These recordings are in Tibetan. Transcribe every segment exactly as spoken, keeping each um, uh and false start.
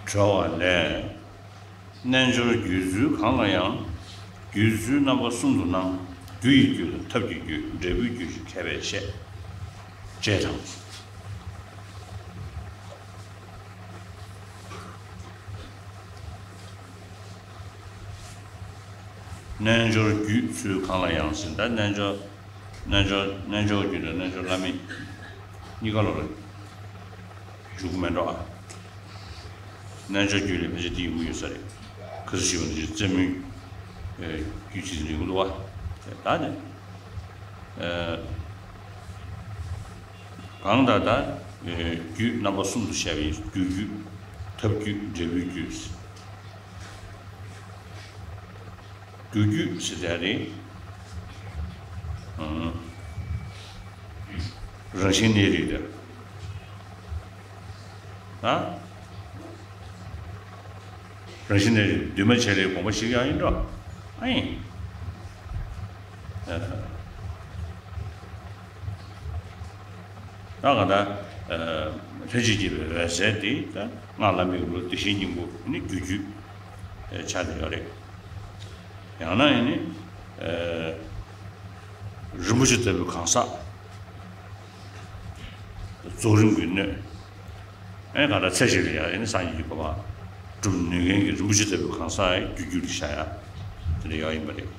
གྲོལ་བ་ལས། རྣལ་འབྱོར་རྒྱུད་ཚུལ་གང་ལ་ཡང་། རྒྱུད་ཚུལ་རྣམ་པ་གསུམ་དུ་སྣང་། རྒྱུ་ཡི་རྒྱུད་དང་ཐབས་ཀྱི་རྒྱུད། འབྲས་བུའི་རྒྱུད་ཅེས་མཁས་པས་བཤད། ཅེས་དང་། རྣལ་འབྱོར་རྒྱུད་ཚུལ་གང་ལ་ཡང་ཟེར། ད་རྣལ་འབྱོར་རྣལ་འབྱོར་རྣལ་འབྱོར་རྒྱུད་དང་རྣལ་འབྱོར་བླ་མེད་གཉིས་ཀ་ལོ་རེད། འཇུག་མེད་འགྲོ་ཨ། རྣལ་འབྱོར་རྒྱུད་ལས་ཕལ་ཆེར་དེ་ཡོང་གི་ཡོད་ས་རེད། ག་ཚོད་ཞིག་བ་འདི་རྩེ་མོའི་རྒྱུད་ཅིག་ཡོང་གི་འདུག་བ། ད་ནི་གང་ལྟར་ད་རྒྱུད་རྣམ་པ་གསུམ་དུ་བཤད་པའི་རྒྱུ་རྒྱུད། ཐབས་རྒྱུད། འབྲས་བུའི་རྒྱུད། རྒྱུ་རྒྱུད་ཟེར་ཡ་རེད། རང་བཞིན་གནས་རིགས་དང་། ཨ། རང་བཞིན་གནས་རིགས་འདུས་མ་བྱས་ལས་དགོངས་པ་ཞིག་ཡང་ཡིན་འགྲོ། ཨ་ཡིན། ད་ག་ད་ལྷན་ཅིག་སྐྱེས་པའི་འོད་གསལ་དེ་ད་སྔགས་བླ་མེད་ལུགས་བདེ་གཤེགས་སྙིང་པོ་ནི་རྒྱུ་རྒྱུད་ཆགས་བསྡད་ཡོད་རེད། ཡང་ན་ཡིན་ནི། རིན་པོ་ཆེ་ལྟ་བུའི་གང་ཟག་རྫོགས་རིམ་གྱི་སྣོད། ཨེ་ག་ད་ཚེ་ཞིག་ལ་ཡང་ཡིན་ནི་སངས་རྒྱས་ཀྱི་གོ་འཕང་སྒྲུབ་ནུས་མཁན་གྱི་རིན་པོ་ཆེ་ལྟ་བུའི་གང་ཟག་ཡི་རྒྱུ་རྒྱུད་ལ་བཞག་ཡ་དེ་འདྲ་ཡོད་ཡིན་པ་རེད།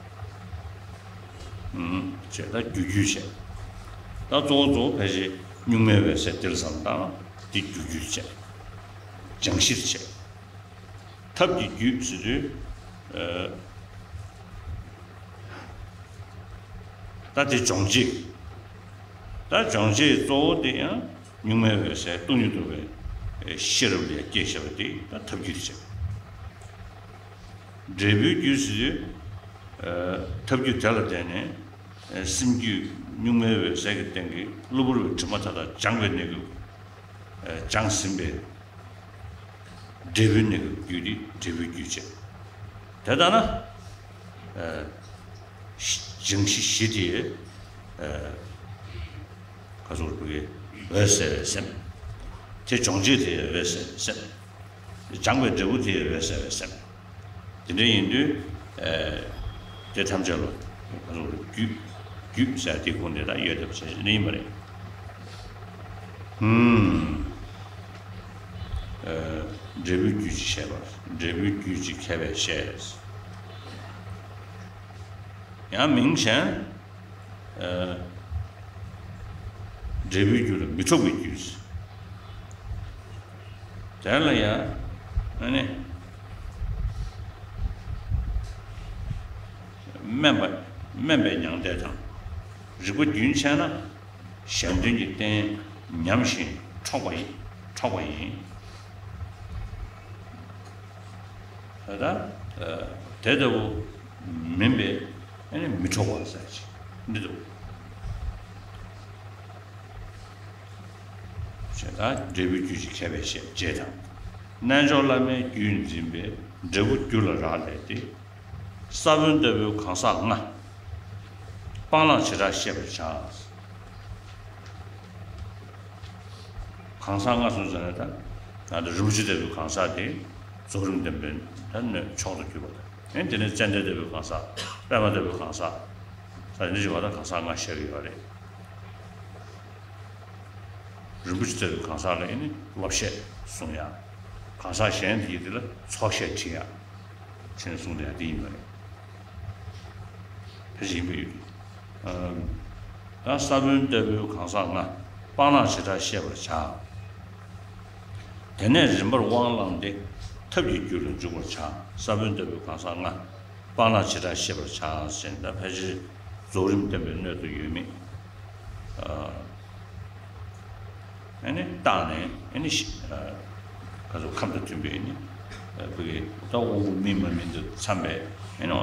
ཨུམ། བྱས་ད་རྒྱུ་རྒྱུད་བྱས། ད་གཙོ་བོ་གཙོ་བོ་ཕལ་ཆེར་གཉུག་མའི་འོད་གསལ་དེ་ལ་བསམ་བཏང་ན་དེ་རྒྱུ་རྒྱུད་བྱས། སྦྱང་གཞིར་བྱས། ཐབས་ཀྱི་རྒྱུད་ཟེར་དུས། ད་དེ་སྦྱོང་བྱེད། ད་སྦྱོང་བྱེད་གཙོ་བོ་དེ་ཡང་གཉུག་མའི་འོད་གསལ་སྟོང་ཉིད་རྟོགས་པའི་ཤེས་རབ་ལ་སྐྱེས་བཞག་པ་དེ་ད་ཐབས་རྒྱུད་བྱས། འབྲས་བུའི་རྒྱུད་ཟེར་དུས། ཐབས་རྒྱུད་དེ་ལ་བརྟེན་ནས་སེམས་རྒྱུད་གཉུག་མའི་འོད་གསལ་གྱི་སྟེང་གི་གློ་བུར་བའི་དྲི་མ་མཐའ་དག་སྦྱངས་པའི་གནས་སྐབས། སྦྱངས་ཟིན་པའི་འབྲས་བུའི་གནས་སྐབས་རྒྱུད་དེ་འབྲས་བུའི་རྒྱུད་བྱས། དེ་ལྟར་ན། སྦྱང་གཞི་བཞི་དེ། ག་ཚོད་རེད་བུ་གའི་འོད་གསལ་བའི་སེམས། དེ་སྦྱོང་བྱེད་དེ་འོད་གསལ་བའི་སེམས། སྦྱངས་པའི་འབྲས་བུ་དེ་འོད་གསལ་བའི་སེམས། དེ་འདྲ་ཡིན་དུས། དེ་ཐམས་ཅད་ལ་ག་ཚོད་རེད་རྒྱུད། རྒྱུད་ཟེར་དེ་ཁུངས་དེ་དག་ཡོད་བསྡད་པ་བྱས་ནས་ཡིན་པ་རེད། ཧུམ། འབྲས་བུའི་རྒྱུད་ཅེས་བཤད་པ། འབྲས་བུའི་རྒྱུད་ཅེས་མཁས་པས་བཤད། ཡང་མིང་གཞན། འབྲས་བུའི་རྒྱུད་ལ་མི་འཕྲོག་པའི་རྒྱུད། དེ་ལ་ཡང་ཨ་ནི། དམན་པ། དམན་པའི་མྱང་འདས་དང་། རིག་པ་རྒྱུན་ཆད་ན། གཞན་དོན་གྱི་རྟེན་ཉམས་ཤིང་འཕྲོག་པ་ཡིན། འཕྲོག་པ་ཡིན། ད་ལྟ་དེ་ལྟ་བུ་མིན་པའི་ཨ་ནི་མི་འཕྲོག་པ་ཟེར་ཅིག་འདི་འདུག་ཞེས་ད་འབྲས་བུའི་རྒྱུད་ཅེས་མཁས་པས་བཤད། ཅེས་དང་། རྣལ་འབྱོར་བླ་མའི་རྒྱུད་འཛིན་པའི་འབྲས་བུ་རྒྱུ་ལ་རག་ལས་ཏེ། ས་བོན་ལྟ་བུའི་གང་ཟག་ལྔ། སྤང་བླང་བྱེ་བྲག་ཤེས་པར་བྱ། གང་ཟག་ལྔ་གསུངས་ཟེར་ན་ད། ད་ལྟ་རིན་པོ་ཆེ་ལྟ་བུའི་གང་ཟག་དེ་རྫོགས་རིམ་བདེན་པའི་ད་སྣོད་མཆོག་ཏུ་གྱུར་པ་དང་། ཨེ་དེ་ནས་ཙན་དན་ལྟ་བུའི་གང་ཟག་པདྨ་ལྟ་བུའི་གང་ཟག་ད་དེ་འདྲ་བྱེད་པ་ད་གང་ཟག་ལྔ་བཤད་ཀྱི་ཡོད་རེད། རིན་པོ་ཆེ་ལྟ་བུའི་གང་ཟག་ལ་ཨེ་ནི་སློབ་བཤད་གསུང་ཡ། གང་ཟག་གཞན་དེ་ཡི་དེ་ལ་ཚོགས་བཤད་བྱེད་ཡ། ཅེས་གསུངས་དེ་ཡང་དེ་ཡིན་པ་རེད། ཕལ་ཆེར་ཡིན་པ་ཡོད། ད་ས་བོན་ལྟ་བུའི་གང་ཟག་ལྔ། སྤང་བླང་བྱེ་བྲག་ཤེས་པར་བྱ། དེ་ནས་རིམ་པར་དབང་བླངས་ཏེ། ཐབས་ཀྱི་རྒྱུད་ལ་འཇུག་པར་བྱ། ས་བོན་ལྟ་བུའི་གང་ཟག་ལྔ། སྤང་བླང་བྱེ་བྲག་ཤེས་པར་བྱ་ཞེས་ད་ཕལ་ཆེར་རྫོགས་རིམ་བསྟན་པའི་སྣོད་དུ་ཡོད་མེད། ཨ་ནི་བརྟགས་ནས་ཨ་ནི་ཤི་ཨ་ག་ཚོད་ཁམས་དང་མཐུན་པའི་ནི་ཨ་བུ་གའི་ད་དབང་པོ་སྨིན་མ་སྨིན་དུ་འཚམ་པའི་ཨ་ནི་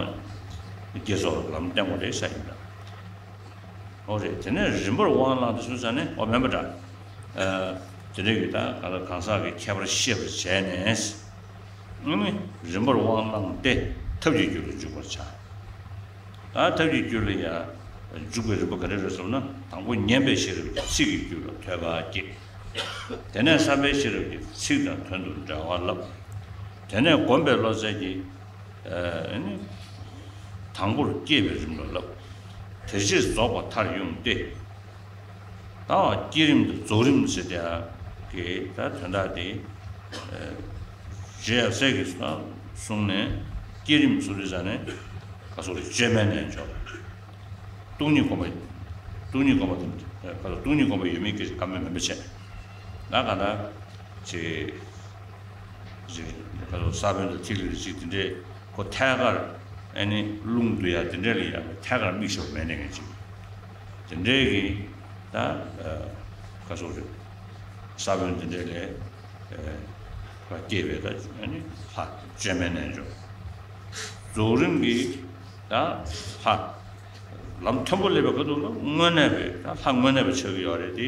དགེ་ཚོགས་ལམ་བསྟེན་དགོས་རེད་ས་ཡིན་ད། འོ་རེད། དེ་ནས་རིམ་པར་དབང་བླངས་ཏེ་གསུངས་ས་ནི་འོ་མེན་པ་འདྲ། ཨ་དེ་འདྲ་གི་ད་ག་ལ་གང་ཟག་གི་ཁྱད་པར་ཤེས་པར་བྱས་ནས། ཨ་ནི་རིམ་པར་དབང་བླངས་ཏེ་ཐབས་ཀྱི་རྒྱུད་ལ་འཇུག་པར་བྱ། ད་ཐབས་ཀྱི་རྒྱུད་ལ་ཡང་འཇུག་པའི་རིམ་པ་ག་རེ་རེད་ཟེར་ན། དང་པོ་ཉན་པའི་ཤེས་རབ་ཀྱིས་ཚིག་གི་རྒྱུད་ལ་ཐོས་པ་སྐྱེ། དེ་ནས་བསམ་པའི་ཤེས་རབ་ཀྱིས་ཚིག་དང་དོན་དུ་འགྲེལ་བ་བསླབ། དེ་ནས་བསྒོམས་པའི་བློ་རྩལ་གྱིས། ཨ་ནི། དང་པོར་བསྐྱེད་པའི་རིམ་ལ་བསླབ། དེ་རྗེས་རྫོགས་པ་མཐར་དབྱུང་སྟེ། ད་བསྐྱེད་རིམ་དང་རྫོགས་རིམ་ཟེར་དེ་ཡང་གི་ད་དོན་དག་དེ། རྗེ་ཡབ་སྲས་ཀྱིས་གསུངས་ནས་བསྐྱེད་རིམ་ཚུལ་དུ་བྱས་ནས་ག་སོགས་རེ་བཅོས་མའི་རྣལ་འབྱོར། སྟོང་ཉིད་སྒོམ་པ། སྟོང་ཉིད་སྒོམ་པ་དང་། ག་སོགས་སྟོང་ཉིད་སྒོམ་པ་ཡོད་མེད་ཀྱི་བཀའ་མོལ་མིན་པ་བྱས། ད་ག་ད་ཅིག་ཅིག་ག་སོགས་ས་བོན་དང་ཐིག་ལེ་རེ་ཅིག་དེ་འདྲས་ཁོ་ཐད་ཀར་ཨ་ནི་རླུང་བསྡུ་ཡ་དེ་འདྲས་ལ་ཡང་ཐད་ཀར་དམིགས་ཞོག་མེད་ནས་ངས་ཅིག་དེ་འདྲས་ཀྱི་ད་ག་སོགས་རེད། ས་བོན་དེ་འདྲས་ལས་ཨ་སྐྱེས་པའི་ད་ཨ་ནི་ལྷ་བཅོས་མའི་རྣལ་འབྱོར། རྫོགས་རིམ་གྱི་ད་ལྷ། ལམ་མཐོན་པོ་སླེབས་པའི་སྐབས་དུ་ལ་དངོས་གནས་པའི་ད་ལྷ་དངོས་གནས་པ་ཆགས་ཀྱི་ཡོད་རེད་དེ།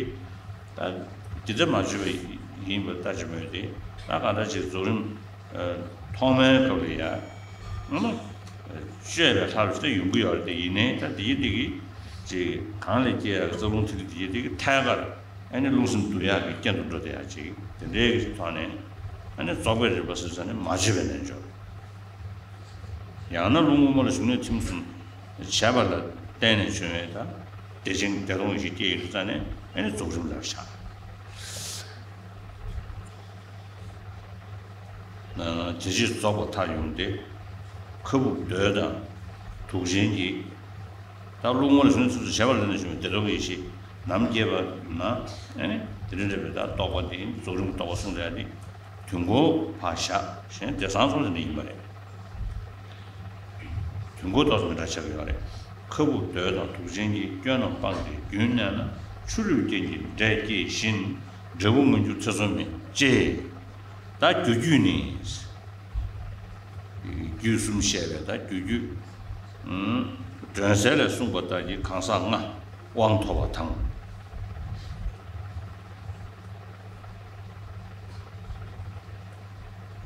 ད་འདི་ལྟར་མ་བརྗོད་པ་ཡིན་པར་ལྟ་ཅི་མོད་དེ། ད་གང་ལྟར་ཅིག་རྫོགས་རིམ་ཐོག་མའི་སྐབས་ལ་ཡ་ཨ་ནི་བཅོས་པའི་ལྷ་རུ་ད་ཡོང་གི་ཡོད་རེད་དེ། ཡིན་ནའི་ད་འདི་ཡི་འདི་གི་ཅིག་གང་ལས་སྐྱེ་ཡ་རྩ་རླུང་ཐིག་ལེ་འདི་ཡི་འདི་གི་ཐད་ཀར་ཨ་ནི་རླུང་སེམས་བསྡུ་ཡག་གི་རྐྱེན་དུ་འགྲོ་བསྡད་ཡ་ཅིག་དེ་འདྲའི་གི་ཐོག་ནས་ཨ་ནི་རྫོགས་པའི་རིམ་པ་ཟེར་ས་ནི་མ་བརྗོད་པའི་རྣལ་འབྱོར། ཡང་ན་རླུང་དབུ་མ་ལ་ཞུགས་ནས་ཐིམ་གསུམ་བྱས་པ་ལ་བརྟེན་ནས་བྱུང་བའི་ད་བདེ་ཆེན་བདེ་སྟོང་ཡེ་ཤེས་སྐྱེ་ཡི་རྩ་ནས་ཨ་ནི་རྫོགས་རིམ་ལ་བཞག་དེ་རྗེས་རྫོགས་པ་མཐར་དབྱུང་སྟེ། ཁ་སྦུབ་རྡོལ་དང་དུག་ཅན་གྱི། ད་རླུང་དབུ་མ་ལ་ཞུགས་ནས་ཐིམ་གསུམ་བྱས་པ་ལ་བརྟེན་ནས་བྱུང་བའི་བདེ་སྟོང་གི་ཡེ་ཤེས་ནམ་སྐྱེས་པ་ན་ཨ་ནི་དེ་རིང་འདྲ་བའི་ད་རྟོགས་པ་དེ་རྫོགས་རིམ་རྟོགས་པ་གསུངས་ཡ་དེ། དུས་འཁོར་ཕར་བཞག་གཞན་དེ་སང་སོང་ཟེར་ནས་ཡིན་པ་རེད། དུས་འཁོར་ཏོག་ཙམ་འདྲ་ཆགས་ཀྱི་ཡོད་རེད། ཁ་སྦུབ་རྡོལ་དང་དུག་ཅན་གྱི། སྐྱོན་རྣམས་སྤངས་ཏེ་རྒྱུན་གནས་ན། ཆུ་རུད་རྐྱེན་གྱིས་འབྲས་སྐྱེས་བཞིན། འབྲས་བུ་མངོན་གྱུར་ཐེ་ཚོམ་མེད། ཅེས། ད་རྒྱུ་རྒྱུད་ནི། རྒྱུད་གསུམ་བཤད་པའི་ད་རྒྱུ་རྒྱུད། སྒྲོན་གསལ་ལས་གསུངས་པ་ལྟར་གྱི་གང་ཟག་ལྔ་དབང་ཐོབ་པ་དང་།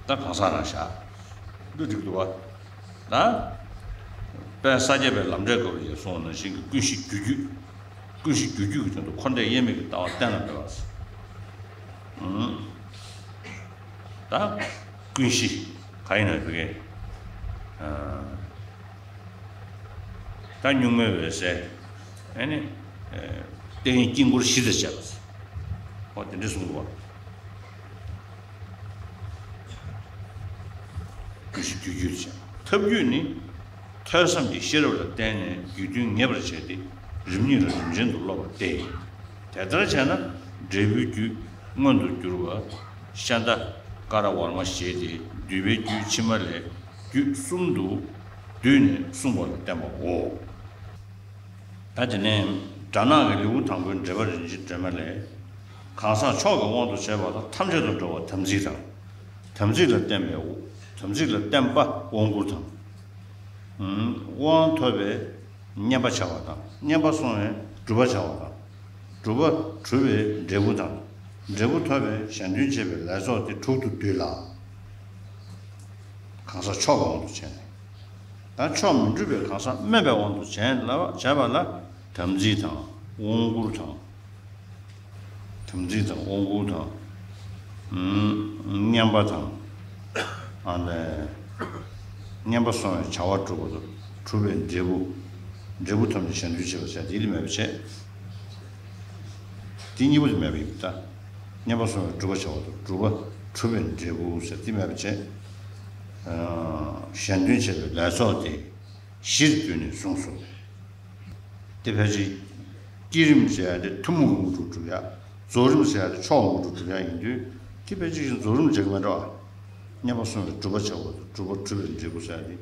ད་གང་ཟག་རང་བཞག་འདི་འགྲིག་འདུག་བ། ད་དཔལ་ས་སྐྱ་པའི་ལམ་འབྲས་སྐོར་ལ་ཡང་གསུངས་པ་ནང་བཞིན་གྱི་ཀུན་གཞི་རྒྱུ་རྒྱུད། ཀུན་གཞི་རྒྱུ་རྒྱུད་ཀྱི་སྟེང་དུ་འཁོར་འདས་དབྱེར་མེད་ཀྱི་ལྟ་བ་གཏན་ལ་འབེབས་པ། ད་ཀུན་གཞི་ག་ཡིན་ན་དེ་གའི་ད་གཉུག་མའི་འོད་གསལ། ཨ་ནི་རྟེན་དཀྱིལ་འཁོར་བཞི་དང་བཅས་པ། འོ་དེ་འདྲ་གསུངས་འདུག་བ། ཀུན་གཞི་རྒྱུ་རྒྱུད་ཅེས། ཐབས་རྒྱུད་ནི། ཐོས་བསམ་གྱི་ཤེས་རབ་ལ་བརྟེན་ནས་རྒྱུད་དོན་ངེས་པར་བྱས་ཏེ་རིམ་གཉིས་ལ་རིམ་ཅན་དུ་སློབ་པ་སྟེ། དེ་ལྟར་བྱས་ན་འབྲས་བུའི་རྒྱུད་མངོན་དུ་གྱུར་པ། ཤཱནྟ་ཀ་ར་ཝར་མ་ཞེས་ཏེ་འདུས་པའི་རྒྱུད་ཕྱི་མ་ལས་རྒྱུད་གསུམ་དུ་བསྡུས་ནས་གསུངས་པ་ལ་བརྟེན་པའོ། ད་དེ་ནས་དགྲ་ནག་གི་ལེའུ་དང་པོའི་འགྲེལ་པ་རིན་ཆེན་སྒྲོན་མ་ལས། གང་ཟག་མཆོག་གི་དབང་དུ་བྱས་པ་དང་ཐམས་ཅད་དུ་འགྲོ་བ་དམ་ཚིག་དང་། དམ་ཚིག་ལ་བརྟེན་པའི། དམ་ཚིག་ལ་བརྟེན་པ་དབང་བསྐུར་དང་། དབང་ཐོབ་པའི་བསྙེན་པ་བྱ་བ་དང་། བསྙེན་པ་སོང་བའི་སྒྲུབ་པ་བྱ་བ་དང་། སྒྲུབ་པ་གྲུབ་པའི་འབྲས་བུ་དང་། འབྲས་བུ་ཐོབ་པའི་གཞན་དོན་བྱེད་པའི་ལས་ཚོགས་དེ་དྲུག་ཏུ་འདུས་ལ། གང་ཟག་མཆོག་གི་དབང་དུ་བྱས་ནས། ད་མཆོག་མི་འགྲུབ་པའི་གང་ཟག་དམན་པའི་དབང་དུ་བྱས་ལ་བྱས་པ་ལ་དམ་ཚིག་དང་དབང་བསྐུར་དང་། དམ་ཚིག་དང་དབང་བསྐུར་དང་། བསྙེན་པ་དང་། ཨ་ནི། བསྙེན་པ་སོང་བའི་བྱ་བ་གྲུབ་པ་དང་གྲུབ་པའི་འབྲས་བུ། འབྲས་བུ་ཐམས་ཅད་གཞན་དོན་བྱེད་པ་ཟེར་དེ་ལ་མེད་པ་བྱས། དེ་གཉིས་པོ་དེ་མེད་པ་ཡིན་པ་ད། བསྙེན་པ་སོང་བའི་སྒྲུབ་པ་བྱ་བ་དང་སྒྲུབ་པ་གྲུབ་པའི་འབྲས་བུ་ཟེར་དེ་མེད་པ་བྱས། གཞན་དོན་བྱེད་པའི་ལས་ཚོགས་དེ་བཞིར་བསྡུས་ནས་གསུངས་སོ། དེ་ཕལ་ཆེར་བསྐྱེད་རིམ་ཟེར་ཡ་དེ་ཐུན་མོང་གི་དངོས་གྲུབ་སྒྲུབ་ཡ། རྫོགས་རིམ་ཟེར་ཡ་དེ་མཆོག་དངོས་གྲུབ་སྒྲུབ་ཡ་ཡིན་དུས་དེ་ཕལ་ཆེར་རྫོགས་རིམ་བྱེད་ཀྱི་མེད་འགྲོ། བསྙེན་པ་སོང་བའི་སྒྲུབ་པ་བྱ་བ་དང་སྒྲུབ་པ་གྲུབ་པའི་འབྲས་བུ་ཟེར་ཡ་དེ།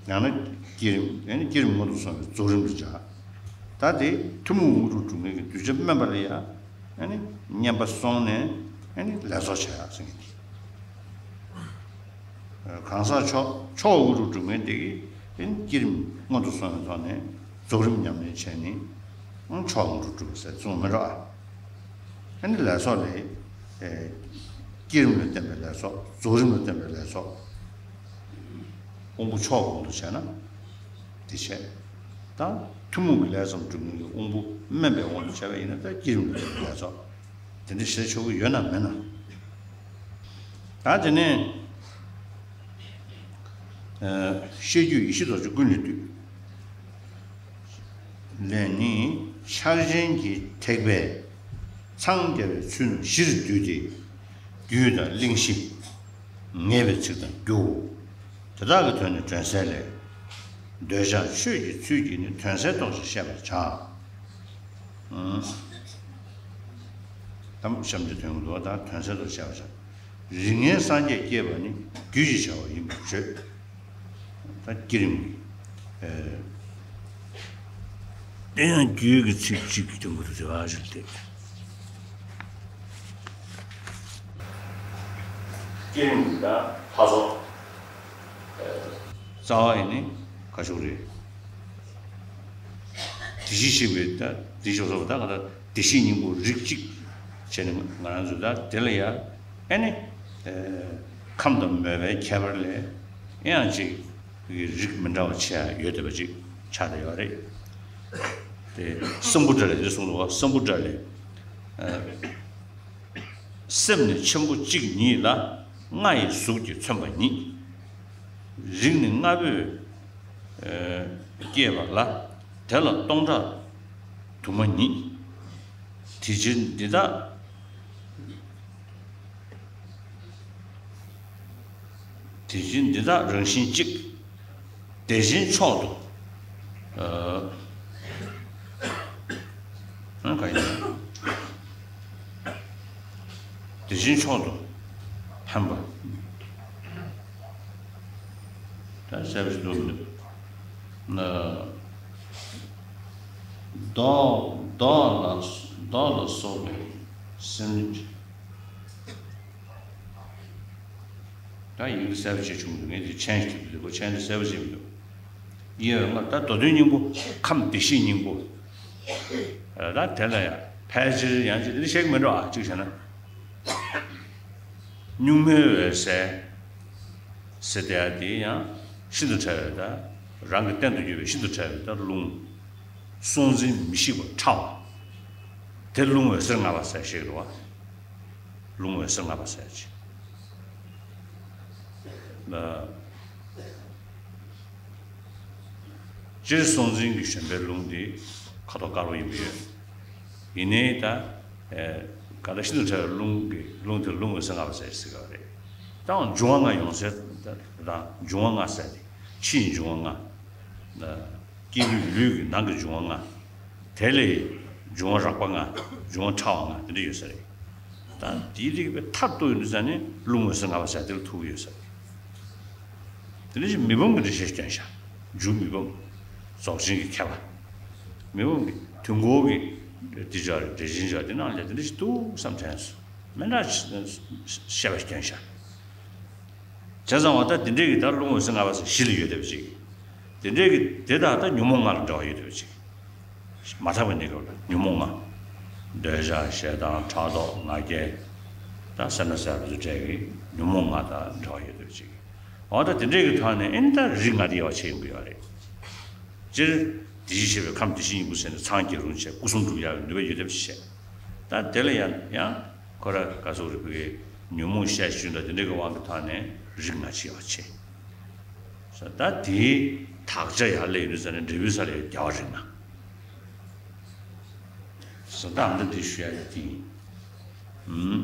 ཡང་ན་བསྐྱེད་རིམ། ཡང་ན་བསྐྱེད་རིམ་སྔོན་དུ་སོང་བའི་རྫོགས་རིམ་དུ་བྱ། ད་དེ་ཐུན་མོང་དངོས་གྲུབ་སྒྲུབ་མཁན་གྱི་གདུལ་བྱ་དམན་པ་ལ་ཡང་ཨ་ནི་བསྙེན་པ་སོང་ནས་ཨ་ནི་ལས་ཚོགས་བྱ་ཡག་ཟེར་མཁན་དེ། གང་ཟག་མཆོག་མཆོག་དངོས་གྲུབ་སྒྲུབ་མཁན་དེ་གིས་ཨ་ནི་བསྐྱེད་རིམ་སྔོན་དུ་སོང་བའི་ཐོག་ནས་རྫོགས་རིམ་ཉམས་ལེན་བྱས་ནས་མཆོག་དངོས་གྲུབ་སྒྲུབ་ཟེར་གསུངས་མི་འགྲོ་ཨ། ཨ་ནི་ལས་ཚོགས་ལས། ཨེ། བསྐྱེད་རིམ་ལ་བརྟེན་པའི་ལས་ཚོགས། རྫོགས་རིམ་ལ་བརྟེན་པའི་ལས་ཚོགས། དབང་པོ་མཆོག་གི་དབང་དུ་བྱས་ན། དེ་བྱས། ད་ཐུན་མོང་གི་ལས་ཙམ་སྒྲུབ་མཁན་གྱི་དབང་པོ་དམན་པའི་དབང་དུ་བྱས་པ་ཡིན་ན་ད་བསྐྱེད་རིམ་ལ་བརྟེན་པའི་ལས་ཚོགས། དེ་འདྲ་བྱེད་ཆོག་གི་ཡོད་ན་མེད་ན། ད་ ད་དེ་ནས་ཨ་ཤེས་རྒྱུད་ཡེ་ཤེས་རྡོ་རྗེ་ཀུན་ལས་བཏུས། ལས་ནི་ཕྱག་ཆེན་གྱི་ཐེག་པས་འཚང་རྒྱ་བའི་ཚུལ་རྣམས་གཞིར་བསྡུས་ཏེ། རྒྱུད་དང་གླེང་གཞི། ངེས་པའི་ཚིག་དང་རྒྱུ། དེ་དག་གི་དོན་ནི་སྒྲོན་གསལ་ལས། འདོད་ཆགས་ཆོས་ཀྱི་ཚུལ་གྱིས་ནི། དོན་གསལ་རྟོགས་ཤིང་བཤད་པར་བྱ། ཨང་། གཏམ་གཤམ་གྱི་དོན་གྱི་འདུག་པ་དང་དོན་གསལ་དུ་བཤད་པར་བྱ། རིགས་ངན་སངས་རྒྱས་བསྐྱེད་པ་ནི། རྒྱུད་ཀྱི་བྱ་བ་ཡིན་པར་བརྗོད། ད་བསྐྱེད་རིམ་གྱི། ཨེ། དེ་ཡང་རྒྱུད་ཀྱི་ཚིག་གཅིག་གི་དོན་གོ་དུ་དེ་བ་ཞིག་སྟེ། བསྐྱེད་རིམ་གྱི་ད་ལྷ་ཚོགས། རྩ་བ་ཡིན་ནི་ཁ་ཤུགས་རེད། དེ་བཞིན་གཤེགས་པའི་ད་དེ་ཞོག་སོགས་ད་ག་ད་བདེ་གཤེགས་སྙིང་པོ་རིགས་གཅིག་བྱས་ནས་ང་རང་ཚོ་ད་དེ་ལ་ཡ་ཨེ་ནི་ཁམས་དང་མོས་པའི་ཁྱད་པར་ལས་ཨེ་ཡང་ཅིག་རིགས་མི་འདྲ་བ་ཆེ་ཡ་ཡོད་བསྡད་པ་ཅིག་ཆགས་བསྡད་ཡོད་རེད། དེ་སམ་བྷོ་ཊ་ལས་དེ་གསུངས་འདུག་བ། སམ་བྷོ་ཊ་ལས། སེམས་ནི་ཆེན་པོ་གཅིག་ཉིད་ལ། ལྔ་ཡི་གཟུགས་ཀྱིས་མཚོན་པ་ཉིད། རིགས་ནི་ལྔ་པོས་བསྐྱེད་པ་ལ། དེ་ལ་སྟོང་ཕྲག་དུ་མ་ཉིད། དེ་ཕྱིར་འདི་དག་དེ་བཞིན་འདི་དག་རང་བཞིན་གཅིག། དེ་བཞིན་མཆོག་ཏུ། ཨ། ཨ། ག་ཡིན། དེ་བཞིན་མཆོག་ཏུ་ཕན་པ། ད་གསལ་པོ་ཞིག་འདུག་མི་འདུག་ན། བདག་བདག་ལ་བདག་ལ་སོགས་པའི་སེམས། ད་ཡིག་འདི་གསལ་པོ་བྱེད་བྱུང་འདུག་ངས་འདི་མཆན་ཞིག་བྲིས་འདུག་མཆན་འདི་གསལ་པོ་བྱེད་མི་འདུག་ཡིན་ཡང་ང་ད་མདོ་དོན་སྙིང་པོ། ཁམས་བདེ་གཤེགས་སྙིང་པོ། ད་དེ་ལ་ཡང་ཕལ་ཆེར་ཡང་ཅིག་འདི་བཤད་ཀྱི་མེད་འགྲོ། ཨ། གཅིག་བྱས་ན། གཉུག་མའི་འོད་གསལ་ཟེར་དེ་ཡ་དེ་ཡང་ཤིན་ཏུ་ཕྲ་བའི་ད་རང་གི་རྟེན་དུ་གྱུར་པའི་ཤིན་ཏུ་ཕྲ་བའི་ད་རླུང་། སྲོག་འཛིན་མི་ཤིགས་པ་ཕྲ་བ། དེ་རླུང་འོད་ཟེར་ལྔ་པ་ཟེར་ཞིག་རེད་བ། རླུང་འོད་ཟེར་ལྔ་པ་ཟེར་ཅིག་ལ། སྤྱིར་སྲོག་འཛིན་གྱི་བཞོན་པའི་རླུང་དེ་ཁ་དོག་དཀར་པོ་ཡིན་པ་ཡོད། ཡིན་ནའི་ད་ཨེ་ག་ད་ཤིན་ཏུ་ཕྲ་བའི་རླུང་གི་རླུང་དེ་རླུང་འོད་ཟེར་ལྔ་པ་ཟེར་ཟེར་ག་རེད། ད་འབྱུང་བ་ལྔ་ཡོང་ཟེར། ད་འབྱུང་བ་ལྔ་ཟེར་དེ་ཕྱིའི་འབྱུང་བ་ལྔ། སྐྱེས་བུའི་ལུས་ཀྱི་ནང་གི་འབྱུང་བ་ལྔ། དེ་ལས་འབྱུང་བ་རགས་པ་ལྔ། འབྱུང་བ་ཕྲ་བ་ལྔ་དེ་འདྲ་ཡོད་ས་རེད། ད་དེའི་རིགས་པའི་མཐར་གཏུགས་ཡོང་དུས་ཙ་ནས་རླུང་འོད་ཟེར་ལྔ་པ་ཟེར་དེ་ལ་ཐུག་གི་ཡོད་ས་རེད། དེ་འདྲ་ཞིག་མི་ཕམ་གྱི་འགྲེལ་བཤད་སྟོན་ཤག་འཇུག་མི་ཕམ། རྫོགས་ཆེན་གྱི་མཁས་པ། མི་ཕམ་གྱི་དུས་འཁོར་གྱི་དེ་ཅག་རེད། འགྲེལ་ཆེན་ཅག་དེ་ནང་ལས་དེ་འདྲ་ཞིག་འདུག་བསམ་དྲན་སོང་། མི་འདྲ་བཤད་པ་སྟོན་ཤག་བྱས་ཙང་བ་ད་དེ་འདྲས་ཀྱི་ད་རླུང་འོད་ཟེར་ལྔ་པ་ཟེར་གཞི་ལ་ཡོད་བསྡད་པ་ཅིག་དེ་འདྲས་ཀྱི་དེ་དག་ད་ཉོན་མོངས་ལྔ་ལ་འབྲེལ་བ་ཡོད་བསྡད་པ་ཅིག་མ་དག་པའི་གནས་སྐབས་ལ་ཉོན་མོངས་ལྔ། འདོད་ཆགས་ཞེ་སྡང་ཕྲག་དོག་ང་རྒྱལ། ད་སེར་སྣ་ཟེར་བ་ཚོ་འདྲས་ཀྱི་ཉོན་མོངས་ལྔ་དང་འབྲེལ་བ་ཡོད་བསྡད་པ་ཅིག་འོ་ད་དེ་འདྲས་ཀྱི་ཐོག་ནས་ཨེ་ནི་ད་རིགས་ལྔ་དེ་ཡལ་བ་ཆེ་ཡོང་གི་ཡོད་རེད། སྤྱིར་དེ་བཞིན་གཤེགས་པའི་ཁམས་བདེ་གཤེགས་སྙིང་པོ་ཟེར་ནས་འཚང་རྒྱ་རུང་བྱས་སྐུ་གསུང་ཐུགས་ཡལ་བའི་ནུས་པ་ཡོད་བསྡད་པ་ཞིག་བཤད། ད་དེ་ལ་ཡང་ཡང་ཁོ་ར་ག་ཟུག་རེད། བུ་གའི་ཉོན་མོངས་ཤས་ཞུན་དང་དེ་འདྲ་གི་དབང་གི་ཐོག་ནས་རིགས་ལྔ་ཆེ་བ་ཆེ། ད་དེའི་དག་ཆ་ཡར་སླེབས་ཡོང་དུས་ཙ་ནས་འབྲས་བུའི་ས་ལ་ཡང་རྒྱལ་བ་རིགས་ལྔ། ད་ཨ་མདའ་འདི་ཞུ་ཡ་ཡོད་དེ་ཡིན། ཨུམ།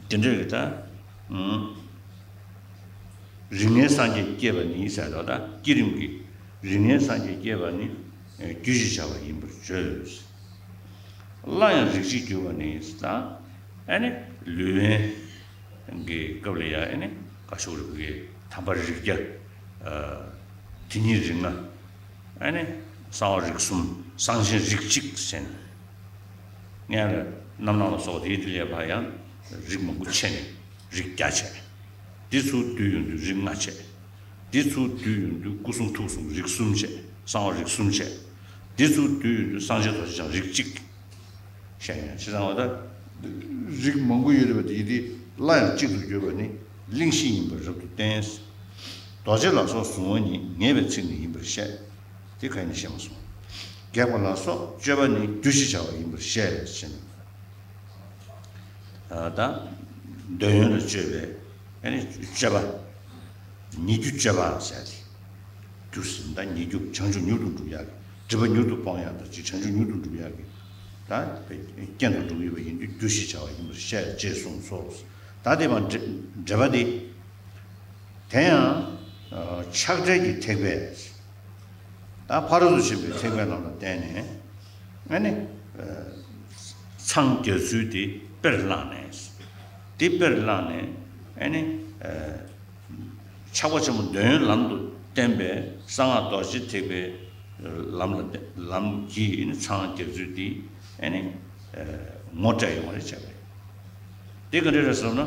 དེ་འདྲ་གི་ད། ཨུམ། རིགས་ངན་སངས་རྒྱས་བསྐྱེད་པ་ནི་ཟེར་དོ། ད་བསྐྱེད་རིམ་གྱི་རིགས་ངན་སངས་རྒྱས་བསྐྱེད་པ་ནི་རྒྱུད་ཀྱི་བྱ་བ་ཡིན་པར་བརྗོད། སླར་ཡང་རིགས་གཅིག་གྱུར་པ་ནི་ད་ཨ་ནི་ལུས་དབེན་གྱི་སྐབས་ལ་ཡང་ཨ་ནི་ག་ཤོག་རིགས་ཀྱི་དམ་པ་རིགས་བརྒྱ། དེ་ཉིད་རིགས་ལྔ། ཨ་ནི་གསང་བ་རིགས་གསུམ། གསང་ཆེན་རིགས་གཅིག་ཟེར་ནས། སྔོན་ལ་རྣམ་སྣང་ལ་སོགས་དེའི་དེ་ལས་ཕར་ཡང་རིགས་མང་པོ་ཕྱེ་ནས་རིགས་བརྒྱ་བྱས། འདི་ཚུར་བསྡུས་ཡོང་དུས་རིགས་ལྔ་བྱས། འདི་ཚུར་བསྡུས་ཡོང་དུས་སྐུ་གསུང་ཐུགས་གསུམ་རིགས་གསུམ་བྱས། གསང་བ་རིགས་གསུམ་བྱས། འདི་ཚུར་བསྡུས་ཡོང་དུས་སངས་རྒྱས་རྡོ་རྗེ་འཆང་རིགས་གཅིག་བཤད་ཡོང་། བྱས་ཙང་བ་ད་རིགས་མང་པོ་ཡོད་རེད་པ། དེ་དེ་སླར་ཡང་གཅིག་ཏུ་གྱུར་པ་ནི་གླེང་གཞི་ཡིན་པར་རབ་ཏུ་བསྟན། རྡོ་རྗེ་ལ་སོགས་གཟུང་བ་ཉིད་ངེས་པའི་ཚིག་ནི་ཡིན་པར་བཤད། དེ་ག་ནི་བཤད་མ་སོང་། སྒེག་པ་ལ་སོགས་སྤྱོད་པ་ནི་རྒྱུད་ཀྱི་བྱ་བ་ཡིན་པར་བཤད་ཟེར་ནས། ད་འདོད་ཡོན་ལ་སྤྱོད་པའི་ ཨ་ནི་སྤྱོད་པ། ཉེ་རྒྱུ་སྤྱོད་པ་ཟེར་ཏེ། རྒྱུ་ཟིན་ད་ཉེ་རྒྱུ་བྱང་ཆུབ་མྱུར་དུ་འགྲུབ་ཡག་གི། སྒྲིབ་པ་མྱུར་དུ་སྤོང་ཡག་དང་ཅིག་བྱང་ཆུབ་མྱུར་དུ་འགྲུབ་ཡག་གི། ད་རྐྱེན་དུ་འགྲོ་གི་ཡོད་པ་ཡིན་དུས་རྒྱུ་ཞེས་བྱ་བ་ཡིན་པར་བཤད་ཅེས་གསུངས་སོ། ད་དེ་མ་འགྲེལ་པ་འདི། དེ་ཡང་ཆགས་བྲལ་གྱི་ཐེག་པས། ད་ཕ་རོལ་ཏུ་ཕྱིན་པའི་ཐེག་པའི་ལམ་ལ་བརྟེན་ནས་ཨ་ནི་འཚང་རྒྱ་ཚུལ་དེ་དཔེར་བླངས་ནས། དེ་དཔེར་བླངས་ནས་ཨ་ནི་ཆགས་པ་ཆེན་པོ་འདོད་ཡོན་ལམ་དུ་བསྟན་པའི་གསང་སྔགས་རྡོ་རྗེ་ཐེག་པའི་ལམ་ལ་ལམ་གྱི་ཨ་ནི་འཚང་རྒྱ་ཚུལ་དེ་ཨ་ནི་ངོ་སྤྲད་ཡོང་བ་རེད་བྱས་པས། དེ་ག་འདྲ་རེད་ཟེར་ན།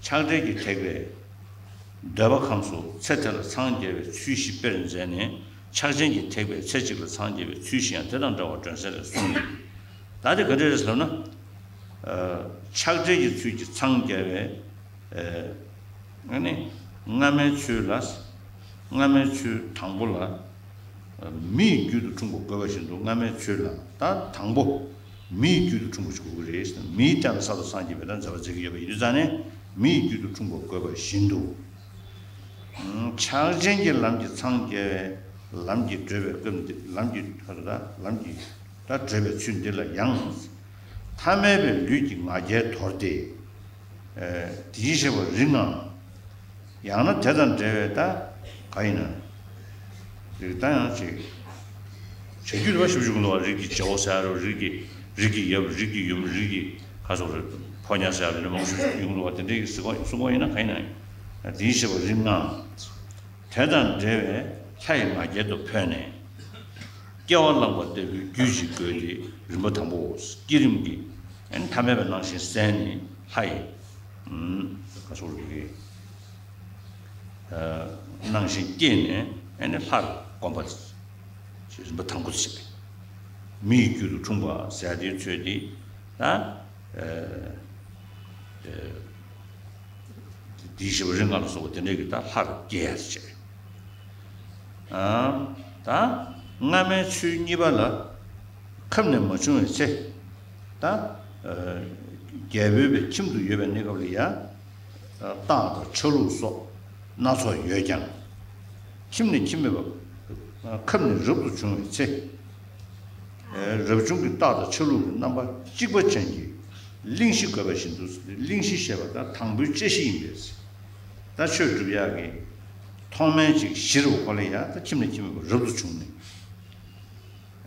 ཆགས་བྲལ་གྱི་ཐེག་པས། འདོད་པ་ཁམས་སུ་ཚེ་དེ་ལ་འཚང་རྒྱ་བའི་ཚུལ་བཞི་དཔེར་མཛད་ནས། ཆགས་ཆེན་གྱི་ཐེག་པས་ཚེ་གཅིག་ལ་འཚང་རྒྱ་བའི་ཚུལ་བཞི་ཡང་དེ་དང་འདྲ་བར་སྒྲོན་གསལ་ལས་གསུངས་ནས། ད་དེ་ག་འདྲ་རེད་ཟེར་ན། ཆགས་བྲལ་གྱི་ཚུལ་གྱིས་འཚང་རྒྱ་བའི། ཨ་ནི་སྔ་མའི་ཚུལ་ལ། སྔ་མའི་ཚུལ་དང་པོ་ལ། མི་ཡི་རྒྱུད་དུ་འཁྲུངས་པ་བཀོད་པ་བཞིན་དུ་སྔ་མའི་ཚུལ་ལ་ད་དང་པོ། མི་ཡི་རྒྱུད་དུ་འཁྲུངས་པ་ཞིག་དགོས་ཀྱི་རེད། མིའི་རྟེན་ལ་གསར་དུ་སངས་རྒྱས་པའི་ད་མཛད་པ་མཛད་ཀྱི་ཡོད་པ་ཡིན་དུས་ཙང་ནས་མི་ཡི་རྒྱུད་དུ་འཁྲུངས་པ་བཀོད་པ་བཞིན་དུ། ཆགས་ཆེན་གྱི་ལམ་གྱིས་འཚང་རྒྱ་བའི་ལམ་གྱིས་བགྲོད་པའི་སྐབས་འདི་ལམ་གྱི་ལམ་གྱི་ད་བགྲོད་པའི་ཚུལ་འདི་ལ་ཡང་། ཐ་མལ་པའི་ལུས་ཀྱི་ང་རྒྱལ་དོར་ཏེ། དེའི་ཤེས་པ་རིག་ངང་། ཡང་ན་དེ་དང་འབྲེལ་བའི་ད་ག་ཡིན་ན། རིགས་ད་ཡང་ཅིག་བྱ་རྒྱུད་པ་ཞིབ་ཞུགས་འདུག་བ། རིགས་ཀྱི་བྱ་བ་ཟེར་རོ། རིགས་ཀྱི་རིགས་ཀྱི་ཡབ། རིགས་ཀྱི་ཡུམ། རིགས་ཀྱི་ག་སོགས་རེད། ཕོ་ཉ་ཟེར་རོ། མང་ཞིག་ཡོང་འདུག་བ། དེ་འདྲའི་གི་གསུང་གསུང་བ་ཡིན་ན་ག་ཡིན་ན། དེའི་ཤེས་པ་རིག་ངང་། དེ་དང་འབྲེལ་བའི་ལྷ་ཡི་ང་རྒྱལ་དུ་འཕོས་ནས། སྐྱེ་བ་བླངས་པ་ལྟ་བུའི་རྒྱུད་ཅིག་དགོས་ཏེ། རིམ་པ་དང་པོའོ། བསྐྱེད་རིམ་གྱིས་ཨ་ནི་ཐ་མལ་པའི་སྣང་ཞེན་བསལ་ནས་ལྷ་ཡི། ཨུམ། ག་སོགས་རིགས་ཀྱི་སྣང་ཞེན་སྐྱེས་ནས་ཨ་ནི་ལྷར་བསྒོམ་པ་ཞེས་རིམ་པ་དང་པོ་དེ་བྱེད་པས། མི་ཡི་རྒྱུད་དུ་འཁྲུངས་པ་ཟེར་དེའི་ཚུལ་དེ་ད། དེའི་ཤེས་པ་རིག་ངང་ལ་སོགས་པ་དེ་འདྲའི་གི་ད་ལྷར་སྐྱེ་ཡ་ཟེར་བྱས། ད་སྔ་མའི་ཚུལ་གཉིས་པ་ལ། ཁམས་ནས་མ་བྱུང་བའི་ཚེ། ད་རྒྱལ་པོའི་ཁྱིམ་དུ་ཡོད་པའི་གནས་སྐབས་ལ་ཡ། སྟག་དང་ཆ་ལུག་སོགས་སྣ་ཚོགས་ཡོད་ཀྱང་། ཁྱིམ་ནས་ཁྱིམ་མེད་པ། ཁམས་ནས་རབ་ཏུ་བྱུང་བའི་ཚེ། རབ་བྱུང་གི་སྟག་དང་ཆ་ལུག་གི་རྣམ་པ་གཅིག་པ་ཅན་གྱི་གླེང་གཞི་བཀོད་པ་བཞིན་དུ། གླེང་གཞི་ཞེས་པ་ད་དང་པོའི་བཅའ་གཞི་ཡིན་པས། ད་ཆོས་སྒྲུབ་ཡག་གི་ཐོག་མའི་ཅིག་གཞི་རུ་ཁོ་ལ་ཡ་ད་ཁྱིམ་ནས་ཁྱིམ་མེད་པ་རབ་ཏུ་བྱུང་ནས།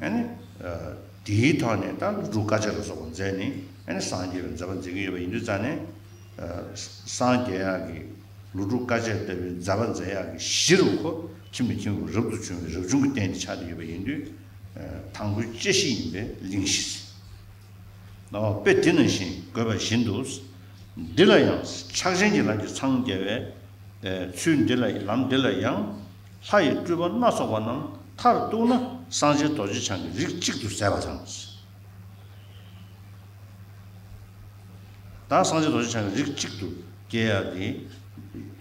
ཨ་ནི། དེའི་ཐོག་ནས་ད་ལྷོ་འབྲུག་དཀའ་སྤྱད་ལ་སོགས་པ་མཛད་ནས་ཨ་ནི་སངས་རྒྱས་པའི་མཛད་པ་མཛད་ཀྱི་ཡོད་པ་ཡིན་དུས་ཙང་ནས། སངས་རྒྱས་ཡག་གི་ལྷོ་འབྲུག་དཀའ་སྤྱད་ལྟ་བུའི་མཛད་པ་མཛད་ཡག་གི་གཞི་རུ་ཁོ་ཁྱིམ་ནས་ཁྱིམ་དུ་རབ་ཏུ་བྱུང་བའི་རབ་བྱུང་གི་རྟེན་དེ་ཆགས་ཏེ་ཡོད་པ་ཡིན་དུས། དང་པོའི་བཅའ་གཞི་ཡིན་པས་གླེང་གཞི། དཔེ་དེ་ནང་བཞིན་བཀོད་པ་བཞིན་དུ། འདི་ལ་ཡང་ཆགས་ཆེན་གྱི་ལམ་གྱིས་འཚང་རྒྱ་བའི་ཚུལ་འདི་ལ་ལམ་འདི་ལ་ཡང་། ལྷ་ཡི་སྤྲུལ་པ་སྣ་ཚོགས་པ་རྣམས་མཐར་གཏུགས་ན་སངས་རྒྱས་རྡོ་རྗེ་འཆང་གི་རིགས་གཅིག་ཏུ་ཟད་པ་དང་། ད་སངས་རྒྱས་རྡོ་རྗེ་འཆང་གི་རིགས་གཅིག་ཏུ་སྐྱེ་ཡ་དེ།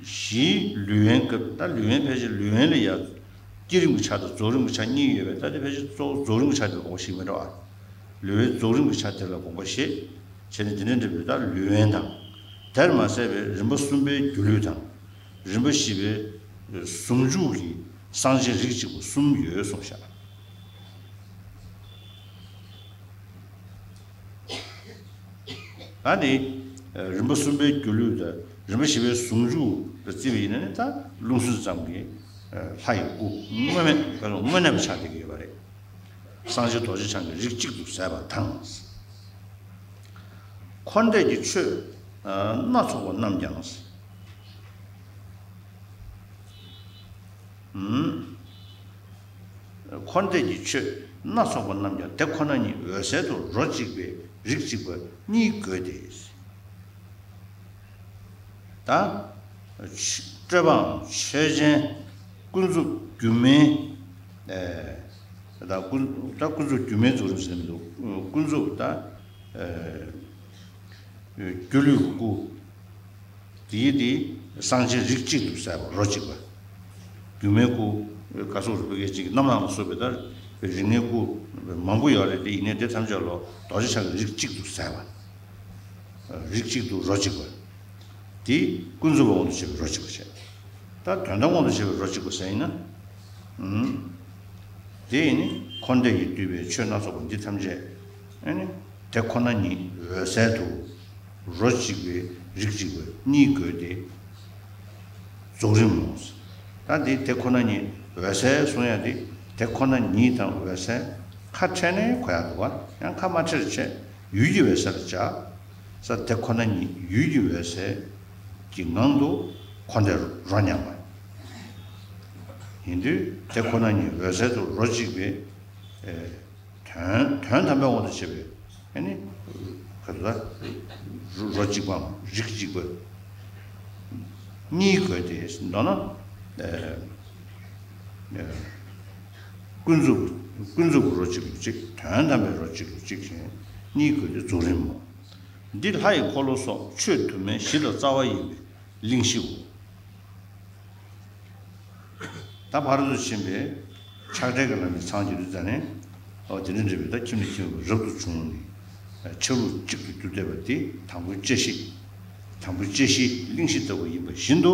གཞིའི་ལུས་དབེན་སྐབས་ད་ལུས་དབེན་ཕལ་ཆེར་ལུས་དབེན་ལ་ཡ། བསྐྱེད་རིམ་གྱི་ཆ་དང་རྫོགས་རིམ་གྱི་ཆ་གཉིས་ཡོད་པས། ད་དེ་ཕལ་ཆེར་གཙོ་བོ་རྫོགས་རིམ་གྱི་ཆ་དེ་ལ་དགོངས་པ་ཞིག་མི་འདྲ་བ། ལུས་དབེན་རྫོགས་རིམ་གྱི་ཆ་དེ་ལ་དགོངས་པ་བཞེས་བྱས་ནས་དེ་འདྲ་འདྲ་བའི་ད་ལུས་དབེན་དང་། དེར་མ་ཟད་པའི་རིམ་པ་གསུམ་པའི་སྒྱུ་ལུས་དང་། རིམ་པ་བཞི་པའི་ཟུང་འཇུག་གི་སངས་རྒྱས་རིགས་གཅིག་པ་གསུམ་ཡོད་གསུངས་བཞག་ད་ནི་རིམ་པ་གསུམ་པའི་སྒྱུ་ལུས་དང་རིམ་པ་བཞི་པའི་ཟུང་འཇུག་ལ་བརྩི་བ་ཡིན་ན་ནི་ད་རླུང་སེམས་ཙམ་གྱི་ལྷ་ཡི་སྐུ་དངོས་མེད་དངོས་གནས་པ་ཆགས་བསྡད་ཀྱི་ཡོད་པ་རེད། སངས་རྒྱས་རྡོ་རྗེ་འཆང་གི་རིགས་གཅིག་ཏུ་ཟད་པ་དང་། འཁོར་འདས་ཀྱི་ཆོས་སྣ་ཚོགས་པ་རྣམས་ཀྱང་། འཁོར་འདས་ཀྱི་ཆོས་སྣ་ཚོགས་པ་རྣམས་ཀྱང་དེ་ཁོ་ན་ཉིད་འོད་གསལ་དུ་རོ་གཅིག་པའི་རིགས་གཅིག་པ་གཉིས་དགོས་ཏེ། ད་སྤྲོས་པའམ་ཆོས་ཅན། ཀུན་རྫོབ་སྒྱུ་མའི། ད་ཀུན་ད་ཀུན་རྫོབ་སྒྱུ་མའི་རྫོགས་རིམ་ཟེར་ནས་མི་འདུག་ཀུན་རྫོབ་ད། སྒྱུ་ལུས་སྐུ། དེའི་དེ་སངས་རྒྱས་རིགས་གཅིག་ཏུ་ཟད་པ་རོ་གཅིག་པ། སྒྱུ་མའི་སྐུ། ག་སོགས་རིག་པའི་སྐད་ཅིག་རྣམ་སྣང་ལ་སོགས་པའི་ལྟར་རིགས་ལྔའི་སྐུ་མང་པོ་ཡོད་རེད་དེ། ཡིན་ནའི་དེ་ཐམས་ཅད་ལོ་རྡོ་རྗེ་འཆང་གི་རིགས་གཅིག་ཏུ་ཟད་པ། རིགས་གཅིག་ཏུ་རོ་གཅིག་པ། དེ་ཀུན་རྫོབ་པའི་དབང་དུ་བྱས་པའི་རོ་གཅིག་པ་བྱས། ད་དོན་དམ་དབང་དུ་བྱས་པའི་རོ་གཅིག་པ་ཟེར་ཡིན་ན། ཨུམ། དེ་ཡིན་ནི་འཁོར་འདས་ཀྱིས་བསྡུས་པའི་ཆོས་སྣ་ཚོགས་པ་འདི་ཐམས་ཅད་ཨེ་ནི་དེ་ཁོ་ན་ཉིད་འོད་གསལ་དུ་རོ་གཅིག་པའི་རིགས་གཅིག་པ་གཉིས་དགོས་ཏེ་རྫོགས་རིམ་མོ། ད་འདི་དེ་ཁོ་ན་ཉིད་འོད་གསལ་གསུང་ཡ་དེ་དེ་ཁོ་ན་ཉིད་དང་འོད་གསལ་ཁ་ཕྲལ་ནས་གོ་ཡ་འདུག་བ། ཡང་ཁ་མ་ཕྲལ་བྱས་ཡུལ་གྱི་འོད་གསལ་ལ་བྱ། ས་དེ་ཁོ་ན་ཉིད་ཡུལ་གྱི་འོད་གསལ་གྱི་ངང་དུ་འཁོར་འདས་རོ་མཉམ་པ་ཡིན་དུས། དེ་ཁོ་ན་ཉིད་འོད་གསལ་དུ་རོ་གཅིག་པའི་ཨེ་དོན་དོན་དམ་པའི་དབང་དུ་བྱས་པའི་ཨེ་ནི་ག་ཚོད་རོ་རོ་གཅིག་པའམ་རིགས་གཅིག་པ་གཉིས་དགོས་ཏེ། མདོར་ན་ཨེ་ཨེ་ཀུན་རྫོབ་ཀུན་རྫོབ་ཀྱི་རོ་གཅིག་ལུགས་གཅིག་དོན་དམ་པའི་རོ་གཅིག་ལུགས་གཅིག་ཞེས་གཉིས་དགོས་ཏེ་རྫོགས་རིམ་མོ། འདི་ལྷ་ཡི་འཁོར་ལོ་སོགས་ཆོས་དུ་མའི་གཞི་དང་རྩ་བ་ཡིན་པའི་གླེང་གཞིའོ། ད་ཕར་ཚུར་ཕྱིན་པའི་ཆགས་བྲལ་གྱི་ལམ་གྱི་མཚང་གི་དུས་ཙམ་ནས། ཨོ་དེ་འདྲ་འདྲ་བའི་ད་ཁྱིམ་ནས་ཁྱིམ་བར་རབ་ཏུ་བྱུང་ནས་ཆ་ལུགས་གཅིག་ཏུ་གྱུར་བསྡད་པ་དེ་དང་པོའི་བཅད་ཤེས། དང་པོའི་བཅད་ཤེས་གླེང་གཞི་ལྟ་བུ་ཡིན་པ་བཞིན་དུ།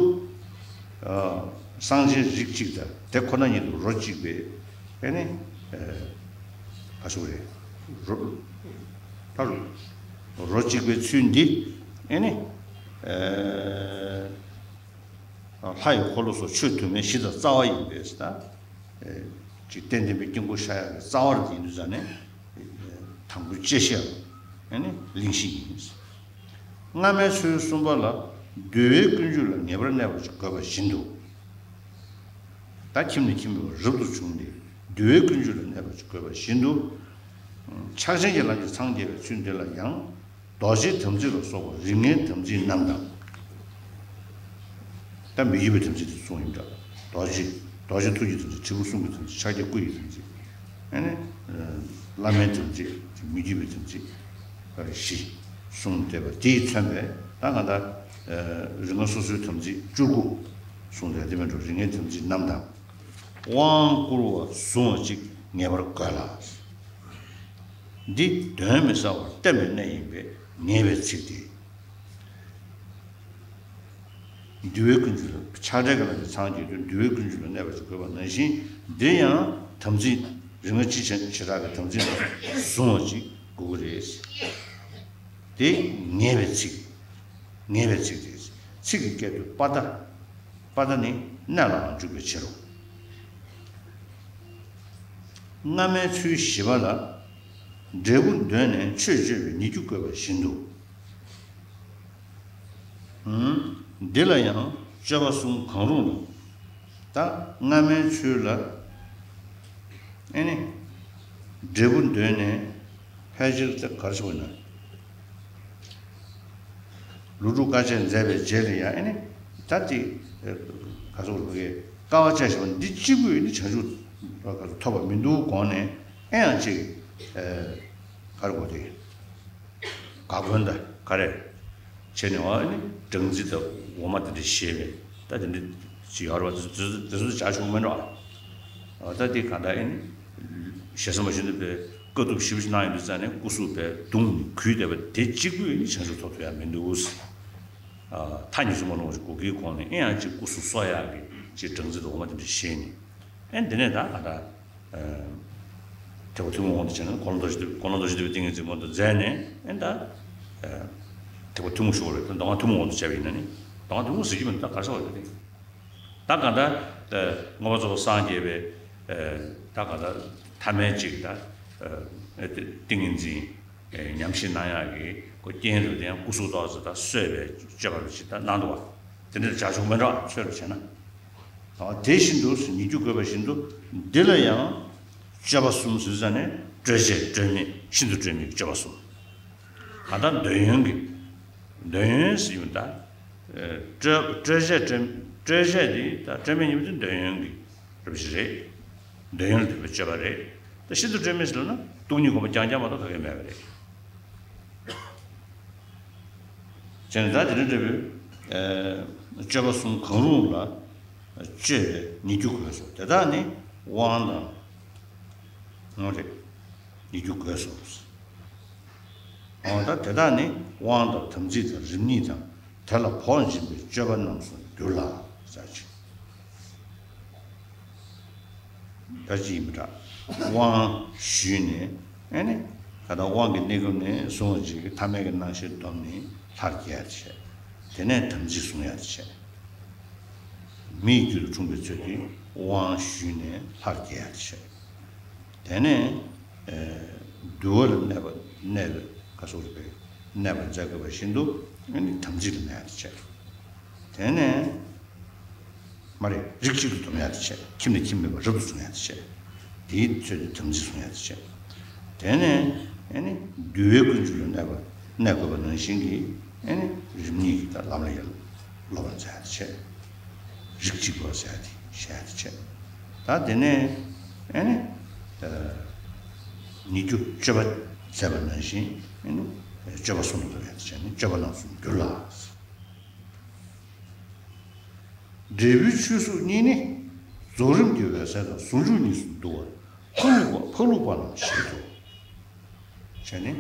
ཨ་གསང་ཆེན་རིགས་གཅིག་དང་དེ་ཁོ་ན་ཉིད་དུ་རོ་གཅིག་པའི་ཨེ་ནི་ཨ་ག་ཟེར་རེད། རོ་ད་རོ་གཅིག་པའི་ཚུལ་འདི་ཨེ་ནི་ཨ་ལྷ་ཡི་འཁོར་ལོ་སོགས་ཆོས་དུ་མའི་གཞི་དང་རྩ་བ་ཡིན་པས་ད། ཅིག་རྟེན་བརྟེན་པའི་དཀྱིལ་འཁོར་ཤར་ཡག་གི་རྩ་བ་རེད་ཡིན་དུས་ཙང་ནས། དང་པོའི་བཅད་ཤེས་ཨ་ནི་གླེང་གཞི་ཡིན། སྔ་མའི་ཚུལ་གསུམ་པ་ལ་འདུལ་བའི་ཀུན་རྒྱུད་ལ་ངེས་པར་གནས་པར་དགོས་པ་བཞིན་དུ། ད་ཁྱིམ་ནས་ཁྱིམ་པའི་རབ་ཏུ་བྱུང་སྟེ་འདུལ་བའི་ཀུན་རྒྱུད་ལ་གནས་པར་དགོས་པ་བཞིན་དུ། ཕྱག་ཆེན་གྱི་ལམ་གྱི་མཚང་རྒྱས་པའི་ཚུལ་འདི་ལ་ཡང་། རྡོ་རྗེ་དམ་ཚིག་ལ་སོགས་པ་རིགས་ལྔའི་དམ་ཚིག་རྣམས་དང་། ད་མི་བསྐྱོད་པའི་དམ་ཚིག་དེ་གསུངས་ཡིན་འདྲ། རྡོ་རྗེ་རྡོ་རྗེ་ཐུགས་ཀྱི་དམ་ཚིག་དྲིལ་བུ་གསུང་གི་དམ་ཚིག་ཕྱག་རྒྱ་སྐུ་ཡི་དམ་ཚིག་ཨ་ནི་བླ་མའི་དམ་ཚིག་མི་བསྐྱོད་པའི་དམ་ཚིག་བཞི་གསུངས་བསྡད་པ་དེས་མཚོན་པའི་ད་གང་ལྟར་རིགས་ལྔ་སོ་སོའི་དམ་ཚིག་བཅུ་དགུ་གསུངས་བསྡད་དེ་མིན་འགྲོ། རིགས་ལྔའི་དམ་ཚིག་རྣམས་དང་། དབང་བསྐུར་བ་བཟུང་བ་ཅིག་ངེས་པར་དགོས་ལ། འདི་གདོན་མི་ཟ་བར་བསྟེན་པའི་གནས་ཡིན་པས་ངེས་པའི་ཚིག་སྟེ། འདུལ་བའི་ཀུན་རྒྱུད་ལ་ཕྱག་བྲལ་གྱི་ལམ་གྱི་མཚང་རྒྱས་དུས་འདུལ་བའི་ཀུན་རྒྱུད་ལ་གནས་པ་ཞིག་དགོས་པ་ནང་བཞིན། འདིར་ཡང་དམ་ཚིག་རིགས་ལྔ་སྤྱི་བྱེ་བྲག་གི་དམ་ཚིག་ལ་བཟུང་བ་ཅིག་དགོས་ཀྱི་རེད། དེ་ངེས་པའི་ཚིག་ངེས་པའི་ཚིག་དེ་ཚིག་གི་སྐད་དུ་པ་ཏ། པ་ཏ་ནི་གནས་ལའང་འཇུག་པའི་ཕྱིར་རོ། སྔ་མའི་ཚུལ་བཞི་པ་ལ། འབྲས་བུ་འདོད་ནས་ཆོས་སྤྱོད་པའི་ཉེ་རྒྱུ་བཀོད་པ་བཞིན་དུ། འདི་ལ་ཡང་སྤྱོད་པ་གསུམ་གང་རུང་ལ། ད་སྔ་མའི་ཚུལ་ལ་ཨེ་ནི་འབྲས་བུ་འདོད་ནས་ཕལ་ཆེར་ད་གར་ཆོག་ན། ལུས་སྒྲུབ་དཀའ་སྤྱད་མཛད་པའི་རྗེས་ལ་ཡང་ཨེ་ནི་ད་དེ་ག་ཚོད་རུ་གི་དཀའ་བ་སྤྱད་བཞིན་པ་འདི་གཅིག་པུས་ནི་བྱང་ཆུབ་ག་ཚོད་ཐོབ་པ་མི་འདུག་དགོངས་ནས་ཨེ་ཡང་ཅིག་ག་རེ་གོ་དེ། དགའ་མགོན་དང་ག་རེ་བྱས་ནས་འོ་ནི་སྦྲང་རྩི་དང་འོ་མ་དེ་འདྲ་བཞེས་པས་ད་དེ་འདྲ་ཅི་ཡོད་རེད་བ། དེ་ཚོ་དེ་ཚོ་བྱ་ཆོག་མེད་འགྲོ། ད་དེ་གང་ལྟར་ཨེ་ནི་ཞེ་ས་མ་ཞུ་འདུག་པའི་དཀའ་ཐུབ་ཞེ་པོ་ཞིག་གནང་ཡོད་དུས་ཙང་ནས་སྐུ་གཟུགས་པའི་གདུང་ནས་གུས་བསྡད་པ་དེ་གཅིག་པུས་ནི་བྱང་ཆུབ་ཐོབ་ཐུབ་ཡ་མི་འདུག། མཐའ་གཉིས་སུ་མ་ལྷུང་བ་ཞིག་སྒོ་ཁའི་གོང་ནས་ཨེ་ཡང་ཅིག་སྐུ་གཟུགས་གསོ་ཡག་གི་ཅིག་སྦྲང་རྩི་དང་འོ་མ་དེ་འདྲ་བཞེས་ནས་ཨེ་འདི་ནས་ད་གང་ལྟར། ཐེག་པ་ཐུན་མོང་དབང་དུ་བྱས་ན་འཁོར་ལོ་རྡོ་རྗེ་ཐེག་པ་ཐུན་མོང་དབང་དུ་མཛད་ནས་ཨེ་ད། ཐེག་པ་ཐུན་མོང་ཞུ་བ་རེད། མདོ་སྔགས་ཐུན་མོང་དབང་དུ་བྱས་པ་ཡིན་ན་ནི་མདོ་སྔགས་ཐུན་མོང་ཟེར་རྒྱུ་མིན་ད་ག་ས་བ་རེད། ད་གང་ལྟར། མངོན་པར་རྫོགས་པར་སངས་རྒྱས་པའི། ད་གང་ལྟར་ཐ་མལ་གཅིག་ད། ཏིང་ངེ་འཛིན། ཉམས་བཞེས་གནང་ཡག་གི་ཁོ་རྐྱེན་རེད་དེ་ཡང་སྐུ་གཟུགས་ཏོག་ཙམ་ད་གསོས་པའི་སྤྱོད་པ་རེ་ཞིག་ད་གནང་འདུག་བ། དེ་འདྲ་བྱ་ཆོག་མེད་འགྲོ་ཆོས་རུ་བྱས་ན། དེ་བཞིན་དུ་ཉེ་རྒྱུ་བཀོད་པ་བཞིན་དུ་འདི་ལ་ཡང་སྤྱོད་པ་གསུམ་ཟེར་ཙང་ནས་སྤྲོས་བཅས་སྤྲོས་མེད་ཤིན་ཏུ་སྤྲོས་མེད་ཀྱི་སྤྱོད་པ་གསུམ། ད་ལྟ་འདོད་ཡོན་གྱི། འདོད་ཡོན་ཟེར་ཡོང་ད། སྤྲོས་སྤྲོས་བཅས་སྤྲོས་སྤྲོས་བཅས་དེ་ད་སྤྲོས་མེད་གཉིས་པོ་དེ་འདོད་ཡོན་གྱི་རབ་ཞིག་རེད། འདོད་ཡོན་ལ་འདོད་པའི་སྤྱོད་པ་རེད། ད་ཤིན་ཏུ་སྤྲོས་མེད་ཟེར་ན་སྟོང་ཉིད་སྒོམ་པ་རྐྱང་རྐྱང་མ་གཏོགས་ག་གེ་མེད་པ་རེད། བྱས་ནས་ད་དེ་འདྲ་འདྲ་བའི་སྤྱོད་པ་གསུམ་གང་རུང་ལ་སྤྱོད་པའི་ཉེ་རྒྱུ་དགོས་སོ། དེ་དག་ནི་དབང་དང་། ངོ་རེད། ཉེ་རྒྱུ་དགོས་སོ། འོ་ད་དེ་དག་ནི་དབང་དང་དམ་ཚིག་དང་རིམ་གཉིས་དང་ དེ་ལ་བོགས་འབྱིན་པའི་སྤྱོད་པ་རྣམས་སུ་འགྱུར་ལ་ཟེར་ཅིག་ད་ཅི་ཡིན་པ་འདྲ། དབང་ཞུས་ནས་ཨེ་ནི་ད་ལྟ་དབང་གི་གནས་སྐབས་ནས་བཟུང་བ་ཅིག་གི་ཐ་མལ་གྱི་སྣང་ཤས་བསྡོམས་ནས་ལྷར་སྐྱེ་ཡ་དེ་བྱས། དེ་ནས་དམ་ཚིག་བཟུང་ཡ་དེ་བྱས། མིའི་རྒྱུད་དུ་འཁྲུངས་པའི་ཚུལ་དེ་དབང་ཞུས་ནས་ལྷར་སྐྱེ་ཡ་དེ་བྱས། དེ་ནས་ཨེ་འདུལ་བ་ལ་གནས་པ་གནས་པའི་ག་སོགས་རིག་པའི་གནས་པར་མཛད་དགོས་པ་བཞིན་དུ་ཨེ་ནི་དམ་ཚིག་ལ་གནས་ཡ་དེ་བྱས། དེ་ནས་མ་རེད། རིགས་གཅིག་ཏུ་སྡོམ་ཡ་དེ་བྱས། ཁྱིམ་ནས་ཁྱིམ་མེད་པར་རབ་ཏུ་བྱུང་ཡ་དེ་བྱས། དེའི་ཚོད་དུ་དམ་ཚིག་བཟུང་ཡ་དེ་བྱས། དེ་ནས་ཨེ་ནི་འདུལ་བའི་ཀུན་སྤྱོད་ལ་གནས་པ་གནས་དགོས་པ་ནང་བཞིན་གྱི་ཨེ་ནི་རིམ་གཉིས་ཀྱི་ད་ལམ་ལ་ཡར་སློབ་པར་མཛད་ཡ་དེ་བྱས། རིགས་གཅིག་པ་ཟེར་ཡ་དེ་བཤད་ཡ་དེ་བྱས། ད་དེ་ནས་ཨེ་ནི་ཉེ་རྒྱུ་སྤྱོད་པ་མཛད་པ་ནང་བཞིན་ཨེ་ནི་སྤྱོད་པ་གསུམ་དུ་ཡ་དེ་བྱས་ནས་སྤྱོད་པ་རྣམས་སུ་འགྱུར་ལ། འབྲས་བུའི་ཆོས་གཟུགས་གཉིས་ནི་རྫོགས་རིམ་གྱི་འོད་གསལ་དང་ཟུང་འཇུག་གཉིས་སུ་འདུ་བར་འཕགས་ལུགས་པ་འཕགས་ལུགས་པ་རྣམས་བཞེད་དོ། བྱས་ནས།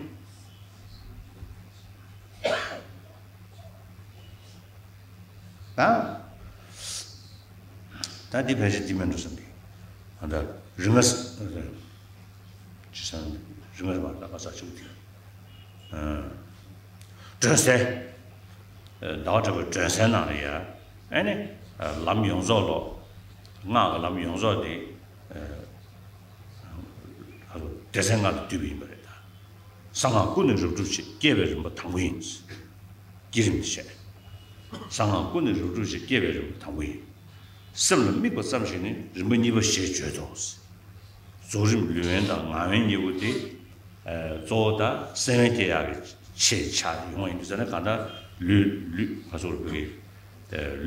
ད་ད་འདི་ཕལ་ཆེར་འདི་མིན་འགྲོ་བསམ་གི། ཨ་ད་རིག་སྔགས་ཅི་སང་རིག་སྔགས་མ་ད་ག་ས་ཆུག་དེ། སྒྲོན་གསལ། ཟླ་བ་གྲགས་པའི་སྒྲོན་གསལ་ནང་ལ་ཡ། ཨེ་ནི། ལམ་ཡོངས་རྫོགས་ལོ། སྔགས་ཀྱི་ལམ་ཡོངས་རྫོགས་དེ། སྡེ་ཚན་ལྔ་ལ་བསྡུས་པ་ཡིན་པ་རེད་ད། གསང་སྔགས་ཀུན་ནས་རབ་སྒྲུབ་བྱེད་སྐྱེ་བའི་རིམ་པ་དང་པོ་ཡིན། བསྐྱེད་རིམ་བཤད། གསང་སྔགས་ཀུན་ནས་རབ་སྒྲུབ་བྱེད་སྐྱེ་བའི་རིམ་པ་དང་པོ་ཡིན། སེམས་ལ་དམིགས་པ་ཙམ་ཞིག་ནི་རིམ་པ་གཉིས་པ་ཞེས་བརྗོད་དོ། རྫོགས་རིམ་ལུས་དབེན་དང་ངག་དབེན་གཉིས་པོ་དེ། གཙོ་བོ་ད་སེམས་དབེན་སྐྱེ་ཡག་གི་ཆེད་ཆགས་ཡོང་བ་ཡིན་དུས་ཙང་ནས་གང་ལྟར་ལུས་ལུས་ང་ཚོར་བོད་ཀྱི་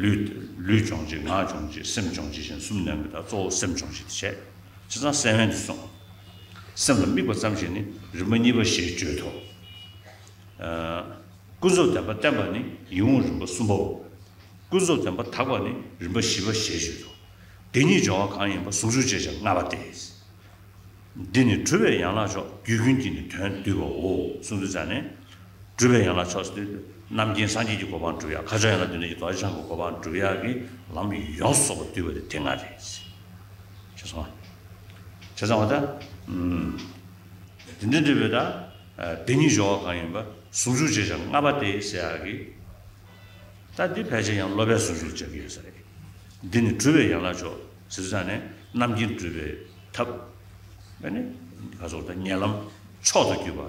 ལུས་ལུས་སྦྱོང་བྱེད་ངག་སྦྱོང་བྱེད་སེམས་སྦྱོང་བྱེད་བཞིན་གསུམ་ལྡན་གྱི་ད་གཙོ་བོ་སེམས་སྦྱོང་བྱེད་དེ་བྱས། བྱས་ཙང་སེམས་དབེན་དུ་སོང་། སེམས་ལ་དམིགས་པ་ཙམ་ཞིག་ནི་རིམ་པ་གཉིས་པ་ཞེས་བརྗོད་དོ། ཀུན་རྫོབ་བདེན་པ་བསྟན་པ་ནི་ཡིད་འོང་རིམ་པ་གསུམ་པའོ། ཀུན་རྫོབ་བདེན་པ་དག་པ་ནི་རིམ་པ་བཞི་པ་ཞེས་བརྗོད་དོ། དེ་གཉིས་སྦྱོར་བ་གང་ཡིན་པ་ཟུང་འཇུག་ཅེས་བྱ་ལྔ་པ་སྟེ། འདི་ནི་གྲུབ་པའི་ཡན་ལག་མཆོག་རྒྱུད་ཀུན་གྱི་ནི་དོན་བསྡུས་པའོ་གསུངས་དུས་ཙང་ནས། གྲུབ་པའི་ཡན་ལག་མཆོག་ཟེར་དུས་རྣམ་མཁྱེན་སངས་རྒྱས་ཀྱི་གོ་འཕང་སྒྲུབ་ཡ། མཁའ་སྤྱོད་ཡན་ལག་བདུན་ལྡན་གྱི་རྡོ་རྗེ་འཆང་གི་གོ་འཕང་སྒྲུབ་ཡ་གི་ལམ་ཡོངས་སུ་རྫོགས་པ་བསྡུས་པ་དེ་དེ་ལྔ་རེད། ཤེས་སོང་ང་། བྱས་ཙང་བ་ད། དེ་འདྲ་འདྲ་བའི་ད། དེ་གཉིས་སྦྱོར་བ་གང་ཡིན་པ་ཟུང་འཇུག་ཅེས་བྱ་ལྔ་པ་སྟེ་ཟེར་ཡག་གི། ད་འདི་ཕལ་ཆེར་ཡང་སློབ་པའི་ཟུང་འཇུག་ལ་སྦྱར་གྱི་ཡོད་ས་རེད། འདི་ནི་གྲུབ་པའི་ཡན་ལག་མཆོག་ཟེར་དུས་ཙང་ནས་རྣམ་མཁྱེན་སྒྲུབ་པའི་ཐབས། ཨ་ནི། ག་ཚོད་ད་ཉེ་ལམ་མཆོག་ཏུ་གྱུར་པ་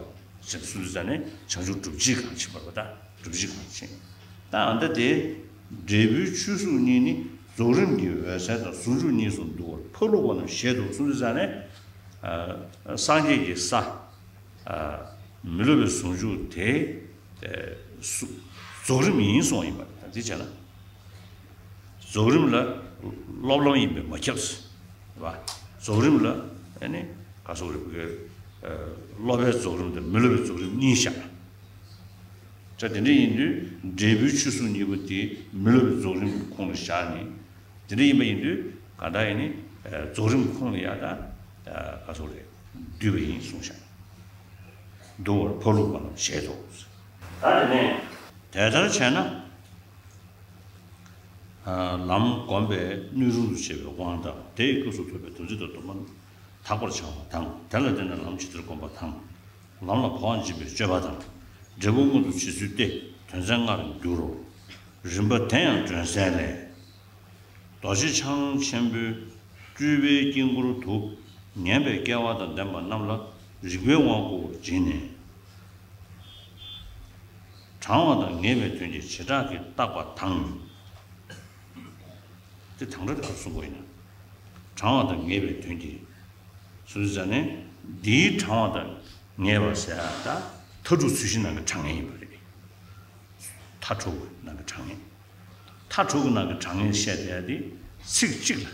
ཟེར་གསུངས་དུས་ཙང་ནས་བྱང་ཆུབ་སྒྲུབ་བྱེད་གང་ཕྱིན་པ་རེད་པ། ད་སྒྲུབ་བྱེད་གང་ཕྱིན། ད་ཨ་ད་དེ། འབྲས་བུའི་ཆོས་གཟུགས་གཉིས་ནི་རྫོགས་རིམ་གྱི་འོད་གསལ་དང་ཟུང་འཇུག་གཉིས་སུ་འདུ་བར་འཕགས་ལུགས་པ་རྣམས་བཞེད་དོ་གསུངས་དུས་ཙང་ནས། སངས་རྒྱས་ཀྱི་ས། མི་སློབ་པའི་ཟུང་འཇུག་དེ། རྫོགས་རིམ་ཡིན་གསུངས་ཡིན་པ་རེད། ད་འདི་བྱས་ན། རྫོགས་རིམ་ལ་སློབ་ལམ་ཡིན་པས་མ་ཁྱབ། རེད་པ། རྫོགས་རིམ་ལ་ཨ་ནི་ག་སོགས་རེད་པ། སློབ་པའི་རྫོགས་རིམ་དང་མི་སློབ་པའི་རྫོགས་རིམ་གཉིས་བཞག་ད་དེ་འདྲ་ཡིན་དུས་འབྲས་བུའི་ཆོས་གཟུགས་གཉིས་པོ་དེ་མི་སློབ་པའི་རྫོགས་རིམ་ཁོངས་ལ་བཞག་ནས། དེ་འདྲ་ཡིན་པ་ཡིན་དུས་གང་ལྟར་ཡིན་ནི། རྫོགས་རིམ་ཁོངས་ལ་ཡ་ད། ག་སོགས་རེད། བསྡུས་པ་ཡིན་གསུངས་བཞག་འདུ་བར་འཕགས་ལུགས་པ་རྣམས་བཞེད་དོ། ད་དེ་ནས་དེ་ལྟར་བྱས་ན། ལམ་བསྒོམ་པའི་སྣོད་རུང་དུ་བྱེད་པའི་དབང་དང་དེའི་སྐབས་སུ་ཐོབ་པའི་དམ་ཚིག་དང་སྡོམ་པ་དག་པར་བྱ་བ་དང་། དེ་ལ་བརྟེན་ནས་ལམ་ཇི་ལྟར་བསྒོམ་པ་དང་། ལམ་ལ་བོགས་འབྱིན་པའི་སྤྱོད་པ་དང་། འབྲས་བུ་མངོན་དུ་བྱེད་ཚུལ་ཏེ་དོན་ཚན་ལྔར་འགྱུར་རོ། རིམ་པ་དེ་ཡང་སྒྲོན་གསལ་ལས། རྡོ་རྗེ་འཆང་ཆེན་པོས་སྤྲུལ་པའི་དཀྱིལ་འཁོར་དུ་ངེས་པའི་སྐལ་བ་དང་ལྡན་པ་རྣམས་ལ་རིག་པའི་དབང་བསྐུར་བར་བགྱིས་ནས། དྲང་བ་དང་ངེས་པའི་དོན་གྱི་བྱེ་བྲག་གིས་བརྟག་པ་དང་། དེ་དང་པོ་དེ་ག་གསུང་གི་ཡིན་ན། དྲང་བ་དང་ངེས་པའི་དོན་གྱི། སོ་སོའི་ཟ་ནས་འདིའི་དྲང་བ་དང་ངེས་པ་ཟེར་ཡ་ད་མཐའ་དྲུག་ཚུལ་བཞི་ནང་གི་དྲང་ངེས་ཡིན་པ་རེད། མཐའ་དྲུག་ནང་གི་དྲང་ངེས། མཐའ་དྲུག་གི་ནང་གི་དྲང་ངེས་བཤད་བསྡད་ཡ་དེ་ཚིག་གཅིག་ལ།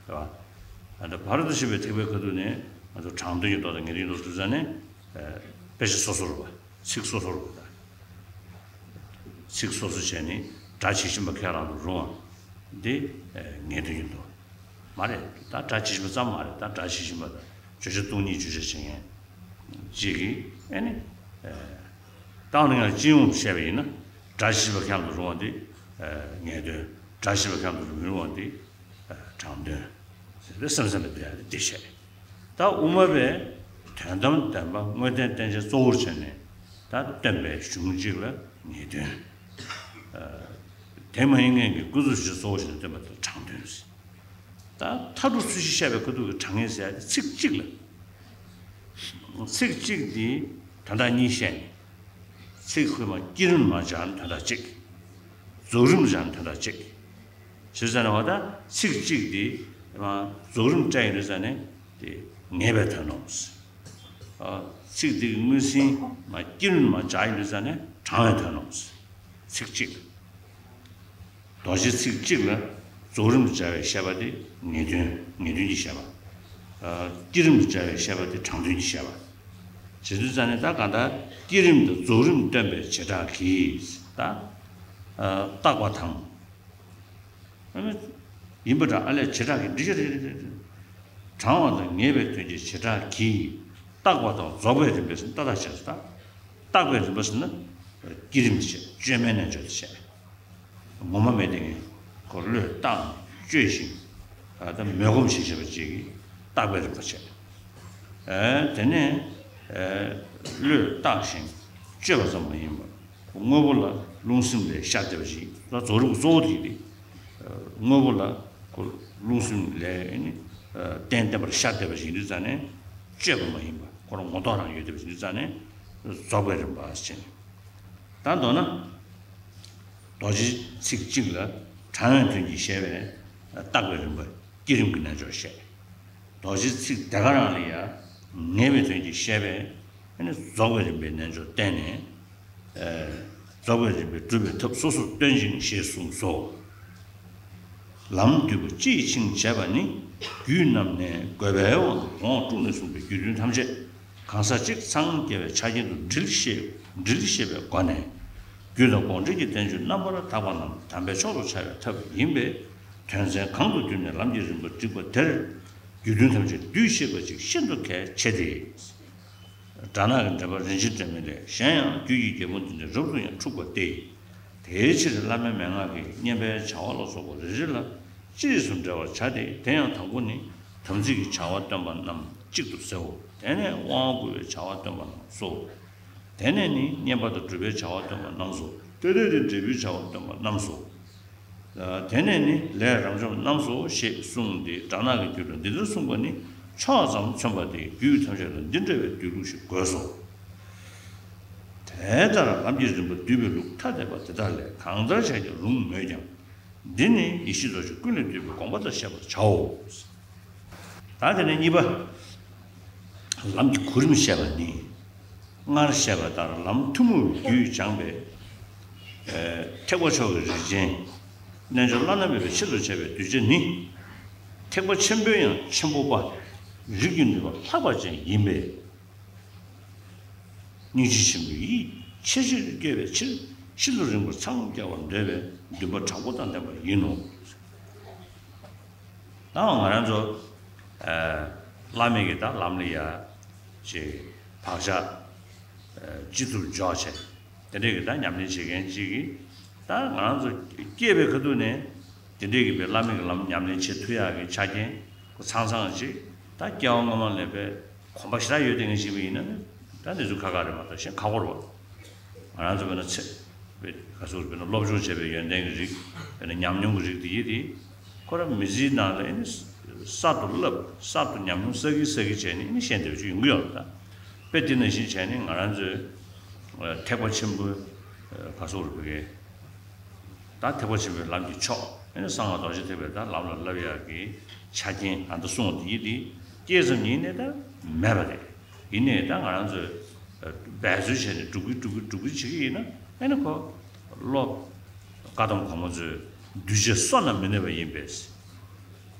རེད་བ། ཨ་ད་བར་དུ་ཕྱིན་པའི་ཐེག་པའི་ཁ་ཐུག་ནས་ང་ཚོ་དྲང་དོན་གྱི་མདོ་དང་ངེས་དོན་གྱི་མདོ་ཐུག་ས་ནས་དཔེ་ཆ་སོ་སོ་རེད་བ། ཚིག་སོ་སོ་རེད་བ། ད་ཚིག་སོ་སོ་བྱས་ནས་སྒྲ་ཇི་བཞིན་པ་ཁས་བླངས་དུ་རུང་བ་འདི་ངེས་དོན་གྱི་མདོ་མ་རེད། ད་སྒྲ་ཇི་བཞིན་པ་ཙམ་མ་རེད། ད་སྒྲ་ཇི་བཞིན་པ་དང་བརྗོད་བྱ་སྟོང་ཉིད་བརྗོད་བྱ་བྱེད་མཁན་གཅིག་གིས་ཨེ་ནི། བཏང་ནས་ཡང་སྤྱི་ཡོངས་བཤད་པ་ཡིན་ན། སྒྲ་ཞིབ་པ་ཁྱད་དུ་རུང་བ་དེ་ངེས་དོན། སྒྲ་ཞིབ་པ་ཁྱད་དུ་མི་རུང་བ་དེ་དྲང་དོན་ཟེར་ཏེ་སེམས་སེམས་པའི་དེ་ཡང་དེ་བཤད། ད་དབུ་མ་པས་དོན་དམ་བདེན་པ་དངོས་བསྟན་བསྟན་བྱ་གཙོ་བོར་བྱས་ནས་ད་སྟོན་པའི་གཞུང་གཅིག་ལ་ངེས་དོན། དེ་མ་ཡིན་མཁན་གྱི་ཀུན་རྫོབ་ཞེས་གཙོ་བོར་བྱས་ནས་སྟོན་པ་དེ་ལ་དྲང་དོན་ཟེར། ད་མཐའ་དྲུག་ཚུལ་བཞི་བཤད་པའི་ཁ་ཐུག་གི་དྲང་ངེས་ཟེར་ཡ་དེ་ཚིག་གཅིག་ལ། ཚིག་གཅིག་འདིས་དོན་དག་གཉིས་བཤད་ནས། ཚིག་དབུ་མ་བསྐྱེད་རིམ་མར་སྦྱར་ན་དོན་དག་གཅིག་རྫོགས་རིམ་སྦྱར་ན་དོན་དག་གཅིག་ཞེས་ཟེར་ན་བ་ད་ཚིག་གཅིག་འདིས་རྫོགས་རིམ་བཀྲལ་ཡོང་དུས་ཙ་ནས་དེ་ངེས་པའི་དོན་ནོ། ཚིག་འདི་གི་དངོས་ཟིན་མར་བསྐྱེད་རིམ་མར་སྦྱར་ཡོང་དུས་ཙ་ནས་དྲང་བའི་དོན་ནོ། ཚིག་གཅིག་རྡོ་རྗེ་ཚིག་གཅིག་ལ་རྫོགས་རིམ་སྦྱར་བའི་བཤད་པ་དེ་ངེས་དོན། ངེས་དོན་གྱི་བཤད་པ། ཨ། བསྐྱེད་རིམ་སྦྱར་བའི་བཤད་པ་དེ་དྲང་དོན་གྱི་བཤད་པ། བྱེད་དུས་ཙ་ནས་ད་གང་ལྟར་བསྐྱེད་རིམ་དང་རྫོགས་རིམ་སྟོན་པའི་བྱེ་བྲག་གིས་ད། ཨ། བརྟག་པ་དང་། ཨ་ནི་ཡིན་པ་འདྲ་ཨ་ལས་བྱེ་བྲག་གིས་འགྲེལ་བཤད་རེད། དྲང་བ་དང་ངེས་པའི་དོན་གྱི་བྱེ་བྲག་གིས་བརྟག་པ་དང་རྫོགས་པའི་རིམ་པས་ཟིན་ཏག་ཏག་བྱས་སོ། ད་བརྟག་པའི་རིམ་པ་ཟིན་ན་བསྐྱེད་རིམ་བྱས། བཅོས་མའི་རྣལ་འབྱོར་དེ་བྱས། ངོ་མ་མེད་དེ་ངས་ཁོ་བློས་བཏང་བཅོས་ཤིང་། ཨ། ད་མོས་གོམས་ཤིག་བྱས་པ་ཅིག་གིས་བརྟག་པའི་རིམ་པ་བྱས། ཨ། དེ་ནས། ཨ། བློས་བཏང་ཞིང་བཅོས་པ་ཙམ་མ་ཡིན་པར་དངོས་པོ་ལ་རླུང་སེམས་ལས་ཤར་བསྡད་པ་ཞིག་ད་རྫོགས་རིམ་གྱི་གཙོ་བོ་དེ་ཡིན་ཏེ། དངོས་པོ་ལ་ཁོ་རླུང་སེམས་ལས་ནི་གཏན་བདེན་པར་ཤར་བསྡད་པ་ཞིག་ཡིན་དུས་ཙ་ནས་བཅོས་པ་མ་ཡིན་པ་ཁོ་རང་ངོ་ཐོག་རང་ཡོད་བསྡད་པ་ཞིག་ཡིན་དུས་ཙ་ནས་རྫོགས་པའི་རིམ་པ་ཟེར། ད་མདོར་ན། རྡོ་རྗེ་ཚིག་གཅིག་ལ་དྲང་བའི་དོན་གྱིས་བཤད་པའི་བརྟག་པའི་རིམ་པ་བསྐྱེད་རིམ་གྱི་རྣལ་འབྱོར་བཤད། རྡོ་རྗེ་ཚིག་དེ་ག་རང་ལ་ཡང་ངེས་པའི་དོན་གྱིས་བཤད་པའི་ཨ་ནི་རྫོགས་པའི་རིམ་པའི་རྣལ་འབྱོར་བསྟན་ནས། ཨ། རྫོགས་པའི་རིམ་པས་སྒྲུབ་པའི་ཐབས་སོ་སོར་སྟོན་ཅིང་ཞེས་གསུངས་སོ། ལམ་བདུན་པོ་སྤྱི་ཡི་ཆིངས་བྱས་པ་ནི། རྒྱུད་རྣམས་ནས་དགོས་པའི་དབང་དུ་གོང་འོག་དྲུག་ནས་གསུངས་པའི་རྒྱུད་དོན་ཐམས་ཅད་གང་ཟག་གཅིག་ཚང་རྒྱ་བའི་ཆ་རྐྱེན་དུ་འདྲིལ་ཤེས། འདྲིལ་ཤེས་པའི་སྒོ་ནས། རྒྱུད་དང་དགོངས་འགྲེལ་གྱི་བསྟན་བཅོས་རྣམ་པར་དག་པ་རྣམས་དམ་པའི་མཆོག་ཏུ་འཆར་བའི་ཐབས་ཡིན་པས། དོན་ཚན་གང་དུ་བསྒྱུར་ནས་ལམ་གྱི་རིམ་པ་བསྒྲིགས་པ་དེར། རྒྱུད་དོན་ཐམས་ཅད་བསྡུས་ཤེས་པ་ཅིག་ཤིན་ཏུ་གལ་ཆེ་སྟེ། སྦྲ་ནག་གི་འགྲེལ་པ་རིན་ཆེན་སྒྲོན་མེ་ལས། གཞན་ཡང་རྒྱུད་ཀྱི་རྒྱལ་པོ་འདི་ནི་རབ་ཏུ་ཡང་འཁྲུགས་པ་སྟེ། དེའི་ཕྱིར་བླ་མའི་མན་ངག་གིས་བསྙེན་པའི་བྱ་བ་ལ་སོགས་པ་རེ་རེ་ལ་སྤྱི་རིས་སུ་འགྲེལ་བར་བྱ་སྟེ། དེ་ཡང་དང་པོ་ནི་དམ་ཚིག་གི་བྱ་བ་སྟོན་པ་རྣམས་གཅིག་ཏུ་ཟེར་བ། དེ་ནས་དབང་བསྐུར་བའི་བྱ་བ་སྟོན་པ་རྣམས་སོ། དེ་ནས་ནི་བསྙེན་པ་དང་སྒྲུབ་པའི་བྱ་བ་སྟོན་པ་རྣམས་སོ། དེ་ནས་ནི་འབྲས་བུའི་བྱ་བ་སྟོན་པ་རྣམས་སོ། དེ་ནས་ནི་ལས་རབ་འབྱམས་རྣམས་སོ་ཞེས་གསུངས་ཏེ། སྦྲ་ནག་གི་རྒྱུད་ལ་འདི་ལྟར་གསུངས་པ་ནི་ཕྱོགས་ཙམ་མཚོན་པ་སྟེ། རྒྱུད་ཐམས་ཅད་ལ་འདི་འདྲ་བའི་སྡོད་ལུགས་ཤིག་དགོས་སོ། དེ་ལྟར་ལམ་གྱི་རིམ་པ་བསྡུས་པའི་ལུགས་ཐ་དད་པ་དེ་དག་ལས་གང་ལྟར་བྱས་ཀྱང་རུང་མོད་ཀྱང་། འདི་ནི་ཡེ་ཤེས་རྫོགས་ཆེན་ཀུན་ལས་བཏུས་པའི་དགོངས་པ་ལྟར་བཤད་པར་བྱའོ། ད་དེ་ནས་གཉིས་པ། ལམ་གྱི་གོ་རིམ་བཤད་པ་ནི། སྔར་བཤད་པ་ལྟར་ལམ་ཐུན་མོང་བའི་རྒྱུད་སྦྱངས་པའི་ཐེག་པ་མཆོག་གི་རིགས་ཅན། རྣལ་འབྱོར་བླ་ན་མེད་པའི་ཆེད་དུ་བྱས་པའི་གདུལ་བྱ་ནི། ཐེག་པ་ཆེན་པོའི་ཡང་ཆེན་པོ་པ། རིགས་ཀྱི་ནུས་པ་ལྷག་པ་ཅན་ཡིན་པས། སྙིང་རྗེ་ཆེན་པོའི་ཡིད་ཆེས་ཆེར་སྐྱེ་བའི་ཕྱིར་ཤིན་ཏུ་རིང་པོར་འཚང་རྒྱ་བར་འདོད་པའི་འདུན་པ་དྲག་པོ་དང་ལྡན་པ་ཡིན་ནོ། ད་ང་རང་ཚོ་ཨ་བླ་མེད་ཀྱི་ད་ལམ་ལ་ཡ་ཅིག་བག་ཆགས་ཨ་ཅི་ཐུབ་འཇོག་བྱས། དེ་འདྲས་ཀྱི་ད་ཉམས་ལེན་བྱེད་མཁན་ཅིག་གིས། ད་ང་རང་ཚོ་སྐྱེས་པའི་ཁ་ཐུག་ནས་དེ་འདྲས་ཀྱི་བའི་བླ་མེད་ཀྱི་ལམ་ཉམས་ལེན་བྱེད་ཐུབ་ཡག་གི་ཆ་རྐྱེན་ཁོ་ཚང་ཚང་ཅིག་ད་སྐྱེ་བ་སྔ་མ་ལས་པའི་གོམས་པ་ཞེ་དྲག་ཡོད་དེ་ངས་བྱས་པ་ཡིན་ན་ནི་ད་འདི་ཚོ་ཁག་ཁག་རེད་མ་གཏོགས་གཞན་ཁག་པོ་རེད་བ། ང་རང་ཚོ་བས་ན་ཚེ་བས་ག་ཚོད་བས་ན་སློབ་སྦྱོང་བྱས་པའི་ཡོན་ཏན་གྱི་རིགས། བས་ན་ཉམས་མྱོང་གི་རིགས་དེ་ཡིན་དེ། ཁོ་རང་མི་ཚེའི་ནང་ལ་ཨེ་ནི་གསར་དུ་བསླབ། གསར་དུ་ཉམས་མྱོང་བསགས་ཀྱིན་བསགས་ཀྱིན་བྱས་ནས་ཨེ་ནི་ཤེས་བསྡད་པ་ཅིག་ཡོང་གི་ཡོད་རེད་ད། དཔེ་དེ་ནང་བཞིན་བྱས་ནས་ང་རང་ཚོའི་ཐེག་པ་ཆེན་པོའི་ག་ཚོད་རེད་བ་གི། ད་ཐེག་པ་ཆེན་པོའི་ལམ་གྱི་མཆོག་ཨེ་ནི་གསང་སྔགས་རྡོ་རྗེ་ཐེག་པའི་ད་ལམ་ལ་བསླབ་ཡག་གི་ཆ་རྐྱེན་ཨ་ད་གསུངས་པ་དེ་ཡིན་དེ། སྐྱེས་ཙམ་ཡིན་ནའི་ད་མེད་པ་རེད། ཡིན་ནའི་ད་ང་རང་ཚོས་འབད་རྩོལ་བྱས་ནས་སྒྲུབ་ཀྱི་སྒྲུབ་ཀྱི་སྒྲུབ་ཀྱི་བྱེད་ཀྱི་ཡིན་ན་ཨེ་ནི་ཁོ་བློ་བཀའ་གདམས་གོང་མ་ཚོས་འདུས་བྱས་བསོད་ནམས་མི་གནས་པ་ཡིན་པས།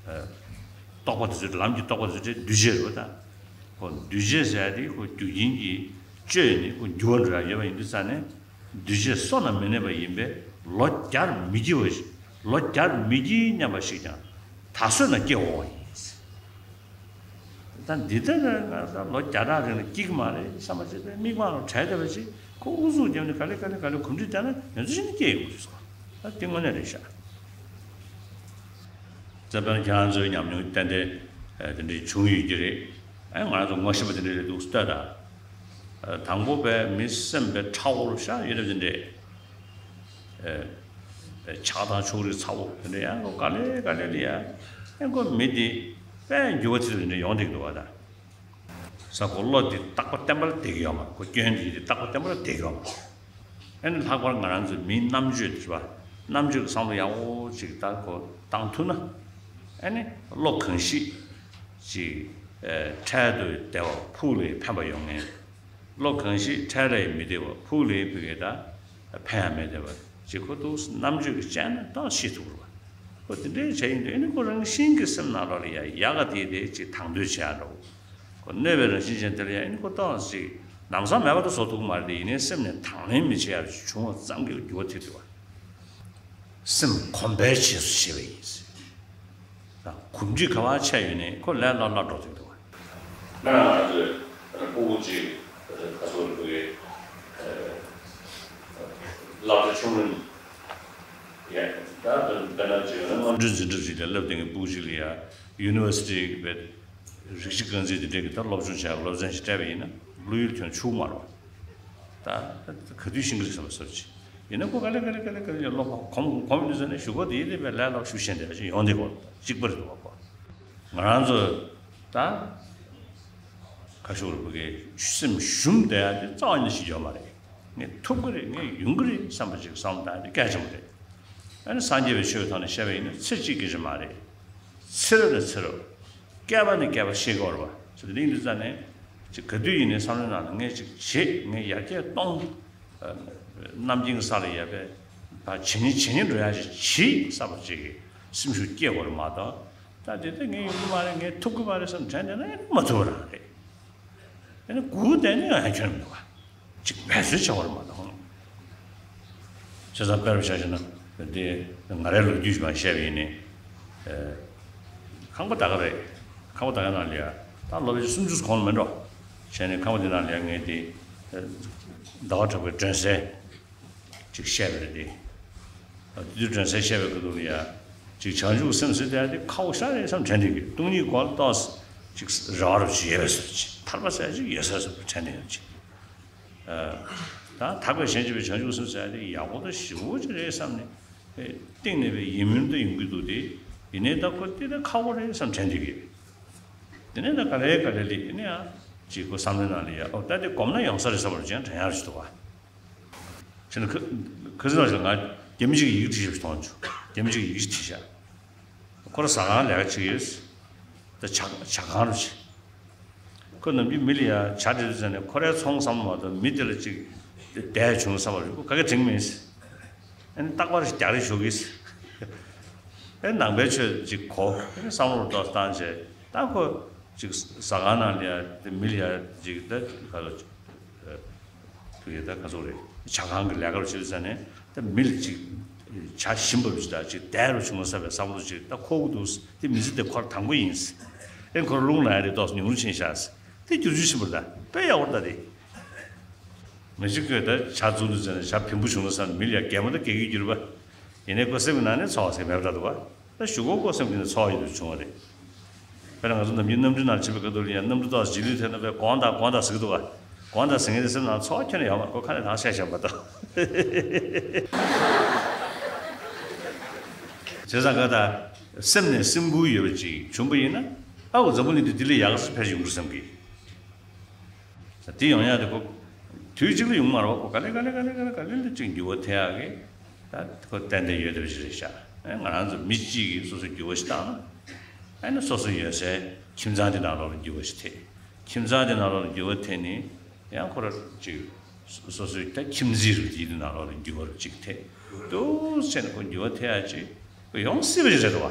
རྟོགས་པ་དེ་ཚོ་ལམ་གྱི་རྟོགས་པ་དེ་ཚོ་འདུས་བྱས་རེད་པ་ད། ཁོ་འདུས་བྱས་ཟེར་ཡ་དེ་ཁོ་རྒྱུ་རྐྱེན་གྱིས་བཅོས་ནས་ཁོ་འགྱུར་བ་འགྲོ་ཡ་ཡོད་པ་ཡིན་དུས་ཙང་ནས། འདུས་བྱས་བསོད་ནམས་མི་གནས་པ་ཡིན་པས་ལོ་བརྒྱར་མི་སྐྱེ་བ་ཞིག་ལོ་བརྒྱར་མི་སྐྱེ་སྙམ་པ་ཞིག་ཀྱང་ད་གསོད་ན་སྐྱེ་འོང་བ་ཡིན། ད་འདི་ལྟར་ང་ད་ལོ་བརྒྱ་ཕྲག་རིང་ལ་སྐྱེ་གི་མ་རེད་བསམ་པ་ཅིག་དང་། མིག་མང་རུ་བྲལ་བསྡད་པ་ཅིག་ཁོ་ཨུ་ཚུགས་བརྒྱབ་ནས་ག་ལེ་ག་ལེ་ག་ལེ་གོམས་འདྲིས་བསྡད་ན་ཡོད་ཚད་ཤིན་ཏུ་སྐྱེ་ཡོང་གི་རེད་ཟེར་བ། ད་དེ་དངོས་གནས་རེད་ཤག་ད་དཔེར་ན་ཁྱེད་རང་ཚོའི་ཉམས་མྱོང་ཏན་ཏན་དེ་འདྲའི་བྱུང་ཡོད་ཀྱི་རེད། ཨ་ང་རང་ཚོ་ངོ་ཤེས་པ་དེ་འདྲ་རེད་འདུག་ལྟོས་དང་། དང་པོ་པའི་མི་སེམས་པའི་ཁྲ་བོ་རུ་ཤར་ཡོད་དེ་འདྲས། ཨེ། ཆགས་སྡང་ཕྱོགས་རིས་ཚ་བོ་དེ་འདྲ་ཡང་གོ་ག་ལེ་ག་ལེ་ལ་ཡ། ཨེ་ཁོ་མི་དེ་དཔེ་འགྱུར་བ་ཆེ་དེ་འདྲ་ཡོང་བསྡད་ཀྱི་འདུག་བ་ད། ས་ཁོ་བློ་དེ་རྟག་པ་བརྟན་པ་ལ་བསྡད་ཀྱི་ཡོད་མ་རེད། ཁོ་སྐྱོན་དེ་དེ་རྟག་པ་བརྟན་པ་ལ་བསྡད་ཀྱི་ཡོད་མ་རེད། ཨེ་ནི་ལྷག་པར་ང་རང་ཚོའི་མིའི་རྣམ་དཔྱོད་དེ་རེད་བ། རྣམ་དཔྱོད་ཀྱི་བསམ་བློ་ཡག་པོ་ཅིག་ད་ཁོ་བཏང་ཐུབ་ན། ཨེ་ནི་བློ་གང་ཞིག་ཅིག་ཨེ་འཕྲལ་དུ་བདེ་བ་ཕུགས་ལ་ཕན་པ་ཡོང་ངེས། བློ་གང་ཞིག་འཕྲལ་ལ་མི་བདེ་བ་ཕུགས་ལ་ཕུགས་ཀྱི་ད་ཕན་ཡང་མི་བདེ་བ་ཅིག་ཁོ་ཐུག་རྣམ་དཔྱོད་ཀྱིས་དཔྱད་ན་ཏོག་ཤེས་ཐུབ་རེད་བ། ཁོ་དེ་འདྲའི་བྱས་ཡིན་དུས་ཨེ་ནི་ཁོ་རང་བཞིན་གྱིས་སེམས་ནང་ལོགས་ལ་ཡ་ཡག་ག་དེ་དེ་ཅིག་དང་དོད་བྱེད་ཡ་འདྲ་བོ། ཁོ་གནོད་པའི་རང་བཞིན་ཅན་དེ་ལ་ཡང་ཨེ་ནི་ཁོ་ཏོག་ཙམ་ལམ་སང་མེད་པ་དུ་བཟོ་ཐུབ་ཀྱི་མ་རེད་དེ། ཡིན་ནའི་སེམས་ནས་དང་ལེན་མི་བྱེད་ཡ་བྱུང་བ་ཙམ་གྱིས་འགྱུར་བ་ཐེབས་ཐུབ་པ། སེམས་གོམས་པའི་རྗེས་སུ་བྱེད་པ་ཡིན། ད་གོམས་འདྲིས་ག་པར་ཆགས་ཡོད་ནའི་ཁོ་ལས་སླ་སླ་འགྲོ་ཐུབ་ཐུབ་པ། ང་རང་ཚོས་སྤུ་གུ་གཅིག་ཁ་སོ་རུ་གི་སློབ་གྲྭ་ཆུང་རིམ་ཡ་ད་དཔེར་ན་ཅིག་ཡོད་ན་སྔོན་འགྲོའི་འཛིན་གྲྭ་ཞིག་ལ་སློབ་དེ་གི་སྤུ་གུ་གཅིག་ལ་ཡ་ཡུ་ནི་ཝར་སི་ཊི་བའི་རིགས་གཅིག་རྐང་འཛིན་དེ་འདྲས་ཀྱི་ད་སློབ་སྦྱོང་བྱས་སློབ་ཚན་ཞིག་སྤྲད་པ་ཡིན་ན་བློ་ཡུལ་ཁྱོན་ཆུང་མ་རེད་བ། ད་ད་ག་དུས་ཤེས་ཀྱི་རེད་བསམ་པ་སོགས་ཀྱི། ཡིན་ན་ཁོ་ག་ལེ་ག་ལེ་ག་ལེ་ག་ལེ་སློབ་གོམས་གོམས་ཡོང་དུས་ཙ་ནས་གཞུག་གུ་དེའི་དེ་བས་ལས་སླ་ཤུགས་ཆེན་དེ་ཅིག་ཡོང་དེ་གོ་གཅིག་པ་རེད་འདུག་བ་ཁོ། ང་རང་ཚོ་ད་ཁ་ཤོར་བུ་གའི་སེམས་ཞུམ་བསྡད་ཡ་དེ་རྩ་བ་ཉིད་ནས་ཤེས་ཀྱི་ཡོད་མ་རེད། ངས་ཐུབ་ཀྱི་རེད། ངས་ཡོང་གི་རེད་བསམ་པ་ཅིག་བསམ་བཏང་ཡ་དེ་གལ་ཆེན་པོ་རེད། ཨ་ནི་སངས་རྒྱས་པའི་ཆོས་ཐོག་ནས་བཤད་པ་ཡིན་ན་ཚེ་གཅིག་གི་རེད་མ་རེད། ཚེ་རབས་ནས་ཚེ་རབས། བསྐལ་པ་ནས་བསྐལ་པ་ཤེས་དགོས་རེད་བ། ཚུལ་གླེང་དུས་ཙ་ནས་ཅིག་ག་དུས་ཡིན་ནའི་བསམ་བློའི་ནང་ལ་ངས་ཅིག་བྱེད། ངས་ཡར་རྒྱས་གཏོང་། ཨ་ནམ་རྒྱུན་ས་ལ་ཡ་བས་ད་ཇེ་ཉེ་ཇེ་ཉེ་འགྲོ་ཡ་ཞིག་བྱེད་བསམ་པ་ཅིག་གི་སེམས་ཤུགས་སྐྱེ་དགོས་རེད་མ་གཏོགས། ད་དེ་ལྟར་ངས་ཡོང་གི་མ་རེད། ངས་ཐུབ་ཀྱི་མ་རེད་བསམ་དྲན་བསྡད་ན་ཡང་མ་ཐུབ་པ་རང་རེད། ཨ་ནི་སྒུག་བསྡད་ན་ཡང་ཁྱོན་མི་འདུག་བ། ཅིག་འབད་རྩོལ་བྱ་བར་མ་གཏོགས། བྱས་ཙང་དཔེར་བཞག་བྱས་ན་འདི་ང་རའི་ལོ་རྒྱུས་ཤིག་མར་བཤད་པ་ཡིན་ནའི། ཨེ། ཁང་པ་ད་ག་རེད། ཁང་པ་ད་ག་ནང་ལ་ཡ། ད་ལོ་བཅུ་སུམ་ཅུ་གོང་ལ་མེད་འགྲོ། བྱས་ནས་ཁང་པ་འདི་ནང་ལ་ཡ་ངས་འདི། ཨེ། ཟླ་བ་གྲགས་པའི་སྒྲོན་གསལ་ཅིག་བཤད་པ་རེད་དེ། དེ་དུས་སྒྲོན་གསལ་བཤད་པའི་སྐབས་དུ་ལ་ཡ། ཅིག་བྱང་ཆུབ་སེམས་ཟེར་དེ་ཡ་དེ་ཁག་པོ་ཤ་རེད་བསམ་དྲན་འདུག་གི། སྟོང་ཉིད་སྐོར་ལ་ཏོག་ཙམ་ཅིག་རེ་བ་རུ་ཅིག་ཡོད་པའི་བཟོ་ཅིག་ཐར་པ་ཟེར་ཅིག་ཡོད་ས་བཟོ་དྲན་འདུག་ཅིག་ཨ། ད་ཐར་པའི་གཞན་གཅེས་པའི་བྱང་ཆུབ་སེམས་ཟེར་ཡ་དེ་ཡག་པོ་དང་ཞེ་པོ་ཅིག་རེད་བསམ་ནས། ཨེ། གཏིང་ནས་པའི་ཡིད་སྨོན་དུ་ཡོང་གི་འདུག་སྟེ། ཡིན་ནའི་ད་ཁོ་དེ་ད་ཁག་པོ་རེད་བསམ་དྲན་འདུག་གི། དེ་ནས་ད་ག་ལེ་ག་ལེ་ལི་ཡིན་ནའི་ཨ། ཅིག་ཁོ་བསམ་བློའི་ནང་ལ་ཡ། ཨོ་ད་དེ་གོམས་ན་ཡོང་ས་རེད་བསམ་པ་ཅིག་དྲན་ཡག་ཅིག་འདུག་བ། བྱས་ན་ཁ་ཁ་སང་ཞིག་ང་རྒྱ་མི་ཅིག་གིས་ཡི་གེ་བྲིས་ཤིག་མཐོང་བྱུང་། རྒྱ་མི་ཅིག་གིས་ཡི་གེ་བྲིས་ཤག་ཁོ་རང་ཟ་ཁང་ལས་ཀ་བྱེད་ཀྱི་ཡོད། ད་ཇ་ཇ་ཁང་རུ་བྱེད། ཁོ་ནམ་རྒྱུན་མི་ལ་ཡ་ཇ་སྤྲད་དུས་ཙམ་ནས་ཁོ་རའི་ཚོང་བསམ་བློ་མ་གཏོགས་མི་དེ་ལ་ཅིག་བསྡད་བྱུང་བསམ་པ་རེད། ཁོ་ག་གེ་དྲན་གྱི་མེད། ཨ་ནི་རྟག་པར་རྒྱག་རེས་ཞུ་གི། ཨ་ནི་ནང་པའི་ཆོས་ཅིག་གོ། ཨ་ནི་བསམ་བློ་ཏོག་བཏང་བྱས། ད་ཁོ་ཅིག་ཟ་ཁང་ནང་ལ་ཡ་དེ་མི་ལ་ཡ་ཅིག་ད་ག་ལ། དེ་ད་ག་ཚོད་རེད། ཇ་ཁང་གི་ལས་ཀ་རུ་བྱེད་ས་ནས་ད་མི་ལ་ཅིག་ཇ་ཞིམ་པ་ཅིག་དང་ཅིག་དལ་རུ་བྱུང་ས་བའི་བསམ་བློ་ཅིག་ད་འཁོར་གྱི་འདུག་དེ་མི་ཚེ་དེ་ཁོར་དང་པོ་ཡིན། ཨེ་ཁོར་རླུང་ལ་ཡ་རེད་ཏོག་ཙམ་ཉུང་རུ་ཕྱིན་ཤག་དེ་བསྒྱུར་བཅོས་ཕྱིན་པ་རེད། ད་དཔེ་ཡག་པོ་རེད་ད་དེ། མི་གཅིག་གིས་ད་ཇ་བཙུགས་དུས་ཙམ་ནས་ཇ་བེམ་པོ་བྱུང་ན་བསམ་ནས་མི་ལ་ཡ་གད་མོ་ད་གད་གི་གྱུར་པ། ཡིན་ནའི་ཁོ་སེམས་ཀྱི་ནང་ནས་ཚོར་བ་ཟེར་མེད་པ་འདྲ་འདུག་བ། ད་གཞུག་གུ་ཁོ་སེམས་ཀྱི་ནང་ཚོར་བ་ཡོད་དུ་བྱུང་བ་རེད། དཔེར་ན་ང་ཚོ་ནམ་རྒྱུན་གནམ་གྲུའི་ནང་ཕྱིན་པའི་སྐབས་དུ་ལ་ཡང་གནམ་གྲུ་ཏོག་ཙམ་རྗེས་ལུས་ཐེབས་ན་དཔེ་དགོང་དག་དགོང་དག་ཟེར་གི་འདུག་བ། དགོང་དག་ཟེར་མཁན་དེ་སེམས་ནང་ཚོར་བ་ཁྱོན་ནས་ཡོད་མ་རེད། ཁོ་ཁ་ནས་ད་བཤད་བཞག་པ་དང་། བྱས་ཙང་ག་ད་སེམས་ནས་སེམས་འགུལ་ཡོད་པ་ཅིག་བྱུང་པ་ཡིན་ན། ཨ་འོ་འཛམ་བུ་གླིང་འདི་འདི་ལས་ཡག་ས་ཕལ་ཆེར་ཡོང་གི་རེད་བསམ་གི། དེ་ཡོང་ཡག་དེ་ཁོ་དུས་གཅིག་ལ་ཡོང་མ་རེད་བ། ཁོ་ག་ལེ་ག་ལེ་ག་ལེ་ག་ལེ་ལ་ཅིག་འགྱུར་བ་ཐེབས་ཡག་གི་ད་ཁོ་ཏན་ཏན་ཡོད་བསྡད་པ་ཞིག་རེད་ཤག་ཨེ་ང་རང་ཚོ་མི་གཅིག་གིས་སོ་སོ་འགྱུར་བ་ཞིག་བཏང་ན། ཨེ་ནི་སོ་སོ་ཡོད་སའི་ཁྱིམ་ཚང་དེ་ནང་ལོགས་ལ་འགྱུར་བ་ཞིག་ཐེབས། ཁྱིམ་ཚང་དེ་ནང་ལོགས་ལ་འགྱུར་བ་ཐེབས་ནས་ཡང་ཁོ་ར་ཅིག་སོ་སོའི་ད་ཁྱིམ་མཚེས་རུ་དེའི་ནང་ལོགས་ལ་འགྱུར་བ་རུ་ཅིག་ཐེབས། འདུག་བྱས་ནས་ཁོ་འགྱུར་བ་ཐེབས་ཡག་ཅིག་ཁོ་ཡོང་སྲིད་པ་ཞིག་རེད་འདུག་བ།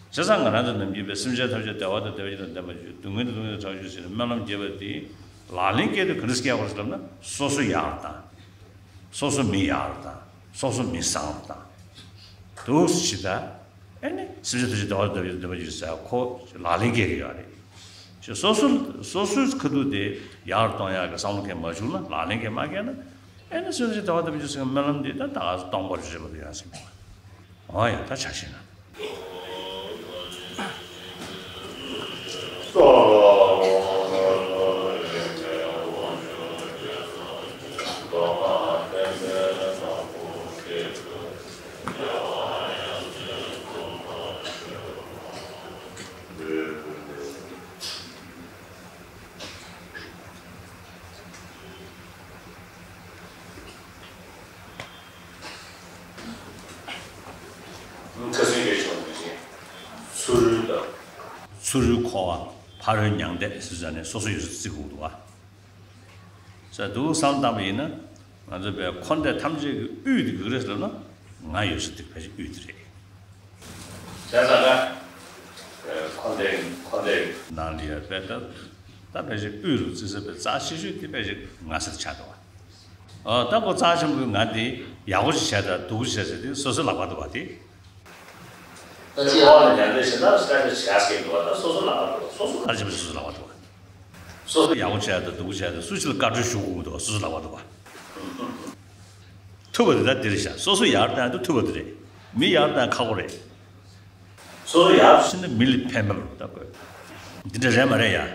བྱས་ཙང་ང་རང་ཚོ་ནམ་རྒྱུན་པའི་སེམས་ཅན་ཐམས་ཅད་བདེ་བ་དང་བདེ་བ་ཅན་དང་ལྡན་པར་ཤོག་སྡུག་བསྔལ་དང་སྡུག་བསྔལ་དང་བྲལ་བར་ཤོག་ཟེར་ནས་སྨོན་ལམ་རྒྱག་པ་དེ་ལག་ལེན་བཀལ་དུས་ག་འདྲ་ཞིག་བཀལ་དགོས་ཟེར་ལབ་ན། སོ་སོ་ཡག་རུ་བཏང་། སོ་སོ་མི་ཡག་རུ་བཏང་། སོ་སོ་མི་བཟང་རུ་བཏང་། འདུག་སེ་བྱེད་ད། ཨེ་ནི་སེམས་ཅན་ཐམས་ཅད་བདེ་བ་དང་བདེ་བ་ཅན་དང་ལྡན་པར་ཤོག་ཟེར་ཁོ་ལག་ལེན་བཀལ་གི་ཡོད་རེད། ཞེས་སོ་སོ་སོ་སོའི་ཁ་ཐུག་དེ་ཡར་གཏོང་ཡག་གི་བསམ་བློ་གང་མ་བྱུང་ན། ལག་ལེན་གང་མ་བཀལ་ན། ཨེ་ནི་སོ་སོའི་དལ་བ་དལ་བུ་ཅན་སེམས་ཀྱི་སྨོན་ལམ་འདི་ད་ད་ག་སེ་སྟོང་པར་རེ་བ་དེ་ཡང་སེམས་ཨོ་ཡ་ད་ཆ་ཤེས་ན། ཁ་སང་གི་ཆོག་མི་ཤེས། ཚུ་རོལ་དང་། ཚུ་རོལ་འཁོར་བ། ཕ་རོལ་མྱང་འདས་ཟེར་ས་ནས་སོ་སོ་ཡོད་ས་བརྩི་དགོས་འདུག་བ། ས་འདུག་བསམ་བཏང་བ་ཡིན་ན། ང་ཚོ་བས་འཁོར་འདས་ཐམས་ཅད་ཀྱི་དབུས་དེ་ག་རེ་ཟེར་ན། ང་ཡོད་ས་དེ་ཕལ་ཆེར་དབུས་དེ་རེད། བྱས་ཙང་ཀ་འཁོར་འདས་འཁོར་འདས་ནང་ལ་ཡ་བས་ད་ད་ཕལ་ཆེར་དབུས་རུ་བརྩི་ས་བས་རྩ་ཆེ་ཤོས་དེ་ཕལ་ཆེར་ང་ཟེར་ཆགས་འདུག་བ། ཨ་ད་ཁོ་རྩ་ཆེན་པོའི་ང་དེ་ཡག་པོ་ཞིག་བྱས་དང་སྡུག་པོ་ཞིག་བྱས་ཟེར་དེ་སོ་སོའི་ལག་པ་འདུག་བ་དེ། ད་ཅི་ཡང་ལ་ཉན་དེ་ཞེ་དྲག་སྐད་ཆ་བྱས་སྐད་འདུག་བ། ད་སོ་སོ་ལག་པ་འདུག་བ། སོ་སོ་ག་རེ་བྱས་པ་སོ་སོ་ལག་པ་འདུག་བ། སོ་སོ་ཡག་པོ་བྱས་དང་སྡུག་པོ་བྱས་དང་སུ་ཞིག་ལ་བཀའ་འཁྲོལ་ཞུ་དགོས་མི་འདུག་བ། སོ་སོ་ལག་པ་འདུག་བ། ཐུབ་པ་དེ་ད་འདི་རེད་ཤག་སོ་སོ་ཡག་རུ་བཏང་ཡག་ཐུབ་པ་དེ་རེད། མི་ཡག་རུ་བཏང་ཡག་ཁག་པོ་རེད། སོ་སོ་ཡག་རུ་ཕྱིན་ན་མི་ལ་ཕན་པ་རུ་ད་དགོས། འདི་འདྲ་རེད་མ་རེད་ཡ། ཨ།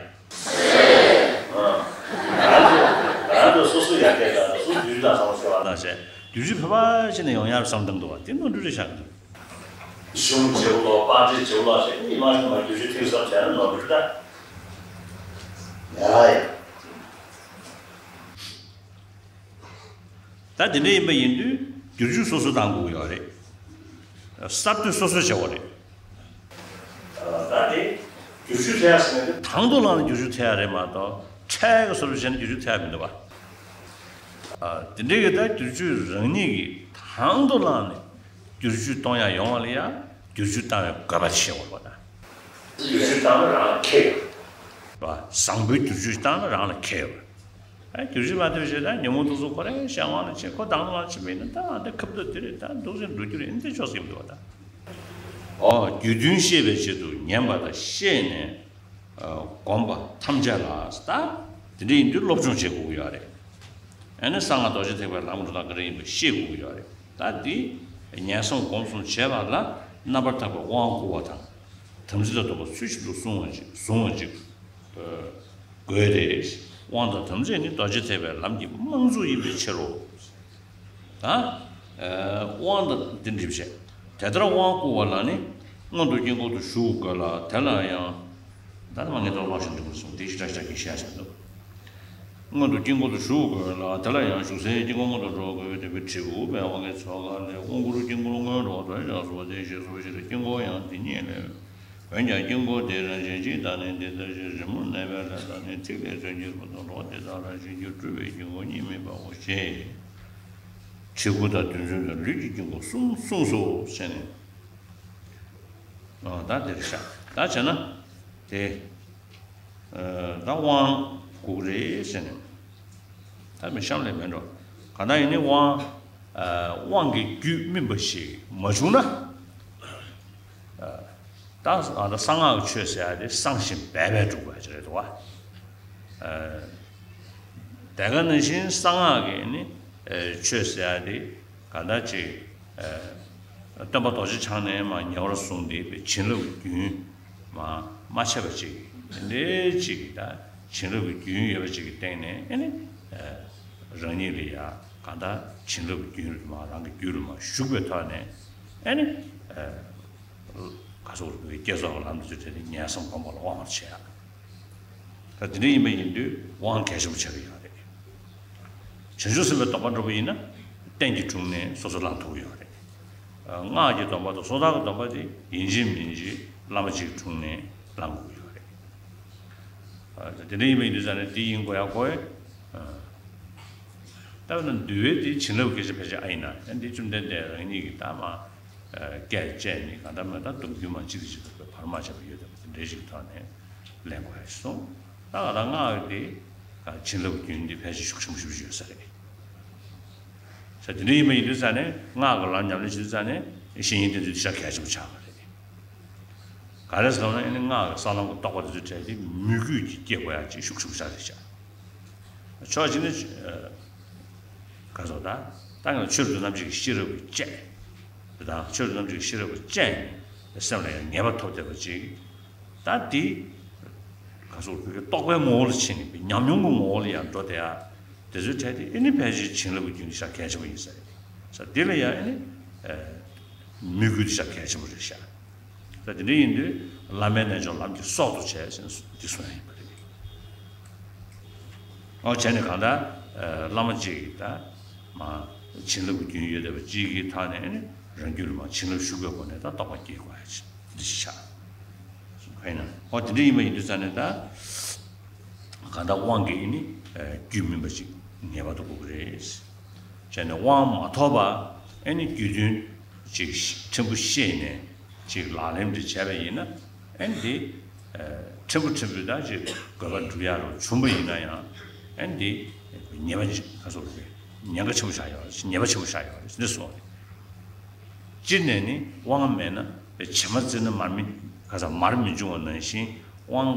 ང་ཚོ་ང་ཚོ་སོ་སོ་ཡག་གི་ད་སོ་སོ་དུས་ད་བསམ་བློ་ཤོར་བ་ན་བྱས་དུས་ཚོད་ཕལ་པ་ཞིག་ནས་ཡོང་ཡག་རུ་བསམ་བཏང་འདུག་བ། དེ་ནོར་འཁྲུལ་རེད་ཤག་གཞུང་བྱེད་ལོ་པར་ཏི་བྱེད་ལོ་ཞེས་གཉིས་མ་ཞུ་མ་རྒྱུ་ཆུ་ཐིག་བསམ་བྱས་ན་ནོར་འཁྲུལ་ད། ཡ་ཡ། ད་དེ་འདྲ་ཡིན་པ་ཡིན་དུས་བསྒྱུར་བཅོས་སོ་སོ་བཏང་དགོས་ཡོད་རེད། གསར་གཏོད་སོ་སོས་བྱེད་དགོས་རེད། ད་དེ་བསྒྱུར་བཅོས་བྱེད་ཡག་ཟེར་ན་དེ་དང་དུ་བླངས་ནས་བསྒྱུར་བཅོས་ཐེབས་ཡག་རེད་མ་གཏོགས་འཕྲལ་གྱི་བཟོ་འདྲ་བྱས་ནས་བསྒྱུར་བཅོས་ཐེབས་ཡག་མི་འདུག་བ། དེ་འདྲའི་གི་ད་བསྒྱུར་བཅོས་རང་ཉིད་ཀྱིས་དང་དུ་བླངས་ནས་བསྒྱུར་བཅོས་གཏོང་ཡག་ཡོང་བ་ལ་ཡང་བསྒྱུར་བཅོས་བཏང་བའི་དགོས་པ་ཤེས་དགོས་པ་དང་། བསྒྱུར་བཅོས་བཏང་ན་རང་ལ་ཁེ་ཡོད་པ། བཟང་པོའི་བསྒྱུར་བཅོས་བཏང་ན་རང་ལ་ཁེ་ཡོད་པ། ཨ་བསྒྱུར་བཅོས་མ་ཐེབས་བྱས་ད་ཉོན་མོངས་རྟོག་ཚོགས་ཁོ་རང་གཞན་དབང་ལ་ཕྱིན། ཁོ་དང་དུ་བླངས་ཕྱིན་པ་ཡིན་ན་ད་ཨ་འདི་ཁ་བརྡ་དེ་རེད། ད་འདུག་སེ་འགྲོ་རྒྱུ་རེད། འདི་ཆོག་སེ་མི་འདུག་བ་ད། ཨོ་རྒྱུ་མཐུན་ཤེས་པའི་ཆེད་དུ་ཉན་པ་དང་ཤེས་ནས་སྒོམ་པ་ཐམས་ཅད་ལ་ད་དེ་འདྲ་ཡིན་དུས་སློབ་སྦྱོང་བྱེད་དགོས་ཀྱི་ཡོད་རེད། ཨ་ནི་གསང་སྔགས་རྡོ་རྗེ་ཐེག་པའི་ལམ་འགྲོ་སྟངས་ག་རེ་ཡིན་པ་ཤེས་དགོས་ཀྱི་ཡོད་རེད། ད་འདི་ཉན་སུམ་སྒོམ་གསུམ་བྱས་པ་ལ་རྣམ་པར་དག་པའི་དབང་བསྐུར་བ་དང་། དམ་ཚིག་ལ་སྡོམ་པ་ཚུལ་བཞིན་དུ་བཟུང་བ་ཅིག་བཟུང་བ་ཅིག་དགོས་ཏེ། དབང་དང་དམ་ཚིག་ནི་རྡོ་རྗེ་ཐེག་པའི་ལམ་གྱི་རྨང་ཚུགས་ཡིན་པའི་ཕྱིར་རོ། ད་དབང་དང་འདི་འགྲིག་བྱས། དེ་ལྟར་དབང་བསྐུར་བ་ལ་ནི་སྔོན་དུ་དཀྱིལ་འཁོར་དུ་བཞུགས་དགོས་ལ། དེ་ལ་ཡང་། ད་ནི་མ་ངེས་ཏོག་ལོག་ཞིང་འགྲིག་པར་གསུངས་ཏེ་ཞེ་དྲག་ཞེ་དྲག་གིས་བཤད་བཞག་འདུག་སྔོན་དུ་དཀྱིལ་འཁོར་དུ་བཞུགས་དགོས་ལ། དེ་ལ་ཡང་བཞུགས་སའི་དཀྱིལ་འཁོར་སྔོན་དུ་འགྲོ་དགོས་པས། དེ་བས་དྲིལ་བུ་པའི་དབང་གིས་ཚོགས་ཀ་ལས་དབང་བསྐུར་དཀྱིལ་འཁོར་སྔོན་འགྲོ་དོན་བྱང་སོགས་དེ་ཞེས་སོ་ཞེས་དཀྱིལ་འཁོར་ཡང་དེ་ཉིད་ལས། འོན་ཀྱང་དཀྱིལ་འཁོར་དེའི་རང་བཞིན་གཅིག་དང་ནི་འདི་ལྟར་ཞེས་རི་མོ་ནས་པའི་ལས་དང་ནི་ཐིག་ལེ་མཚོན་གྱུར་པ་དང་ལོག་དེ་དག་རང་བཞིན་གྱིས་གྲུབ་པའི་དཀྱིལ་འཁོར་གཉིས་མིན་པའོ་ཞེས། ཁྲི་དགུ་དང་དུས་མཚུངས་ཀྱི་ལུས་ཀྱི་དཀྱིལ་འཁོར་གསུམ་གསུངས་སོ་ཞེས་ནས། ཨ་ད་འདིར་བཞག་ད་བྱས་ན་དེ། ད་དབང་དགོས་རེད་ཟེར་ནས། ད་མི་གཤམ་ལས་མེད་འགྲོ། གང་ལྟར་ཡིན་ནའི་དབང་། དབང་གི་རྒྱུད་སྨིན་པ་ཞིག་མ་བྱུང་ན། ད་ད་གསང་སྔགས་ཀྱི་ཆོས་ཟེར་ཡ་དེ་གསང་ཞིང་སྦས་པས་གྲུབ་པ་ཞིག་རེད་འདུག་བ། དེ་ག་ནང་བཞིན་གསང་སྔགས་ཀྱི་ནི་ཆོས་ཟེར་ཡ་དེ་གང་ལྟར་ཅིག་སྟོན་པ་རྡོ་རྗེ་འཆང་ནས་མར་ཉེ་བར་བཟུང་སྟེ་བྱིན་རླབས་ཀྱི་རྒྱུན་མར་མ་ཆད་པ་ཅིག་དེ་འདྲའི་ཅིག་ད་བྱིན་རླབས་ཀྱི་རྒྱུན་ཡོད་པ་ཅིག་གི་སྟེང་ནས་ཨེ་ནི་རང་ཉིད་ལ་ཡ་གང་ལྟར་བྱིན་རླབས་ཀྱི་རྒྱུན་རུ་མར་རང་གི་རྒྱུད་ལ་མར་ཞུགས་པའི་ཐོག་ནས་ཨེ་ནི། ག་སོགས་རིག་པའི་བསྐྱེད་རྫོགས་ཀྱི་ལམ་དུ་བྱེད་དེ་ཉན་སུམ་སྒོམ་པ་ལ་དབང་བར་བྱེད་ཡ། ད་དེ་འདྲ་ཡིན་པ་ཡིན་དུས་དབང་གལ་ཆེན་པོ་ཆགས་ཀྱི་ཡོད་རེད། བྱང་ཆུབ་སེམས་དཔའི་སྡོམ་པ་འགྲུབ་པ་ཡིན་ན་རྟེན་གྱི་དྲུང་ནས་སོ་སོ་བླང་ཐུབ་ཀྱི་ཡོད་རེད། སྔགས་ཀྱི་སྡོམ་པ་དང་སོ་ཐར་གྱི་སྡོམ་པ་དེ་ཡིན་གཅིག་མིན་གཅིག་བླ་མ་གཅིག་གི་དྲུང་ནས་བླང་དགོས་ཀྱི་ཡོད་རེད། དེ་འདྲ་ཡིན་པ་ཡིན་དུས་ཙང་ནས་དེ་ཡིན་དགོས་ཡག་དགོས། ད་འདུལ་བའི་དེ་བྱིན་རླབས་སྐད་ཆ་ཕལ་ཆེར་ཨ་ཡིན་ན་ཡང་འདི་བཅོམ་ལྡན་འདས་རང་ཉིད་ཀྱི་ད་མ། སྐད་བཅད་ནས་གང་ལྟར་མེད་ད་སྡོམ་རྒྱུན་མ་གཅིག་གིས་གཅིག་ལ་བར་མ་ཆད་པ་ཡོད་དམ་དེ་འདྲའི་ཞིག་ཐོག་ནས་ལེན་དགོས་ཡ་གསུངས། ད་ག་ད་སྔགས་དེ་བྱིན་རླབས་རྒྱུན་འདི་ཕལ་ཆེར་ཤུགས་ཆེན་པོ་ཞེ་པོ་ཅིག་ཡོད་ས་རེད། ས་དེ་འདྲ་ཡིན་པ་ཡིན་དུས་ཙང་ནས་སྔགས་ཀྱི་ལམ་ཉམས་ལེན་བྱེད་དུས་ཙང་ནས་བཤེས་གཉེན་བསྟེན་ཚུལ་དེ་ཤ་གལ་ཆེན་པོ་ཆགས་པ་རེད། ག་རེ་ཟེར་ན་ཨ་ནི་སྔགས་ཀྱི་ས་ལམ་གྱི་རྟོགས་པ་དེ་ཚོའི་གྲས་དེ་མོས་གུས་ཀྱིས་སྐྱེ་དགོས་ཡ་ཅིག་ཤུགས་ཆེན་པོ་ཆགས་རེད་ཤག་ཕྱོགས་གཅིག་ནས་ག་ཟེར་ད་ད་ང་ཆོས་རབ་ཏུ་རྣམ་འབྱེད་ཀྱི་ཤེས་རབ་ཀྱིས་དཔྱད། དེ་དང་ཆོས་རབ་ཏུ་རྣམ་འབྱེད་ཀྱི་ཤེས་རབ་ཀྱིས་དཔྱད་ནས་སེམས་ལ་ཡང་ངེས་པ་ཐོབ་བསྡད་པ་ཅིག་ད་དེ་ག་ཟེར་བོད་ཀྱི་རྟོག་པའི་ངོ་བོ་ལ་ཕྱིན་ནས་ཉམས་མྱོང་གི་ངོ་བོ་ལ་ཡང་འགྲོ་བསྡད་ཡ་དེ་ཚོའི་གྲས་དེ་ཨ་ནི་ཕལ་ཆེར་བྱིན་རླབས་ཀྱི་རྒྱུན་དེ་ཤ་གལ་ཆེན་པོ་ཡིན་ས་རེད། ས་དེ་ལ་ཡང་ཨ་ནི་མོས་གུས་དེ་ཤ་གལ་ཆེན་པོ་རེད་ཤག་ད་དེ་འདྲ་ཡིན་དུས་བླ་མའི་རྣལ་འབྱོར་ལམ་གྱི་སྲོག་ཏུ་བྱས་ཟེར་ནས་འདི་གསུངས་ཡ་ཡིན་པ་རེད། ཨོ་བྱས་ནས་གང་ལྟར་ཨ་བླ་མ་གཅིག་གིས་ད་མ་བྱིན་རླབས་ཀྱི་རྒྱུན་ཡོད་བསྡད་པ་གཅིག་གིས་ཐོག་ནས་ཨ་ནི་རང་རྒྱུད་ལ་མ་བྱིན་རླབས་ཤུགས་པའི་སྒོ་ནས་ད་རྟོགས་པ་སྐྱེ་དགོས་ཡ་ཅིག་འདི་ཞིག་ཆགས། ཧོ་ཡིན་ན་ཨོ་དེ་འདྲ་ཡིན་པ་ཡིན་དུས་ཙང་ནས་ད་གང་ལྟར་དབང་གིས་ཨ་ནི་ཨ་རྒྱུད་སྨིན་པ་ཅིག་ངེས་པར་དུ་དགོས་ཀྱི་རེད། བྱས་ནས་དབང་མ་ཐོབ་པ་ཨ་ནི་རྒྱུད་དོན་ཅིག་ཕྲན་བུ་ཤེས་ནས་ཅིག་ལག་ལེན་དེ་བྱས་པ་ཡིན་ན་ཨ་ནི་དེ་ཕྲན་བུ་ཕྲན་བུ་ད་ཅིག་དགོས་པ་འགྲུབ་ཡ་རུ་བྱུང་པ་ཡིན་ན་ཡང་ཨ་ནི་དེ་ཉེས་པ་ཅིག་ག་ཟེར་རེད། ཉེན་ཁ་ཆེན་པོ་ཆགས་ཡོད་རེད། ཉེས་པ་ཆེན་པོ་ཆགས་ཡོད་རེད་འདི་གསུངས་རེད། སྤྱིར་ནས་ནི་དབང་མེད་ན་བྱེ་མ་བཙིར་ན་མར་མི་ག་ས་མར་མི་འབྱུང་བ་ནང་བཞིན་དབང་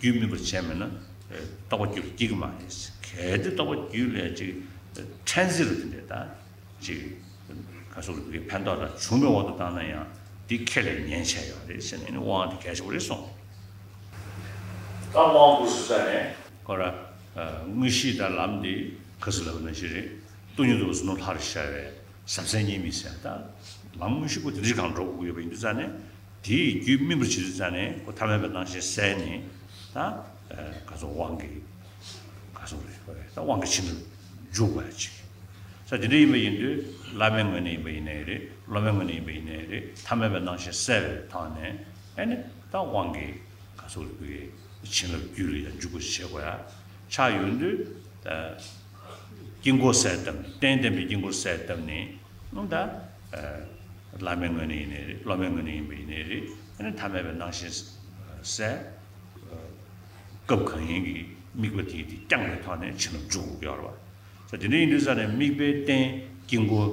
གི་རྒྱུད་སྨིན་པར་བྱས་མེད་ན་རྟོགས་པ་རྒྱུད་ལ་སྐྱེ་གི་མ་རེད། གལ་ཏེ་རྟོགས་པ་རྒྱུད་ལ་ཅིག་ཕྲན་ཚེགས་རུ་དེ་འདྲས་ད་ཅིག་ག་ཟེར་དགོས་ཕན་ཐོགས་དང་བྱུང་བའི་དབང་དུ་བཏང་ན་ཡང་འདི་ཁས་ལེན་ཉེན་ཆེ་ཡོད་རེད་ཟེར་ནས་ནི་དབང་དེ་གལ་ཆེ་བོ་རེད་གསུངས། ད་དབང་བསྐུར་ཟེར་ནས་ཁོ་ར་དངོས་གཞི་དང་ལམ་འདི་ག་ཟེར་ལབ་ན་ཞིག་རེད། སྟོང་ཉིད་རྫོགས་པའི་ནང་བཞིན་ལྷར་ཤར་བའི་ཟབ་གསལ་གཉིས་མེད་ཟེར་ད་ལམ་དངོས་གཞི་ཁོ་དེ་འདྲ་ཞིག་གང་འགྲོ་དགོས་ཡོད་པ་ཡིན་དུས་ཙང་ནས་དེའི་རྒྱུད་སྨིན་པར་བྱེད་དུས་ཙང་ནས་ཁོ་ཐ་མལ་པའི་སྣང་ཞེན་བསལ་ནས་ད་ག་ཚོད་དབང་གི་ག་ཚོད་རེད་ད་དབང་གི་ཆེན་པོར་འཇུག་པ་ཅིག་ས་དེ་འདྲ་ཡིན་པ་ཡིན་དུས་བླ་མའི་ངོས་ནས་ཡིན་པ་ཡིན་ནའི་རེད། སློབ་མའི་ངོས་ནས་ཡིན་པ་ཡིན་ནའི་རེད། ཐ་མལ་པའི་སྣང་ཞེན་བསལ་བའི་ཐོག་ནས་ཨ་ནི་ད་དབང་གི་ག་ཚོད་རེད་བྱིན་རླབས་རྒྱུད་ལ་ཡང་འཇུག་པ་ཞིག་བྱེད་དགོས་ཡ་ཆགས་ཡོང་དུས། དཀྱིལ་འཁོར་གསལ་བཏབ་ནས་རྟེན་བརྟེན་པའི་དཀྱིལ་འཁོར་གསལ་བཏབ་ནས་ཨང་ད་བླ་མའི་ངོས་ནས་ཡིན་ནའི་རེད། སློབ་མའི་ངོས་ནས་ཡིན་པ་ཡིན་ནའི་རེད། ཨ་ནི་ཐ་མལ་པའི་སྣང་ཞེན་བསལ། སྐབས་གང་ཡིན་གྱི་དམིགས་པ་དེ་དེ་བསྐྱངས་པའི་ཐོག་ནས་བྱིན་རླབས་འཇུག་དགོས་ཀྱི་ཡོད་རེད་བ། ད་དེ་འདྲ་ཡིན་དུས་ས་ནས་དམིགས་པའི་རྟེན་དཀྱིལ་འཁོར།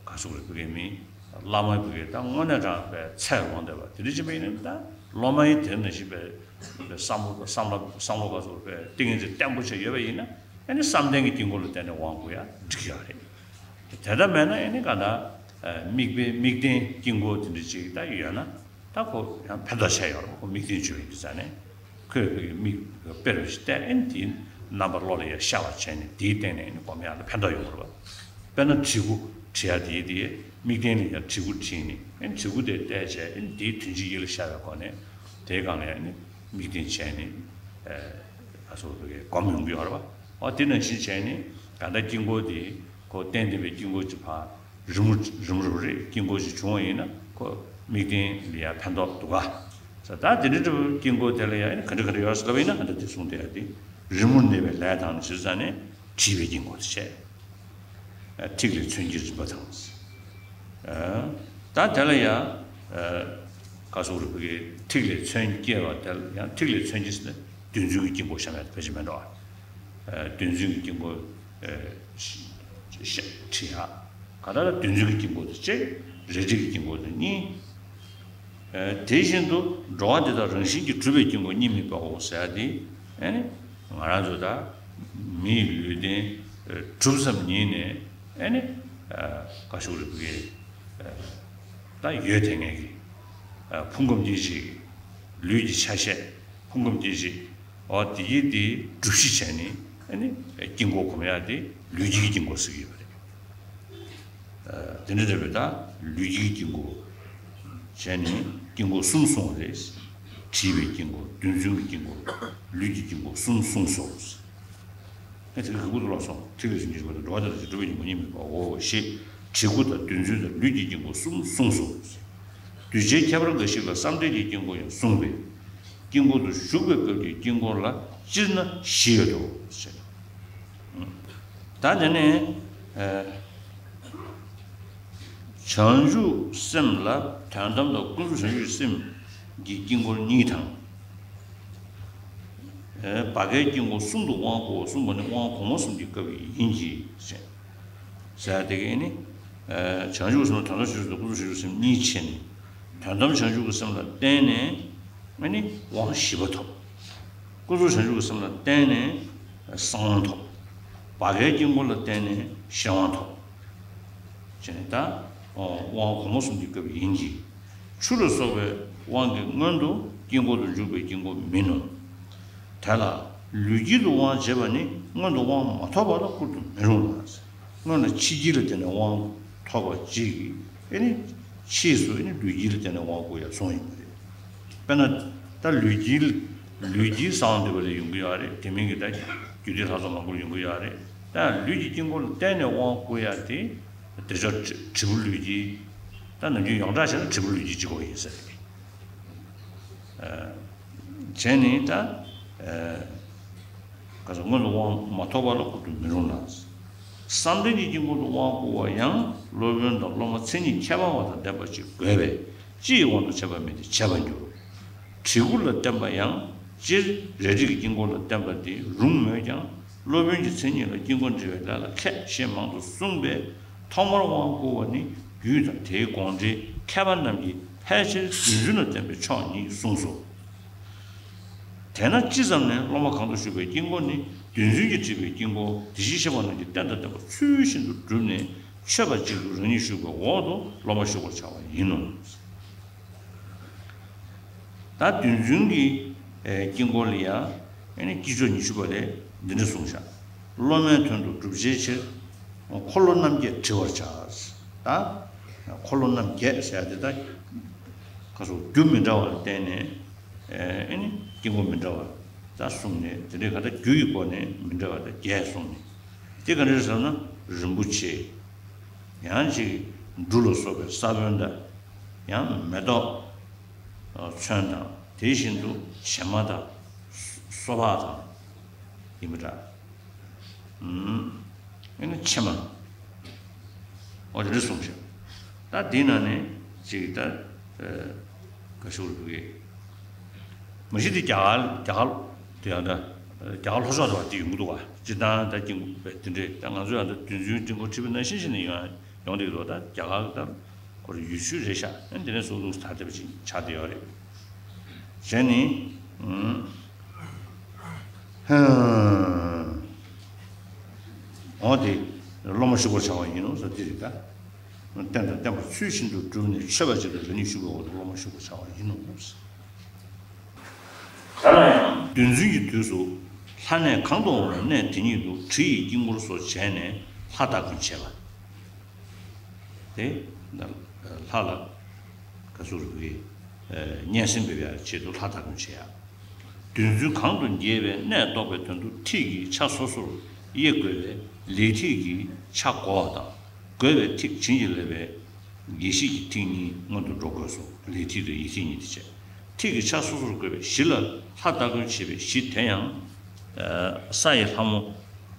ག་ཟེར་དགོས་རེད་བོད་སྐད་མིན། བླ་མ་བོད་སྐད་ད་དངོས་གནས་དྲང་པའི་ཚད་ལོངས་བསྡད་པ་དེ་འདྲ་ཅིག་མ་ཡིན་ན་ད་སློབ་མ་ཡིན་དེ་ནང་བཞིན་པའི་བསམ་བློ་བསམ་བློ་བསམ་བློ་ག་ཟེར་དགོས་རེད་ཏིང་ངེ་འཛིན་བརྟན་པོ་ཅིག་ཡོད་པ་ཡིན་ན་ཨ་ནི་བསམ་གཏན་གྱི་དཀྱིལ་འཁོར་ལ་བརྟེན་ནས་དབང་བསྐུར་ཡ་འགྲིག་ཡ་རེད། དེ་ལྟར་མེད་ན་ཨ་ནི་ག་ད་དམིགས་པའི་དམིགས་རྟེན་དཀྱིལ་འཁོར་དེ་འདྲ་ཅིག་ད་ཡོད་ན། ད་ཁོ་ཡང་ཕན་ཐོགས་ཆེ་ཡོད་རེད། ཁོ་དམིགས་རྟེན་བྱུང་ཡོད་དུས་ཙང་ནས་ཁོས་ཁོའི་མིག་དཔེར་བཞིན་བལྟས་ཨེ་ནི་དེའི་རྣམ་པ་བློ་ལ་ཡང་ཤར་བ་བྱས་ནས་དེའི་སྟེང་ནས་ཨེ་ནི་སྒོམ་ཡག་ལ་ཕན་ཐོགས་ཡོང་གི་རེད་བ། དཔེར་ན་བྲིས་སྐུ་བྲི་ཡག་དེའི་དེའི་དམིགས་རྟེན་ལ་ཡང་བྲིས་སྐུ་བྲིས་ནས་ཨེ་ནི་བྲིས་སྐུ་དེ་བལྟས་བྱས་ཨེ་ནི་དེའི་དོན་སྤྱི་ཡིད་ལ་ཤར་བའི་སྒོ་ནས་དེའི་སྒང་ལ་ཡང་ཨེ་ནི་དམིགས་རྟེན་བྱས་ནས་ཨ་སོགས་དེ་སྒོམ་ཡོང་གི་ཡོད་རེད་བ། འོ་དེ་ནང་བཞིན་བྱས་ནས་ག་ད་དཀྱིལ་འཁོར་དེ་ཁོ་རྟེན་བརྟེན་པའི་དཀྱིལ་འཁོར་གྱི་ཕར། རི་མོ་རི་མོ་རེ་རེ་དཀྱིལ་འཁོར་ཞིག་བྱུང་བ་ཡིན་ན་ཁོ་དམིགས་རྟེན་ལ་ཡང་ཕན་ཐོགས་འདུག་ག་ས་ད་དེ་འདྲ་འདྲ་བོའི་དཀྱིལ་འཁོར་དེ་ལ་ཡང་ག་འདྲ་ག་འདྲ་ཡོད་ཟེར་ལབ་པ་ཡིན་ན་ཨ་འདྲ་དེ་གསུངས་བསྡད་ཡ་དེ་རི་མོར་གནས་པའི་ལས་དང་ནི་ཞེས་ཟེར་ནས་བྲིས་པའི་དཀྱིལ་འཁོར་དེ་བྱས། ཐིག་ལེ་མཚོན་གྱི་རིམ་པ་དང་། ད་དེ་ལ་ཡང་ག་ཟེར་དགོས་རེད་བོད་སྐད་ཐིག་ལེ་མཚོན་སྐྱེ་བ་དེ་ལ་ཡང་ཐིག་ལེ་མཚོན་གྱི་ཟེར་ན་བདུན་ཚོན་གྱི་དཀྱིལ་འཁོར་བཤམས་ཡ་དེ་ཕལ་ཆེར་མེད་འགྲོ། བདུན་ཚོན་གྱི་དཀྱིལ་འཁོར། བྲི་ཡག་ག་ད་ལ་བདུན་ཚོན་གྱི་དཀྱིལ་འཁོར་དེ་གཅིག་རལ་གྲི་གི་དཀྱིལ་འཁོར་དེ་གཉིས། དེ་བཞིན་དུ་འགྲོ་བ་འདི་དག་རང་བཞིན་གྱིས་གྲུབ་པའི་དཀྱིལ་འཁོར་གཉིས་དམིགས་པའོ་ཟེར་ཡག་དེ་ཨ་ནི་ང་རང་ཚོ་ད་མིའི་ལུས་རྟེན་གྲུབ་ཙམ་ཉིད་ནས་ཨ་ནི་བཀའ་ཤོག་རིག་པའི་ད་ཡོད་དེ་ངེས་ཀྱི་ཕུང་ཁམས་སྐྱེ་མཆེད་ཀྱི་ལུས་ཀྱི་ཆ་ཤས་ཕུང་ཁམས་སྐྱེ་མཆེད། འོ་དེ་གི་དེ་སྒྲུབ་གཞི་བྱས་ནས་ཨ་ནི་དཀྱིལ་འཁོར་སྒོམ་ཡག་དེ་ལུས་ཀྱི་དཀྱིལ་འཁོར་ཟེར་གྱི་ཡོད་པ་རེད། དེ་འདྲ་རེད་པས་ད་ལུས་ཀྱི་དཀྱིལ་འཁོར་བྱས་ནས་དཀྱིལ་འཁོར་གསུམ་གསུངས་པ་རེད། བྲིས་པའི་དཀྱིལ་འཁོར་བདུན་ཚོན་གྱི་དཀྱིལ་འཁོར་ལུས་ཀྱི་དཀྱིལ་འཁོར་གསུམ་གསུངས་སོ། ཨེ་དེ་ག་གུ་ཏུ་ལ་སོང་ཐིག་ལེ་ཚོན་གྱི་འགྲོ་བ་དེ་ལ་གྲུབ་པའི་དཀྱིལ་འཁོར་གཉིས་མེད་པའོ་ཞེས་བྲིས་སྐུ་དང་བདུན་ཚོན་དང་ལུས་ཀྱི་དཀྱིལ་འཁོར་གསུམ་གསུངས་སོ། གདུལ་བྱའི་ཁྱད་པར་འགའ་ཞིག་ལ་བསམ་གཏན་གྱི་དཀྱིལ་འཁོར་ཡང་གསུངས་པས། དཀྱིལ་འཁོར་དུ་བཞུགས་པའི་སྐབས་ཀྱི་དཀྱིལ་འཁོར་ལ་སྤྱིར་ན་བཞི་ཡོད་དོ། ད་དེ་ནས་བྱང་ཆུབ་སེམས་ལ་དོན་དམ་དང་ཀུན་རྫོབ་བྱང་ཆུབ་སེམས་ཀྱི་དཀྱིལ་འཁོར་གཉིས་དང་། བར་གའི་དཀྱིལ་འཁོར་གསུམ་དུ་དབང་བསྐུར་བ་གསུམ་པོ་ནི་དབང་གོང་མ་གསུམ་གྱི་སྐབས་ཡིན་གྱི། ཟེར་དེ་གས་ནི། བྱང་ཆུབ་སེམས་ལ་དོན་དམ་བྱང་ཆུབ་སེམས་དང་ཀུན་རྫོབ་བྱང་ཆུབ་སེམས་གཉིས་ཕྱེ་ནས། དོན་དམ་བྱང་ཆུབ་ཀྱི་སེམས་ལ་བརྟེན་ནས་ཨ་ནི་དབང་བཞི་པ་ཐོབ། ཀུན་རྫོབ་བྱང་ཆུབ་ཀྱི་སེམས་ལ་བརྟེན་ནས་གསང་དབང་ཐོབ། བར་བསྐལ་དཀྱིལ་འཁོར་ལ་བརྟེན་ནས་གཞན་དབང་ཐོབ། བྱས་ནས་ད་དབང་གོང་མ་གསུམ་གྱི་སྐབས་ཡིན་གྱི། ཆུ་ལ་སོགས་པའི་དབང་གིས་སྔོན་དུ་དཀྱིལ་འཁོར་དུ་འཇུག་པའི་དཀྱིལ་འཁོར་མིན་ནོ། དེ་ལ་ལུས་དཀྱིལ་དུ་དབང་བྱེད་པ་ནི་སྔོན་དུ་དབང་མ་ཐོབ་པ་ལ་བསྐུར་དུ་མི་རུང་ལ། སྔོན་ལ་ཕྱི་དཀྱིལ་ལ་བརྟེན་ནས་དབང་ཐོབ་པ་གཅིག་གིས་ཨེ་ནི་ཕྱིས་སུ་ཨེ་ནི་ལུས་དཀྱིལ་ལ་བརྟེན་ནས་དབང་བསྐུར་ཡ་གསུངས་ཡིན་པ་རེད། དཔེར་ན་ད་ལུས་དཀྱིལ་ལུས་དཀྱིལ་གསང་བ་འདུས་པ་ལས་ཡོང་གི་ཡོད་རེད། དེ་མིན་གྱི་ད་རྒྱུད་སྡེ་ལྷག་བསམ་མང་པོར་ཡོང་གི་ཡོད་རེད། ད་ལུས་ཀྱི་དཀྱིལ་འཁོར་ལ་བརྟེན་ནས་དབང་བསྐུར་ཡ་དེ་དེ་ཆོག་དྲིལ་བུ་ལུས་དཀྱིལ། ད་ནམ་རྒྱུན་ཡོངས་གྲགས་བྱས་ན་དྲིལ་བུ་ལུས་དཀྱིལ་གཅིག་པོ་ཡིན་ས་རེད། བྱས་ནས་ད་ག་ཚོད་སྔོན་དུ་དབང་མ་ཐོབ་པ་ལ་བསྐུར་དུ་མི་རུང་ལ། བསམ་གཏན་གྱི་དཀྱིལ་འཁོར་དུ་དབང་བསྐུར་བ་ཡང་སློབ་དཔོན་དང་སློབ་མ་མཚན་ཉིད་ཁྱད་པར་བ་དང་ལྡན་པ་ཅིག་དགོས་པས་སྤྱི་ཡི་དབང་དུ་བྱས་པ་མིན་ཏེ་བྱས་པར་འགྱུར། བྲིས་སྐུ་ལ་བརྟེན་པ་ཡང་སྤྱིར་རས་བྲིས་ཀྱི་དཀྱིལ་འཁོར་ལ་བརྟེན་པ་དེ་རུང་མོད་ཀྱང་སློབ་དཔོན་གྱི་མཚན་ཉིད་ལ་དཀྱིལ་འཁོར་འབྲི་བའི་ལས་ལ་མཁས་ཞེས་མང་དུ་གསུངས་པས། ཐོག་མར་དབང་བསྐུར་བ་ནི་རྒྱུད་དང་དེའི་དགོངས་འགྲེལ་མཁས་པ་རྣམས་ཀྱིས་ཕལ་ཆེར་རྒྱུད་འཛིན་ལ་བརྟེན་པའི་ཕྱོགས་ཉིད་གསུངས་སོ། དེས་ན་ཅི་ཙམ་ནས་སློབ་མ་གང་དུ་བཞུགས་པའི་དཀྱིལ་འཁོར་ནི་རྒྱུད་འཛིན་གྱིས་བྲིས་པའི་དཀྱིལ་འཁོར་དེ་བཞིན་གཤེགས་པ་རྣམས་ཀྱི་རྟེན་དང་ལྡན་པ་ཚུལ་བཞིན་དུ་བསྒྲུབས་ནས་མཆོད་པ་གཅིག་ཏུ་རང་ཉིད་བཞུགས་པའི་འོག་ཏུ་སློབ་མ་བཞུགས་པར་བྱ་བ་ཡིན་ནོ། ད་རྒྱུད་འཛིན་གྱི་དཀྱིལ་འཁོར་ལ་ཡང་ཨེ་ནི་དཀྱིལ་ཆོག་ཉི་ཤུ་པ་ལས་འདི་འདྲ་གསུངས་བཞག་སློབ་མའི་དོན་དུ་སྒྲུབ་བྱའི་ཕྱིར། འཁོར་ལོ་རྣམ་བརྒྱད་བྲི་བར་བྱ། ད་འཁོར་ལོ་རྣམ་བརྒྱད་ཟེར་ཡ་དེ་ད་ཁ་སོགས་རྒྱུ་མི་འདྲ་བ་ལ་བརྟེན་ནས་ཨེ་ནི་དཀྱིལ་འཁོར་མི་འདྲ་བ་ད་གསུངས་ནས། དེ་འདྲའི་ག་ད་རྒྱུ་ཡི་སྒོ་ནས་མི་འདྲ་བ་ད་བརྒྱད་གསུངས་ནས། དེ་ག་འདྲ་ཟེར་ན་རིན་པོ་ཆེ། ཡང་ཅིག་འབྲུ་ལ་སོགས་པའི་ས་བོན་དང་། ཡང་མེ་ཏོག་ཚོན་དང་དེ་བཞིན་དུ་བྱེ་མ་དང་། སོ་ཕག་དང་ཡིན་པ་འདྲ། ཨ་ནི་ཕྱེ་མ། འོ་དེ་འདྲ་གསུངས་ཤག་ད་དེའི་ནང་ནས་ཅིག་ད་ག་ཞུ་རུ་གི་མ་གཞི་དེ་རྒྱ་གར་རྒྱ་གར་དེ་ཡང་ད་རྒྱ་གར་ལྷོ་ཕྱོགས་དུ་བ་དེ་ཡོང་གི་འདུག་བ། སྤྱིར་བཏང་ད་དཀྱིལ་འཁོར་དེ་འདྲས་ད་ང་ཚོ་ཡང་ད་རྒྱུད་འཛིན་དཀྱིལ་འཁོར་བྲིས་པ་ནང་བཞིན་བྱས་ནས་ཡོང་ཡོང་བསྡད་ཀྱི་འདུག་ད་རྒྱ་གར་གྱི་ད་ཁོ་རང་ཡུལ་ཤུལ་རེད་ཤག་ཨ་ནི་དེ་ནས་སོ་ལུགས་དར་བསྡད་པ་ཅིག་ཆགས་བསྡད་ཡོད་རེད། བྱས་ནས་ཧ། འོ་དེ་སློབ་མ་བཞུགས་པར་བྱ་བ་ཡིན་ནོ་ཟེར་དེ་རེད་ད། རྟེན་དང་བརྟེན་པ་ཚུལ་བཞིན་དུ་བསྒྲུབས་ནས་མཆོད་པ་གཅིག་ཏུ་རང་ཉིད་བཞུགས་པའི་འོག་ཏུ་སློབ་མ་བཞུགས་པར་བྱ་བ་ཡིན་ནོ། དེ་ལ་ཡང་བདུན་ཚན་གྱི་དུས་སུ་ལྷ་གནས་གང་དུ་འོང་བའི་གནས་དེ་ཉིད་དུ་དྲི་ཡི་དཀྱིལ་འཁོར་སོགས་བྱས་ནས་ལྷ་སྟ་གོན་བྱེད་པ། དེ་ལྷ་ལ་ག་ཟུར་གྱི་སྙན་སེང་འབེབས་ཡ་ཆེད་དུ་ལྷ་སྟ་གོན་བྱེད་ཡ། བདུན་ཚན་གང་དུ་འགྱེད་པའི་གནས་རྟོགས་པའི་དོན་དུ་ཁྲིད་ཀྱི་ཆ་སོ་སོར་དབྱེ་དགོས་པས་ལས་ཁྲིད་ཀྱི་ཆ་གོ་བ་དང་། དགོས་པའི་ཐིག་བྱིན་གྱིས་བརླབས་པའི་དགེ་བཤེས་ཀྱི་ཐིག་གཉིས་སྔོན་དུ་འགྲོ་དགོས་སོ། ལས་ཁྲིད་དང་ཡིད་ཁྲིད་གཉིས་དེ་བྱས། ཁྲིད་ཀྱི་ཆ་སོ་སོར་དགོས་པའི་གཞི་ལ་ལྷ་སྟ་གོན་བྱེད་པའི་གཞི་དེ་ཡང་། ས་ཡི་ལྷ་མོ་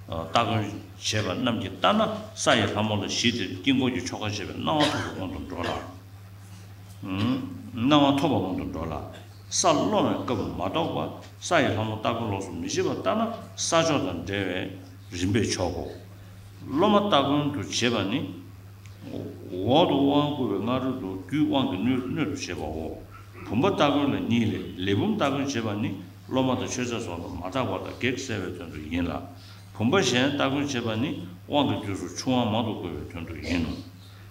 སྟ་གོན་བྱེད་པ་རྣམས་ཀྱིས་ལྟ་ན་ས་ཡི་ལྷ་མོ་ལ་གཞི་དེར་དཀྱིལ་འཁོར་གྱི་ཆོ་ག་བྱེད་པའི་སྣང་བ་ཐོབ་པའི་དབང་དུ་འགྲོ་ལ། སྣང་བ་ཐོབ་པའི་དབང་དུ་འགྲོ་ལ། ས་སློང་བའི་སྐབས་མ་གཏོགས་པ་ས་ཡི་ལྷ་མོ་སྟ་གོན་ལོགས་སུ་མི་བྱེད་པར་ལྟ་ན་ས་ཕྱོགས་དང་འབྲེལ་བའི་རིམ་པས་ཆོག་གོ། སློབ་མ་སྟ་གོན་དུ་བྱེད་པ་ནི། འོག་ཏུ་དབང་བསྐུར་བའི་སྔ་རོལ་དུ་རྒྱུད་དབང་གི་སྣོད་སྣོད་དུ་བྱེད་པའོ། བུམ་པ་སྟ་གོན་ལ་གཉིས་ལས་ལས་བུམ་སྟ་གོན་བྱེད་པ་ནི་སློབ་མ་དང་མཆོད་རྫས་སོགས་ལ་མ་བརྟགས་པ་དང་གེགས་སེལ་བའི་དོན་དུ་ཡིན་ལ། བུམ་པ་གཞན་སྟ་གོན་བྱེད་པ་ནི་དབང་གི་དུས་སུ་ཆུ་དབང་མང་དུ་བསྐུར་བའི་དོན་དུ་ཡིན་ནོ།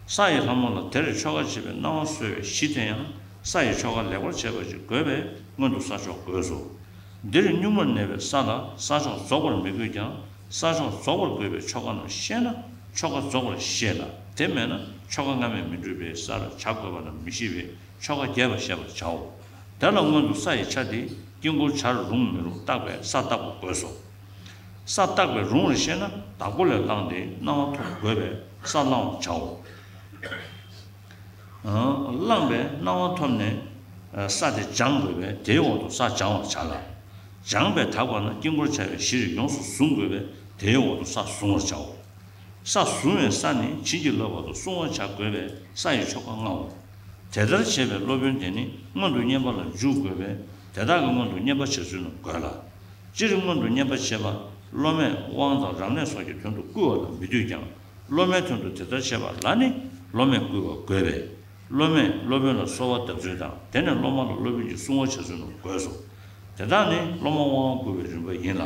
ས་ཡི་ལྷ་མོ་ལ་དེར་ཆོ་ག་བྱེད་པའི་སྣང་བ་གསོ་བའི་གཞི་དེ་ཡང་ས་ཡི་ཆོ་ག་ལེགས་པར་བྱེད་པ་ཞིག་དགོས་པས་སྔོན་དུ་ས་ཕྱོགས་དགོས་སོ། འདིར་གཉུག་མར་གནས་པའི་ས་ལ་ས་ཕྱོགས་རྫོགས་པར་མི་དགོས་ཀྱང་ས་ཕྱོགས་རྫོགས་པར་དགོས་པའི་ཆོ་ག་རྣམས་ཤེས་ན་ཆོ་ག་རྫོགས་པར་ཤེས་ལ། དེ་མེད་ན་ཆོ་ག་སྔ་མས་མི་འགྲུབ་པས་ས་ལ་བྱ་དགོས་པ་རྣམས་མི་ཤེས་པས་ཆོ་ག་རྒྱས་པར་བཤད་པར་བྱའོ། དེ་ལ་སྔོན་དུ་ས་ཡི་ཆ་དེ་དཀྱིལ་འཁོར་བྱར་རུང་མི་རུང་བརྟག་པའི་ས་བརྟག་པ་དགོས་སོ། ས་བརྟག་པའི་རུང་བར་ཤེས་ན་བདག་པོ་ལས་བླངས་ཏེ་སྣང་བ་ཐོབ་དགོས་པས་ས་བླང་བར་བྱའོ། བླངས་པས་སྣང་བ་ཐོབ་ནས་ས་དེ་སྦྱང་དགོས་པས་དེའི་འོག་ཏུ་ས་སྦྱང་བར་བྱ་ལ། སྦྱངས་པས་དག་པ་ན་དཀྱིལ་འཁོར་བྱ་བའི་གཞིར་ཡོངས་སུ་བཟུང་དགོས་པས་དེའི་འོག་ཏུ་ས་བཟུང་བར་བྱའོ། ས་བཟུང་བའི་ས་ནི་བྱིན་གྱིས་བརླབ་པ་དང་བསྲུང་བར་བྱ་དགོས་པས་ས་ཡི་ཆོ་ག་ལྔའོ། དེ་ལྟར་བྱས་པའི་སློབ་དཔོན་དེ་ནི་སྔོན་དུ་བསྙེན་པ་ལ་འཇུག་དགོས་པས་དེ་དག་གི་སྔོན་དུ་བསྙེན་པ་བྱ་ཚུལ་རྣམས་དགོས་ལ། སྤྱིར་སྔོན་དུ་བསྙེན་པ་བྱེད་པ་སློབ་མས་དབང་དང་རབ་གནས་སོགས་ཀྱི་དོན་དུ་བསྐུལ་བ་ལ་མི་འདོད་ཀྱང་སློབ་མའི་དོན་དུ་དེ་ལྟར་བྱེད་པ་ལ་ནི་སློབ་མས་བསྐུལ་བ་དགོས་པས། སློབ་མས་སློབ་དཔོན་ལ་གསོལ་བ་གདབ་ཚུལ་དང་། དེ་ནས་སློབ་མ་ལ་སློབ་དཔོན་གྱིས་གསུང་བ་བྱ་ཚུལ་རྣམས་དགོས་སོ། དེ་དག་ནི་སློབ་མ་དབང་བསྐུར་བའི་རིམ་པ་ཡིན་ལ།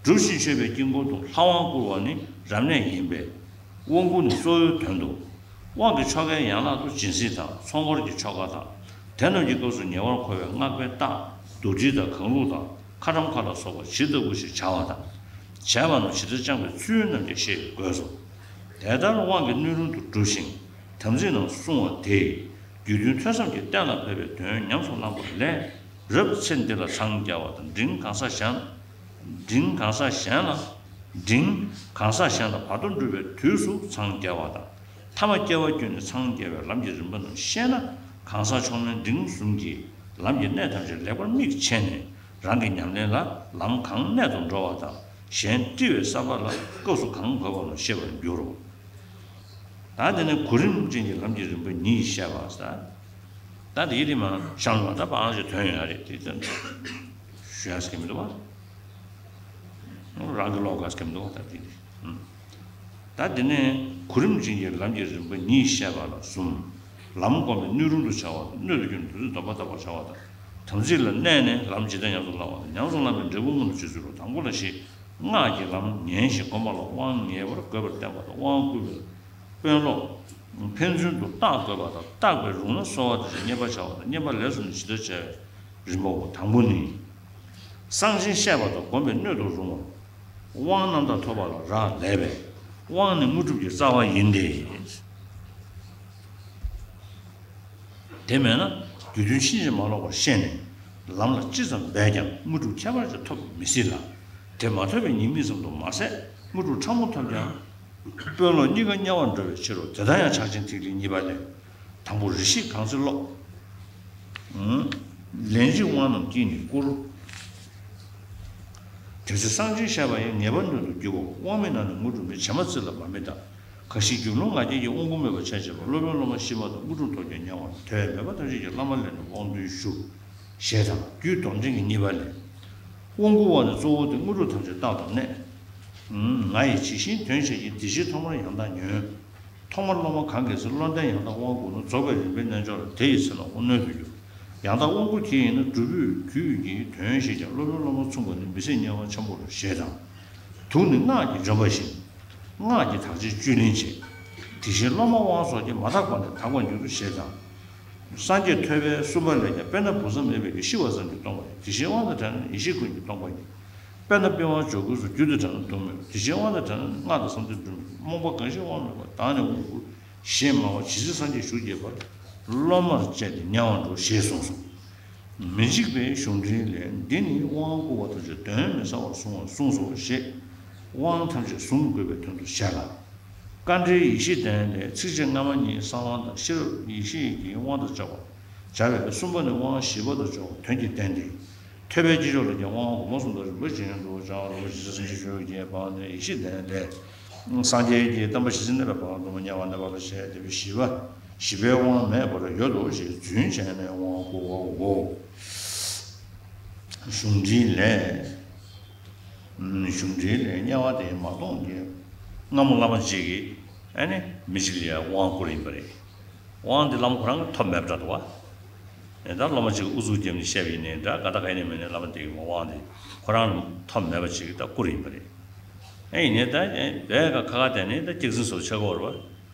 སྒྲུབ་ཅིང་མཆོད་པའི་དཀྱིལ་འཁོར་དུ་ལྷ་དབང་བསྐུར་བ་ནི་རབ་གནས་ཡིན་པས། དབང་བསྐུར་ནི་གཙོ་བོའི་དོན་དུ། དབང་གི་ཆོ་གའི་ཡན་ལག་ཏུ་སྦྱིན་སྲེག་དང་། ཚོགས་འཁོར་གྱི་ཆོ་ག་དང་། དེ་རྣམས་ཀྱི་སྐབས་སུ་ཉེ་བར་མཁོ་བའི་སྔགས་པའི་རྟགས། རྡོ་དྲིལ་དང་གང་བླུགས་དང་། ཁ་ཊྭཱཾ་ཁ་ལ་སོགས་པ་ཇི་ལྟ་བུ་ཞིག་བྱ་བ་དང་། བྱས་པ་རྣམས་ཇི་ལྟར་བཅངས་པའི་ཚུལ་རྣམས་ཀྱང་ཤེས་དགོས་སོ། དེ་ལྟར་དབང་གི་སྣོད་རུང་དུ་བསྒྲུབས་ཤིང་། དམ་ཚིག་རྣམས་བསྲུང་བ་དེས། རྒྱུད་དོན་ཐོས་བསམ་གྱིས་གཏན་ལ་ཕབ་པའི་དོན་ཉམས་སུ་བླངས་པ་ལས། རབ་ཚེ་འདི་ལ་འཚང་རྒྱ་བ་དང་། འབྲིང་གང་ཟག་གཞན། འབྲིང་གང་ཟག་གཞན་ལ། འབྲིང་གང་ཟག་གཞན་ལ་བར་དོ་སྒྲུབ་པའི་དུས་སུ་འཚང་རྒྱ་བ་དང་། ཐ་མ་སྐྱེ་བ་བརྒྱུད་ནས་འཚང་རྒྱ་བའི་ལམ་གྱི་རིམ་པ་རྣམས་ཤེས་ན། གང་ཟག་མཆོག་དམན་འབྲིང་གསུམ་གྱི་ལམ་གྱི་གནད་ཐམས་ཅད་ལེགས་པར་མིག་ཕྱེ་ནས། རང་གི་ཉམས་ལེན་ལ་ལམ་གང་གནད་དུ་འགྲོ་བ་དང་། གཞན་དཀྲི་བའི་བསམ་པ་ལ་སྐབས་སུ་གང་དགོས་པ་ལ་ཤེས་པར་འགྱུར་རོ། ད་དེ་ནས་གོ་རིམ་ཅན་གྱི་ལམ་གྱི་རིམ་པ་ཉིད་བཤད་པ་ཟེར། ད་དེ་ཡི་རིམ་མ་གཤམ་ལ་ད་པང་ཞིག་ཐོན་ཡོད་རེད། དེ་ཙམ་ཞུ་ཡ་ཟེར་གྱི་མི་འདུག་བ། རང་གི་ལོག་ག་ཟེར་གྱི་མི་འདུག་བ། ད་དེ་དེ། ད་དེ་ནས་གོ་རིམ་ཅན་གྱི་ལམ་གྱི་རིམ་པ་ཉིད་བཤད་པ་ལ་གསུམ། ལམ་བསྒོམས་པའི་སྣོད་རུང་དུ་བྱ་བ་དང་། སྣོད་དུ་གྱུར་ནས་བདུད་རྩི་སྡོམ་པ་བཏབ་པར་བྱ་བ་དང་། དམ་ཚིག་ལ་གནས་ནས་ལམ་ཇི་ལྟར་ཉམས་སུ་བླང་བ་དང་། ཉམས་སུ་བླངས་པའི་འབྲས་བུ་མངོན་དུ་བྱེད་ཚུལ་ལོ། དང་པོ་ལ་ཞེས། སྔགས་ཀྱི་ལམ་ཉན་ཞིང་བསྒོམ་པ་ལ་དབང་ངེས་པར་དགོས་པར་བསྟན་པ་དང་། དབང་བསྐུར་བའི་དཔོན་སློབ་ཕན་ཚུན་དུ་བརྟག་དགོས་པ་དང་། བརྟག་པས་རུང་ན་གསོལ་བ་འདེབས་ཤིང་བསྙེན་པར་བྱ་བ་དང་། བསྙེན་པ་ལེགས་སོ་ནས་ཇི་ལྟར་བྱ་བའི་རིམ་པའོ། དང་པོ་ནི། གསང་ཆེན་བཤད་པ་དང་བསྒོམ་པའི་སྣོད་དུ་རུང་བ། དབང་རྣམ་དག་ཐོབ་པ་ལ་རག་ལས་པས། དབང་ནི་དངོས་གྲུབ་ཀྱི་རྩ་བ་ཡིན་ཏེ། དེ་མེད་ན་རྒྱུད་དོན་ཕྱིན་ཅི་མ་ལོག་པར་ཤེས་ནས། ལམ་ལ་ཅི་ཙམ་འབད་ཀྱང་དངོས་གྲུབ་ཁྱད་པར་ཅན་ཐོབ་མི་སྲིད་ལ། དེ་མ་ཐོབ་པའི་ཉེས་དམིགས་ཙམ་དུ་མ་ཟད། དངོས་གྲུབ་ཕྲ་མོ་ཐོབ་ཀྱང་། དཔོན་སློབ་གཉིས་ཀ་དམྱལ་བར་འགྲོ་བའི་ཕྱིར་རོ། དེ་ལྟར་ཡང་ཕྱག་ཆེན་ཐིག་ལེ་གཉིས་པ་ལས། དང་པོ་རེ་ཞིག་གང་ཚེ་སློབ། ལན་གཅིག་དབང་རྣམས་ཀྱིས་ནི་བསྐུར། དེ་ཚེ་གསང་ཆེན་བཤད་པ་ཡང་ངེས་པར་སྣོད་དུ་འགྱུར་བའོ། དབང་མེད་ན་ནི་དངོས་གྲུབ་མེད། བྱེ་མ་རྩི་ལ་མ་མེད་དང་། གང་ཞིག་རྒྱུད་ལུང་ང་རྒྱལ་གྱིས། དབང་བསྐུར་སྨོད་པ་ཆ་བྱེད་པ། སློབ་དཔོན་སློབ་མ་ཤི་མ་དང་། དངོས་གྲུབ་ཐོབ་ཀྱང་དམྱལ་བ་དང་། ཐོས་པ་མེད་པ་ཐམས་ཅད་ཀྱིས། བླ་མ་ལས་ནི་དབང་དོན་ཞུ། ཞེས་དང་། རྒྱུད་སྡོམ་ཆེན་གྱི་གཉིས་པ་ལས། དབང་བསྐུར་བ་ནི་གཙོ་བོ་སྟེ། དངོས་གྲུབ་ཐམས་ཅད་རྟག་ཏུ་གནས། ང་ཡིས་ཇི་བཞིན་དོན་བྱས་ཀྱི། དེ་བཞིན་ཐོག་མར་ཡང་དག་ཉོན། ཐོག་མར་སློབ་མ་གང་གིས་ཟེར། བློ་ལྡན་ཡང་དག་དབང་བསྐུར་ན། རྫོགས་པའི་རིམ་པའི་རྣལ་འབྱོར་ལ། དེ་ཡི་ཚེ་ན་དབང་སྣོད་དུ་འགྱུར། ཡང་དག་དབང་བསྐུར་གྱི་ཡིན་ན། སྒྲུབ་པོས་རྒྱུད་ཀྱི་དོན་ཤེས་ཀྱང་། སློབ་དཔོན་སློབ་མ་མཚུངས་པ་ནི། མི་སྲིད་དམྱལ་བ་ཆེན་པོ་ལ། ཞེས་དང་། དུག་ནི་སྔགས་ཀྱིས་འཇོམས་པ་བཞིན། སྔགས་ཀྱིས་དག་བྱེད་བཅུད་ལེན་བྱེད། དེ་བཞིན་སློབ་མ་དབང་སོགས་ཀྱིས། མ་དག་པ་ནི་དག་པར་འགྱུར། ཞེས་དང་། སངས་རྒྱས་ཐོས་པའི་གསུམ་པ་ལས་ཀྱང་། དཔེར་ན་བུ་ཚ་མེད་པའི་གི། ཤི་བ་ཙམ་གྱིས་སྟོང་པ་ཡི། དེ་བཞིན་དབང་དང་བྲལ་ན་ནི། ཡེ་ཤེས་ཀུན་གྱིས་སྟོང་པ་ཡི། དཔེར་ན་པི་ཝང་འཇོག་གོས་སུ། རྒྱུ་དང་བྲལ་ན་དུག་མེད་པ། དེ་བཞིན་དབང་དང་བྲལ་ན་ནི། སྔགས་དང་བསམ་གཏན་སྒྲུབ་མེད་པ། རྨོངས་པ་གང་ཞིག་དབང་མེད་པ། བདག་ནི་དབང་བསྐུར་ཞེས་སྨྲ་བ། ཇི་སྲིད་སངས་རྒྱས་བཞུགས་བསྐྱེད་པར། སློབ་མར་བཅས་ཏེ་དམྱལ་བར་འགྲོ། ཞེས་གསུངས་སོ། མི་འཇིགས་པའི་གཞུང་འགྲེལ་ལས། འདི་ནི་དབང་བསྐུར་བ་ཐམས་ཅད་དོན་མི་གསལ་བར་གསུངས་པར་གསུངས་སོ་ཞེས། དབང་ཐམས་ཅད་བཟུང་དགོས་པའི་དོན་དུ་བཤད་ལ། དཀའ་འགྲེལ་ཡེ་ཤེས་ལྡན་ལས། ཚིགས་བཅད་སྔ་མ་གཉིས་གསང་དབང་དང་། ཤེས་རབ་ཡེ་ཤེས་ཀྱི་དབང་དང་སྦྱར་བ། སྦྱར་བས་གསུམ་པ་ནི་དབང་བཞི་པ་དང་སྦྱོར་བ་དོན་གྱིས་བསྟན་ཏེ། ཐོས་པའི་དཀྱིལ་ཆོག་ལ་ཀྱང་དབང་གོང་མ་གསུམ་དང་རིམ་པ་བཞིན་དུ་སྦྱར་བ། རིན་པོ་ཆེ་སེང་ཆེན་ཞུ་བའི་རྒྱན་བར་ནས་ཡེ་ཤེས་ལྡན་ལས། སངས་རྒྱས་ཀྱི་བསྟན་པ་ཇི་སྲིད་གནས་པའི་བར་དུ་དམྱལ་བར་གནས་པ་ལ་ཞེས་ཏེ། བཞི་པ། བཞི་པའི་དབང་མེད་པར་ཡོད་དོ་ཞེས་རྫུན་བྱས་ནས་དབང་བསྐུར་བའོ། གཞུང་འགྲེལ་ལས། གཞུང་འགྲེལ་ལས། དམྱལ་བ་དེ་མ་སྟོངས་ཀྱི་སྔ་མོ་བླ་མ་གཅིག་གིས་ཨ་ནི་མི་གཅིག་ལ་ཡང་དབང་བསྐུར་ཡིན་པ་རེད། དབང་འདི་བླ་མ་ཁོ་རང་གིས་ཐོབ་མེད་པ་འདྲ་འདུག་བ། ད་སློབ་མ་གཅིག་གིས་ཨུ་ཚུགས་བརྒྱབ་ནས་བཤད་པ་ཡིན་ནའི་འདྲ། དགའ་ཐག་ག་ནས་མེད་ནའི་བླ་མ་དེ་གི་དབང་དེ་ཁོ་རང་ལ་ཐོབ་མེད་པ་ཅིག་གིས་ད་བསྐུར་ཡིན་པ་རེད། ཨེ་ཡིན་ནའི་ད་ཨེ་བས་ཀ་ཁ་ཁ་བསྡད་ནས་ད་སྐྱག་རྫུན་སོགས་བྱེད་ཀྱི་ཡོད་རེད་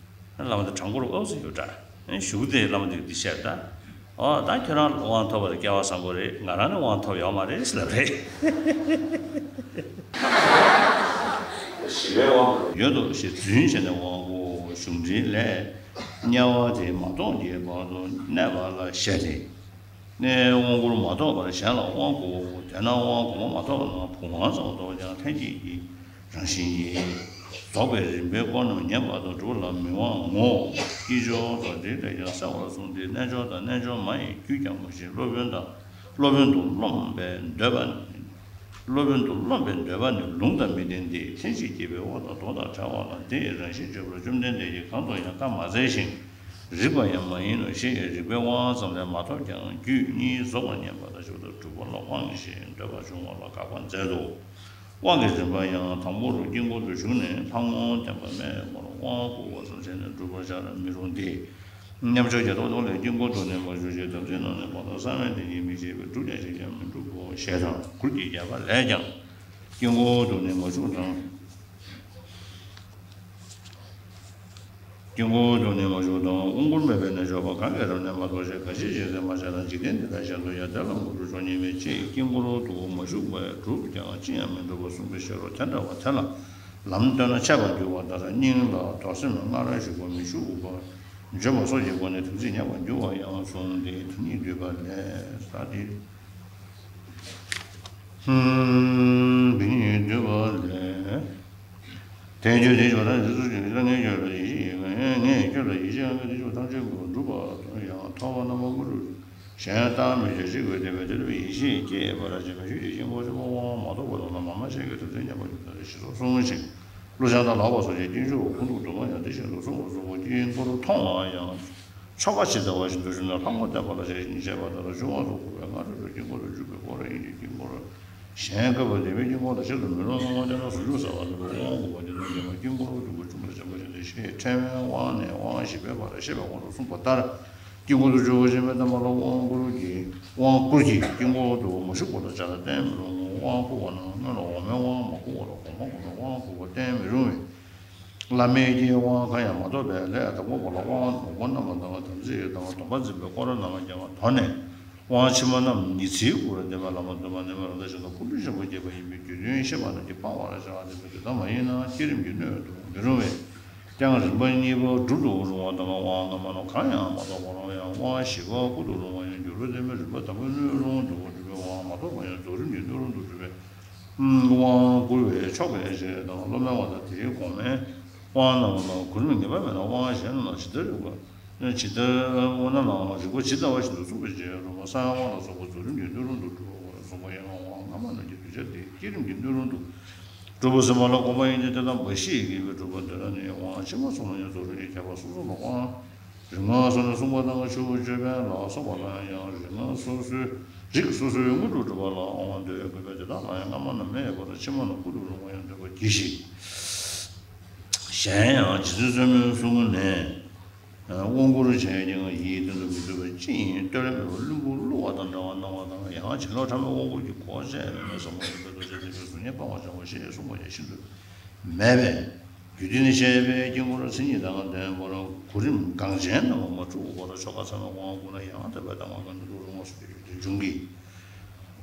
བ། བླ་མ་དེ་དྲང་པོར་ཨུ་ཚུགས་ཡོད་འདྲ། ཨེ་གཞུག་དེ་བླ་མ་དེ་གིས་འདི་བཤད་ད། ཨོ་ད་ཁྱོད་རང་དབང་ཐོབ་པ་དེ་སྐལ་བ་བཟང་པོ་རེད། ང་རང་ནི་དབང་ཐོབ་ཡོད་མ་རེད་ཟེར་ལབ་རེད། ཡོད་དོ་ཞེས་རྫུན་བྱས་ནས་དབང་བསྐུར། གཞུང་འགྲེལ་ལས། དམྱལ་བ་དེ་མ་སྟོངས་ཀྱི་བར་དུ་གནས་པ་ལ་ཞེས་ཏེ། ནས་དབང་བསྐུར་མ་ཐོབ་པར་གཞན་ལ་དབང་བསྐུར། དེས་ན་དབང་གོང་མ་མ་ཐོབ་ན་བུམ་དབང་ཙམ་ཐོབ་ཀྱང་ལྷན་སྐྱེས་ཀྱི་རང་བཞིན་གྱིས་རྫོགས་པའི་རིམ་པའི་སྐོར་རྣམས་ཉན་པ་དང་སྒྲུབ་པ་ལ་མི་དབང་ངོ་། དཀྱིལ་ཆོག་དང་འགྲིག་ལས་ཀྱང་གསལ་བར་གསུངས་ཏེ། རྣལ་འབྱོར་དང་རྣལ་འབྱོར་མ་ཡི་རྒྱུད་ཀྱང་ངོ་ཤེས། སློབ་དཔོན་དང་སློབ་དཔོན་དུ་རློམ་པའི་འདོད་པ། སློབ་དཔོན་དུ་རློམ་པའི་འདོད་པ་ནི་ལུང་དང་མི་ལྡན་ཏེ། ལྷན་ཅིག་སྐྱེས་པའི་དབང་དང་མདོ་དང་བྲལ་བ་ལ། དེ་ཡི་རང་བཞིན་བརྗོད་པར་བཅོམ་ལྡན་འདས་ཀྱིས་གང་དུ་ཡང་བཀའ་མ་སྩལ་ཞིང་། རིགས་པ་ཡང་མ་ཡིན་ནོ་ཞེས་རིགས་པའི་དབང་ཙམ་ལས་མ་ཐོབ་ཀྱང་། རྒྱུད་གཉིས་རྫོགས་པར་ཉན་པ་དང་སྒྲུབ་པ་ལ་དབང་ཞེས་འདོད་པ་བྱུང་བ་ལ་དགག་པ་མཛད་དོ། དབང་གི་རིམ་པ་ཡང་དང་པོར་དཀྱིལ་འཁོར་དུ་ཞུགས་ནས་ལྷ་ངོ་བསྟན་པ་མེད་པར་དབང་བསྐུར་བ་ཙམ་བྱས་ནས་སྒྲུབ་པར་བྱ་ར་མི་རུང་སྟེ། མཉམ་ཆགས་བརྒྱད་སྟོང་དུ་ལས། དཀྱིལ་འཁོར་དུ་ནི་མ་ཞུགས་ཤིང་། དམ་ཚིག་རྣམས་ནི་མ་དོར་གསང་བའི་ཏིང་ངེ་འཛིན་མི་ཤེས་པས། བསྒྲུབ་ཀྱང་བྱས་ཀྱང་མི་འགྲུབ་བོ། ཞེས་དང་མགུར་གྱི་རྒྱས་པ་ལས་ཀྱང་། དཀྱིལ་འཁོར་དུ་ནི་མ་ཞུགས་དང་། དཀྱིལ་འཁོར་དུ་ནི་མ་ཞུགས་དང་། དབང་བསྐུར་མེད་པས་ནི་ཆོག་པ། གང་གིས་རབ་གནས་མ་ཐོབ་ཞིང་། གང་ཞིག་བྱས་ཟིན་མ་བྱས་ན། འཇིག་རྟེན་འདི་དག་གཞན་དུ་ཡང་། དེ་ལ་མགུར་འབུལ་མཆོག་ཉིད་མིན། ཅེས་དཀྱིལ་འཁོར་དུ་མ་ཞུགས་པས་སྒྲུབ་ཀྱང་ཅི་ཡང་མི་འགྲུབ་པར་གསུངས་པའི་ཕྱིར་རོ། དེ་འདྲ་བ་དེ་ལ་ལམ་སྟོན་ན་འཆད་པར་འགྱུར་བ་ལྟར། སྙིང་ལ་དོགས་སེམས་སྔར་ཞུགས་པ་མི་ཞུགས་པ་འཇོམས་པ་སོགས་ཀྱི་སྒོ་ནས་དམ་ཚིག་ཉམས་པར་འགྱུར་བ་ཡང་གསུངས་ཏེ། དེ་ཉིད་བསྡུས་པ་ལས། ས་སྟེ། དེ་ཉིད་བསྡུས་པ་ལས། དེ་ཁྱོད་དེ་ཆོག་ན་རིགས་སུ་ཆུད་ཀྱང་། ངས་ཁྱོད་ལ་ཡིད་ཆེས་ཡོད། ངས་ཁྱོད་ལ་ཡིད་ཆེས་ཡོད། ངས་དེ་ཆོག་ཐམས་ཅད་ཀུན་སྒྲུབ་པ་དང་ཡང་ཐོབ་པ་རྣམ་པ་ཀུན་སྒྲུབ་གཞན་བཏང་མི་བྱ་ཞིག་དགོས་ཏེ། བས་དེ་ལྟ་བུའི་ཡིད་ཆེས་སྐྱེས་པར་བྱེད་མི་ཞུགས་ཀྱི་དཀྱིལ་འཁོར་ཆེན་པོ་དབང་མ་ཐོབ་པ་རྣམས་ལ་མ་མ་ཤེས་ཀྱི་དོན་མཚན་ཉམས་པར་འགྱུར་ལྟར་ཞེས་སོགས་གསུངས་ཤིང་། ཀླུ་བྱང་དང་ལག་པ་སོགས་ཀྱི་དཀྱིལ་ཆོག་གུ་མཐུན་དུ་མ་ཡང་། དེ་བཞིན་དུ་གསུངས་པ་གསུངས་པ་དཀྱིལ་འཁོར་མཐོང་བ་ཡང་། ཆོ་ག་ཇི་ལྟ་བ་བཞིན་དུ་བྱུང་ན་ལྷ་ངོ་བསྟན་པ་ལ་ཞེས་བཤད་པ་ལྟར་བྱུང་བ་སོགས་དགོས་པས། སྔར་སྲོལ་དུ་དཀྱིལ་འཁོར་དུ་འཇུག་པའི་སྐོར་ཡིན་གྱི། དཀྱིལ་འཁོར་གཞན་བཀབ་པ་དེ་མིན་དཀྱིལ་འཁོར་ལ་ཆེད་དུ་མི་རུང་ངོ་། དེས་ན་ཟུང་འཇུག་ཟབ་པ་ལྟ་བུའི་དབང་བསྐུར་བ་དེ་ཙམ་གྱིས་མ་དཀྱིལ་འཁོར་དུ་འཇུག་པ་བྱུང་བར་བྱ་བ་ཞིག་སྟེ། ཞེས་ཕྲེང་བའི་དབང་ནས་དབང་བཞི་པའི་བར་བཤད་པའི་དབང་དུ་གསུངས་པ་ལྟར། དཀྱིལ་འཁོར་དུ་འཇུག་པ་ཞེས་པའི་བསྟན་པ་ལ་དབང་བསྐུར་གྱི། དབང་བསྐུར་གྱི་དཀྱིལ་འཁོར་དུ་མ་ཞུགས་པ་ལ་ཕྱག་ལེན་བསྟན་མི་རུང་ངོ་། དབང་བསྐུར་བ་རྣམས་སྔོན་ལ་འོག་མའི་དབང་མ་བསྐུར་བ་ལ་གོང་མ་གོང་མའི་དབང་བསྐུར་བ་བསྟན་མི་རུང་བས། བླ་མེད་ཀྱི་དབང་གང་ཡང་མ་ཐོབ་པས། ལས་དང་པོ་པ་ལ་དབང་ནོར་བུ་རྣམ་པར་དག་པ་དམ་ཚིག་དང་སྡོམ་པ་འཛིན་པའི་སྐོར་རྣམ་པར་རྒྱལ་བ་དོར་ནས། དབང་ཕྱི་མ་རྣམས་ཉི་ཚེའི་གུར་དེ་མ་ལ་མ་འདུ་མ་ནི་མ་རང་ད་ཞིང་ཁམས་སྐུ་འདྲ་ཆེན་པོ་བསྐྱེད་པ་ཡིན་པས། རྒྱུ་མཐུན་ཤེས་པ་རྣམས་ཀྱིས་སྤང་བར་བྱ་སྟེ། དེ་ལྟ་མ་ཡིན་ན་བསྐྱེད་རིམ་གྱི་སྣོད་དུ་མི་རུང་བས། ཀྱང་རིམ་པ་གཉིས་པ་སྒྲུབ་ཏུ་རུང་བ་དང་། དབང་སྔ་མ་རྣམས་གང་ཡང་མ་ཐོབ་པ་རུང་ཡང་། དབང་བཞི་པ་བསྐུར་དུ་རུང་བ་ཡང་འགྱུར་རོ། དེ་མིན་རིམ་པ་དང་པོའི་སྣོད་རུང་དུ་སྒྲུབ་པའི་དབང་མ་ཐོབ་པ་ཡང་རྫོགས་རིམ་གྱི་སྣོད་རུང་དུ་སྒྲུབ་པའི་དབང་བསྐུར་བའི་ཆོ་གའི་རྗེས་དང་། སློབ་མའི་དབང་དང་དེའི་གོང་མའི་དབང་རྣམས་ལ་གོ་རིམ་ངེས་པ་མེད་ན། དབང་གཞན་རྣམས་ཇི་ལྟར་རིགས་པ་ཇི་ལྟར་དབང་རྣམས་ལའང་རིགས་པ་ཇི་ལྟ་བ་བཞིན་དུ་གསུངས་པའི་རྗེས་སུ་གསང་བའི་དབང་ལ་སོགས་པ་རྫོགས་རིམ་གྱི་སྣོད་རུང་དུ་གྲུབ་པར་གསུངས་པ་ཡིན་ནོ། དབང་སྔ་མ་རྣམས་ཀྱི་གདུལ་བྱ་དེ་བསྐྱེད་རིམ་གྱི་སྣོད་རུང་དུ་གྲུབ་པ་ཟེར་མ་ལ་དགོངས་པ་ཡིན་ཏེ། དེ་ལྟ་མ་ཤེས་ཀྱིས་སྒྲུབ་པ་འདོད་ན་ནི། དབང་ཕྱི་མ་སོགས་ལ་ཡང་རྫོགས་རིམ་གྱི་ཁྱད་པར་སོ་སོ་ལ་དབང་རིམ་ལྔ་སོགས་ནས་གསུངས་པ་དང་། ཆུ་བོ་ཅོད་པན་ལ་སོགས་པ་ལ་ཡང་རིམ་ལྔ་སོ་སོའི་རིགས་སོ་སོའི་དངོས་གྲུབ་སྒྲུབ་པ་ལ་དབང་འདོད་དགོས་པས། དེ་དག་ལ་ཡང་སྔ་མ་རྣམས་མེད་པར་ཕྱི་མ་རྣམས་བསྐུར་དུ་རུང་བ་ཡང་འདོད་པར་གྱིས་ཤིག་གཞན་ཡང་རྗེ་བཙུན་བཙུན་མོའི་གསུང་ནས། དབང་བསྐུར་བྱས་ཀྱང་ཡིད་བརྟན་དུ་མི་ཚུད་པ་ཅི་ཡིན་གཏོལ་མེད་པར་བླུན་པོ་བསླུ་བ་དང་འདྲ་བར་སྣང་བ་དང་། ཡང་བྱིན་རླབས་ཕྲ་མོའི་དབང་བསྐུར་གྱི་གོ་བྱས་མེད་པའི་ཟབ་མོ་རིག་པའི་རྡོ་རྗེ་ཐེག་པའི་གཟུགས་བརྙན་སྤང་བར་བྱ་བ་ཞེས་གསུངས་པ་ཡང་ཤིན་ཏུ་མེད་པས། རྒྱུད་སྡེ་ནས་བཤད་པའི་དཀྱིལ་འཁོར་མཚན་ཉིད་དང་ལྡན་པར་གོ་རིམ་འགངས་ཆེན་རྣམས་མ་འཁྲུགས་པར་ཆོ་ག་ཚང་མས་དབང་བསྐུར་ན། ཡང་དག་པའི་གདམས་ངག་གི་སྣོད་དུ་རུང་བ་སོགས་ཀྱི་ཡོན་ཏན་འབྱུང་གི།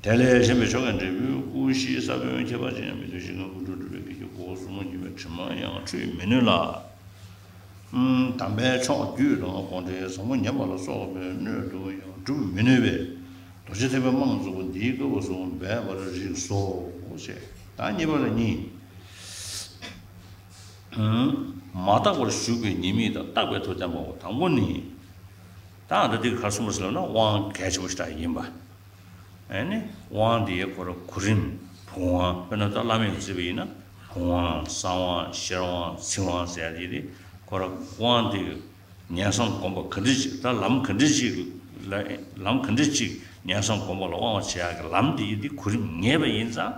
དེ་ལས་གཞན་པའི་ཆོ་གའི་འབྲས་བུའི་སྐུ་བཞི་ས་བོན་ཁྱད་པར་ཅན་ཡང་མི་འདོད་ཅིང་། སྔགས་ཀུན་འགྲོ་སྒྲུབ་པའི་དགེ་བའི་སྒོ་གསུམ་གྱི་དྲི་མ་ཡང་འཁྲུད་མི་ནུས་ལ། དམ་པའི་ཕྱོགས་རྒྱུད་དང་དགོངས་འགྲེལ་བཟང་པོ་ཉན་པ་ལ་སོགས་པའི་སྣོད་དུ་ཡང་སྒྲུབ་མི་ནུས་པས། རྡོ་རྗེ་ཐེག་པའི་རྨང་རྫོགས་པ་འདིའི་སྐབས་སུ་འབད་པར་རིགས་སོ། ཞེས་ད་གཉིས་པ་ལ་གཉིས། མ་བརྟགས་པར་ཞུགས་པའི་ཉེས་དམིགས་དང་བརྟགས་པའི་ཐོག་བསྟན་པའོ། དང་པོ་ནི། ད་ཨ་ད་འདི་ག་རེ་གསུངས་པ་ཟེར་ན་དབང་གལ་ཆེན་པོ་ཞིག་ཡིན་པ། ཨ་ནི་དབང་དེ་ཁོ་ར་གོ་རིམ་བུམ་དབང་དཔེར་ན་ད་བླ་མས་བརྩིས་པ་ཡིན་ན་བུམ་དབང་གསང་དབང་ཤེར་དབང་ཚིག་དབང་ཟེར་ཡ་དེ་ཁོ་ར་དབང་དེ་ཉན་བསམ་སྒོམ་པ་ག་འདྲ་ཅིག་ད་ལམ་ག་འདྲ་ཅིག་ལ་ལམ་ག་འདྲ་ཅིག་ཉན་བསམ་སྒོམ་པ་ལ་དབང་བྱེད་ཡག་གི་ལམ་དེ་ཡིན་དེ་གོ་རིམ་ངེས་པ་ཡིན་ཙང་།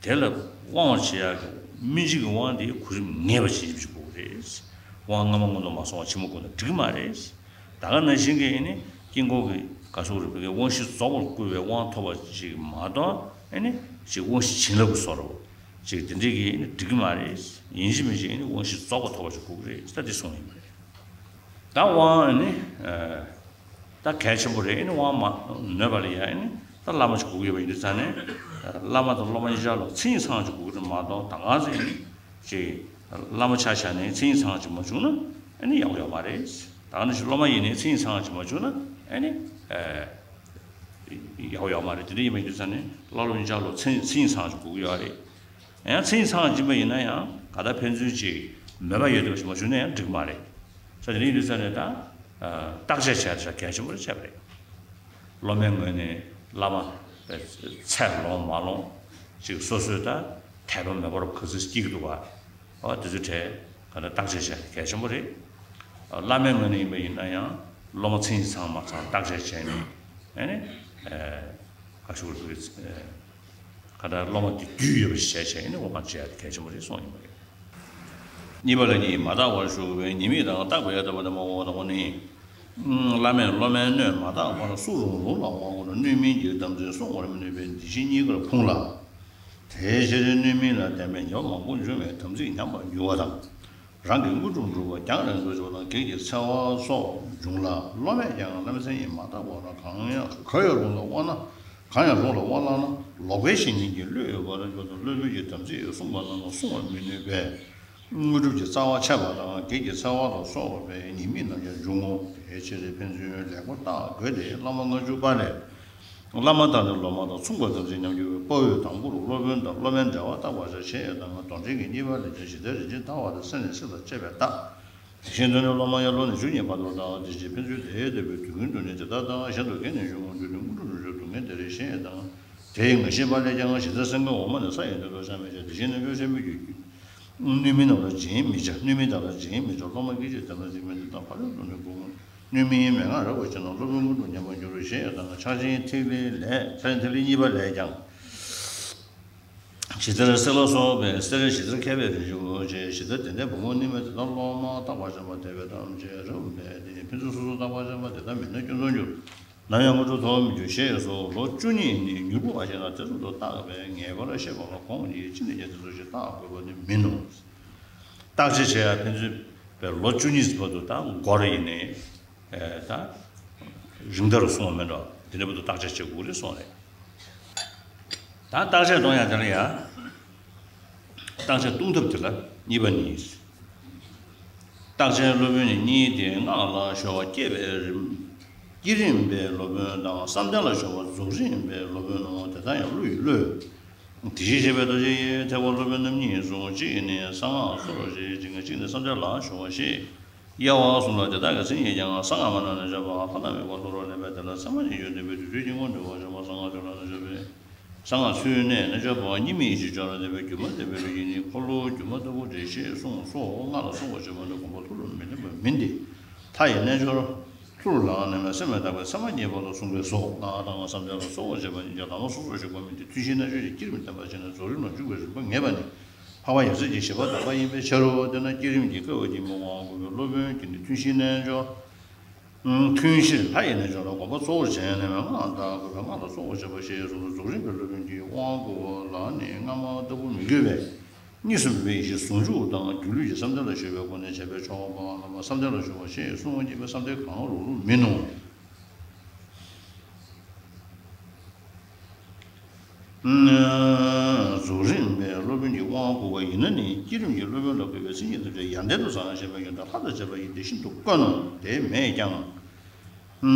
དེ་ལ་དབང་བྱེད་ཡག་གི་སྨིན་བྱེད་ཀྱི་དབང་དེ་གོ་རིམ་ངེས་པ་བྱེད་ཅིག་དགོས་རེད། དབང་སྔ་མ་སྔོན་དུ་མ་སོང་བ་ཕྱི་མ་སྒོམ་ན་འགྲིག་གི་མ་རེད། ད་ག་ནང་བཞིན་གྱི་ཨེ་ནི་དཀྱིལ་འཁོར་གྱི་ག་སོགས་རིག་པའི་དབང་བཞི་རྫོགས་པར་བསྐུར་བའི་དབང་ཐོབ་པ་ཅིག་མ་གཏོགས་ཨེ་ནི་ཅིག་དབང་བཞི་བྱིན་རླབས་ཀྱི་བཟོ་འདྲ་ཅིག་དེ་འདྲའི་གི་ཨེ་ནི་འགྲིག་གི་མ་རེད། ཡིན་གཅིག་མིན་གཅིག་ཨེ་ནི་དབང་བཞི་རྫོགས་པ་ཐོབ་པ་ཅིག་དགོས་ཀྱི་རེད། ད་འདི་གསུངས་ཡིན་པ་རེད། ད་དབང་ཨེ་ནི་ད་གལ་ཆེན་པོ་རེད། ཨེ་ནི་དབང་མ་ནོད་པ་ལ་ཡ་ཨེ་ནི་ད་བླ་མ་ཅིག་དགོས་ཀྱི་ཡོད་པ་ཡིན་དུས་ཙང་ནས་བླ་མ་དང་སློབ་མ་གཉིས་ཆར་ལ་མཚན་ཉིད་ཚང་ཅིག་དགོས་ཀྱི་རེད་མ་གཏོགས་ད་ག་ཚོད་ཨེ་ནི་ཅིག་བླ་མ་ཆ་བཞག་ནས་མཚན་ཉིད་ཚང་ཅིག་མ་བྱུང་ན་ཨེ་ནི་ཡག་པོ་ཡོད་མ་རེད། ད་ག་ནང་བཞིན་སློབ་མ་ཡིན་ནའི་མཚན་ཉིད་ཚང་ཅིག་མ་བྱུང་ན་ཨེ་ནི་ཡག་པོ་ཡོད་མ་རེད། དེ་འདྲ་ཡིན་པ་ཡིན་དུས་ཙང་ནས་བླ་སློབ་གཉིས་ཆར་ལ་མཚན་མཚན་ཉིད་ཚང་ཅིག་དགོས་ཀྱི་ཡོད་རེད། ཡང་མཚན་ཉིད་ཚང་ཅིག་ཡིན་པ་ཡིན་ན་ཡང་ག་ད་ཕན་ཚུན་ཅིག་མོས་པ་ཡོད་བསྡད་པ་ཞིག་མ་བྱུང་ན་ཡང་འགྲིག་མ་རེད། ས་དེ་འདྲ་ཡིན་དུས་ཙང་ནས་ད་བརྟག་དཔྱད་བྱས་ཤག་གལ་ཆེན་པོ་རེད་བྱས་པ་རེད། སློབ་མའི་ངོས་ནས་བླ་མ་ཚད་ལོངས་མ་ལོངས་ཅིག་སོ་སོའི་ད་དད་པ་མོས་པ་རབ་ག་ཚོད་སྐྱེ་གི་འདུག་ག་འོ་དེ་ཚོའི་གྲས་ག་ད་བརྟག་དཔྱད་བྱས་གལ་ཆེན་པོ་རེད། བླ་མའི་ངོས་ནས་ཡིན་པ་ཡིན་ན་ཡང་སློབ་མ་མཚན་ཉིད་ཚང་མ་ཚང་བརྟག་དཔྱད་བྱས་ནས་ཨེ་ནི་ག་ཞུ་དགོས་རེད། ག་ད་སློབ་མ་དེ་རྒྱུས་ཡོད་པ་ཞིག་བྱས་བྱས་ནས་དབང་བྱེད་ཡ་དེ་གལ་ཆེན་པོ་རེད་གསུངས་ཡིན་པ་རེད། གཉིས་པ་ལ་གཉིས། མ་བརྟགས་པར་ཞུགས་པའི་ཉེས་དམིགས་དང་བརྟགས་པའི་ཐབས་དང་པོ་ནི། བླ་མས་སློབ་མའི་སྣོད་མ་དག་པར་སུ་རུང་རུང་ལ་དབང་བསྐུར་སྣོད་མིན་གྱི་དམ་ཚིག་བསྲུང་བར་མི་ནུས་པས་འདི་ཕྱི་གཉིས་ཀར་ཕུང་ལ། དེའི་ཕྱིར་སྣོད་མིན་ལ་བརྟེན་པའི་ཉེས་པ་མང་པོ་འབྱུང་བས་དམ་ཚིག་ཉམས་པར་འགྱུར་བ་དང་། རང་གི་དངོས་གྲུབ་འགྲུབ་པ་རྒྱང་རིང་དུ་འཇུག་ན་བགེགས་ཀྱི་འཚེ་བ་སོགས་འབྱུང་ལ། སློབ་མས་ཀྱང་བླ་མའི་མཚན་ཉིད་མ་དག་པ་ལ་གང་ཡང་གང་ཡང་རུང་ལ་དབང་ན་གང་ཡང་རུང་ལ་དབང་བླངས་ན་ལོག་པའི་བཤེས་གཉེན་གྱི་བློས་ཡོད་པར་འགྱུར་ཏེ་སློབ་དཔོན་གྱི་དམ་ཚིག་བསྲུངས་པ་རྣམས་ལ་བསྲུང་བར་མི་ནུས་པས། དངོས་གྲུབ་ཀྱི་རྩ་བ་ཆད་པ་དང་བགེགས་ཀྱི་འཚེ་བ་ལ་སོགས་པའི་ཉེས་དམིགས་རྣམས་ཀྱང་འབྱུང་ངོ་། དེའི་ཕྱིར་ཕན་ཚུན་ལེགས་པར་བརྟག་དགོས་ཏེ། བླ་མ་ལྔ་བཅུ་པ་ལས། བླ་མ་དང་ནི་སློབ་མ་དང་མཚུངས་པར་དམ་ཚིག་ཉམས་འགྱུར་བའི་དཔའ་བོས་དང་པོར་སློབ་དཔོན་དང་སློབ་མའི་འབྲེལ་བ་བརྟག་པར་བྱ། གཞན་ཡང་དང་དོན་འབྲེལ་གྱི་གཉིས་པ་ལས་ཀྱང་ཇི་ལྟར་རིན་ཆེན་ཐལ་བ་དང་སེམས་ནི་སྲེག་དང་བཅས་པས་བརྟག། དེ་བཞིན་དུ་ནི་སློབ་མ་ཡང་ལོ་ནི་བཅུ་གཉིས་བར་དུ་བརྟག་པ་དེ་ཕྱིར་ཕན་ཚུན་དེ་ལྟ་བུའི་དུས་ཀུན་ཏུ་ནི་དེ་ལྟར་བརྟག། གཞན་དུ་བགེགས་ནི་འབྱུང་ངོ་། དུས་ནི་དངོས་གྲུབ་འགྲུབ་ཕྱིར་སྡུག་བསྔལ་དེ་རེད། གཞན་ཡང་དང་། དེ་ཡི་ངེས་ཤེས་པ་ལས་ཀྱང་ཇི་ལྟར་སེང་གེ་འོ་མ་ནི་ས་ཡི་མདུང་དུ་བཞག་མི་བྱ། དེ་བཞིན་ནི་སྤྱོད་བྱེད་མི་རྒྱུ། སྣོད་མིན་རྣམས་ལ་སྦྱིན་མི་བྱ། སྣོད་མིན་དག་ལ་སྦྱིན་མི་བྱ། སློབ་མ་སྐད་ཅིག་དེ་ལ་སྦྱིན་མི་འདུག་ད་ཕ་རོལ་ཏུ་ནི་གུང་སྣོད་མིན་མན་ངག་རབ་ཏུ་བྱས་ན་སློབ་དཔོན་དངོས་གྲུབ་ཉམས་པར་འགྱུར་རོ། གཞན་ཡང་དང་ཕྱག་ཆེན་ཐིག་ལེ་ལས། ཕྱག་ཆེན་ཐིག་ལེ་གཉིས་པ་ལས་ཀྱང་། ཇི་ལྟར་གསེར་ལ་སོགས་པའི་གསེར་ཇི་ལྟར་མཁས་པའི་རིན་ཆེན་པོ་ཆེ། ཇི་ལྟར་དེ་ལྟའི་བུ་མོ་ནི་མ་དེ་ལྟར་སློབ་མ་བརྟག་པར་བྱ་བ་དེ་བས་ཐམས་ཅད་རབ་མེད་དེ། ཕན་ཚུན་སོ་སོར་བརྟག་པར་བྱ་བ་དེ་ལྟ་མིན་ན་སྐྱོན་རྫོགས་འགྱུར། ནམ་ཡང་དངོས་གྲུབ་ཐོབ་མི་འགྱུར་ཞེས་སོ། ལོ་བཅུ་གཉིས་ནི་མྱུར་པོ་བ་ཞིག་ལ་དེ་ཙམ་དུ་བརྟག་པས་ངེས་པར་ཤེས་པ་ལ་གོང་གི་ཅི་ནས་ཀྱང་དེ་ཙམ་ཞིག་བརྟག་དགོས་པ་ནི་མིན་ནོ། བརྟག་དཔྱད་བྱེད་ཡ་ཕན་ཚུན་པའི་ལོ་བཅུ་གཉིས་བར་དུ་ད་འགོར་ཡིན་ནི། ད་རིང་ཐག་རུ་སོང་བ་མེད་འགྲོ། དེ་འདྲ་བར་དུ་བརྟག་དཔྱད་བྱེད་དགོས་རེད་གསུངས་རེད། ད་བརྟག་དཔྱད་གཏོང་ཡ་དེ་ལ་ཡ། བརྟག་དཔྱད་གཏོང་ཐབས་དེ་ལ་གཉིས་པ་ནི། བརྟག་དཔྱད་སློབ་དཔོན་ནི་གཉིས་ཏེ། སྔགས་ལ་སྦྱོར་བ་བསྐྱེད་པའི་རིམ། བསྐྱེད་རིམ་པའི་སློབ་དཔོན་དང་། བསམ་གཏན་ལ་སྦྱོར་བ་རྫོགས་རིམ་པའི་སློབ་དཔོན་ནོ། དེ་དག་ཡང་བློ་ཡི་བློས། དེ་བཞིན་གཤེགས་པའི་རྡོ་རྗེ་ཡིས་ཐེག་པ་སློབ་དཔོན་རྣམ་གཉིས་སུ། གཅིག་ནི་གསང་སྔགས་སོར་བཞི་ཅིང་། གཅིག་ནི་བསམ་གཏན་ལ་སྦྱོར་བ་བཞི། དབྱེ་བ་གསུམ་ལ་དེ་དག་གི་མཚན་ཉིད་ཀྱང་། གསང་སྔགས་མ་ནམ་ནི་སྦྱོར་བ་ལྷ་དང་མིག་པ་ལྷོ་རུ་ལེན་པས་དེ་ལ་ཚད་མ་ཉིད་ཡོད་ལྡན་པའི་དུས་ཚོད་ཀྱི་སྔོན་དུ་སྦྱོར་བ། གསང་སྔགས་ཚུལ་གནས་ནི་སྦྱོར་བ་གཉིས་མེད་ཡེ་ཤེས་སྦྱོར་བ་ལྡན་པའི་སྒྱུ་མ་ལྡན་པའི་ལུས་ཀྱི་ནི་འཁོར་ལོ་སྒྱུ་མ་ལྟ་བུ་རེད་ཞེས་གསུངས་སོ། སྔགས་ལ་སོགས་པ་བྱེད་པ་ནི་དགོངས་པ་ལྷུར་ལ་མི་ལེན་པ་མིན་ཏེ། མཐའ་ཡི་རྣལ་འབྱོར་ལྷུར་ལེན་ནས་སེམས་ལ་བཏགས་པའི་ཚད་མ་གཉིས་པ་ལ་གསུངས་པས་སོ། སྔགས་དང་བསམ་གཏན་ལ་སོགས་པ་བྱེད་པ་ཉིད་ཀྱང་ལམ་སོ་སོར་འཇུག་པ་མིན་ཏེ། ཐུན་བཞིའི་རྣལ་འབྱོར་གྱིས་བསྐྱེད་རིམ་བསྟན་པར་བྱས་ནས་རྫོགས་རིམ་ལ་འཇུག་པའི་རིམ་པ་ངེས་པ་ནི། འཕགས་པ་ཡབ་སྲས་ཀྱི་བཞེད་པ་དམ་པ་ཡིན་པའི་ཕྱིར་རོ། དེས་ན་བསྐྱེད་རིམ་གྱི་དཀའ་བ་གྱིས་མི་དབང་བ་དགོས་པའི་སློབ་དཔོན་གྱི་ནི་ཐུན་བཞིའི་རྣལ་འབྱོར། ཐུན་བཞིར་ལྷ་ཡི་རྣལ་འབྱོར་ལ་དགོངས་པ་གཙོ་བོར་བྱས་ནས་སྔགས་བཟླ་དགོས་པས་སྔགས་ལ་སོགས་པ་བྱེད་པ་ཞེས་གསུངས་སོ། རྫོགས་རིམ་པའི་སློབ་དཔོན་གྱི་དབང་བསྐུར་བ་ལ་ནི་སྔ་མ་ལྟ་བུ་མི་དགོས་པས། གཉིས་སུ་མེད་པའི་ཡེ་ཤེས་ཟུང་འཇུག་དང་སྒྱུ་ལུས་ཀྱི་བསམ་གཏན་ལ་སྦྱོར་བའི་སྒོ་ནས་བྱས་པས་ཆོག་པ་ལ་བསམ་གཏན་ལ་སྦྱོར་བ་ཞེས་གསུངས་པ་ཉིད་པའི་བསམ་གཏན་གང་རུང་རུང་མིན་ནོ། རྫོགས་རིམ་པའི་སློབ་དཔོན་གྱི་དབང་བསྐུར་བ་ཡིན་ན་ནི་བསྐྱེད་རིམ་གྱི་སློབ་དཔོན་ལ་དགོས་པའི་མཚན་ཉིད་ཐམས་ཅད་ཡར་ལྡན་དུ་ཚང་བ་ཞེས་པ་ཡོད་དེ། ལྷ་དང་བཅས་པ་ཡིས་དེ་བཞིན་དུ་བཀོད་ནོ། དེ་མེད་ཀྱང་།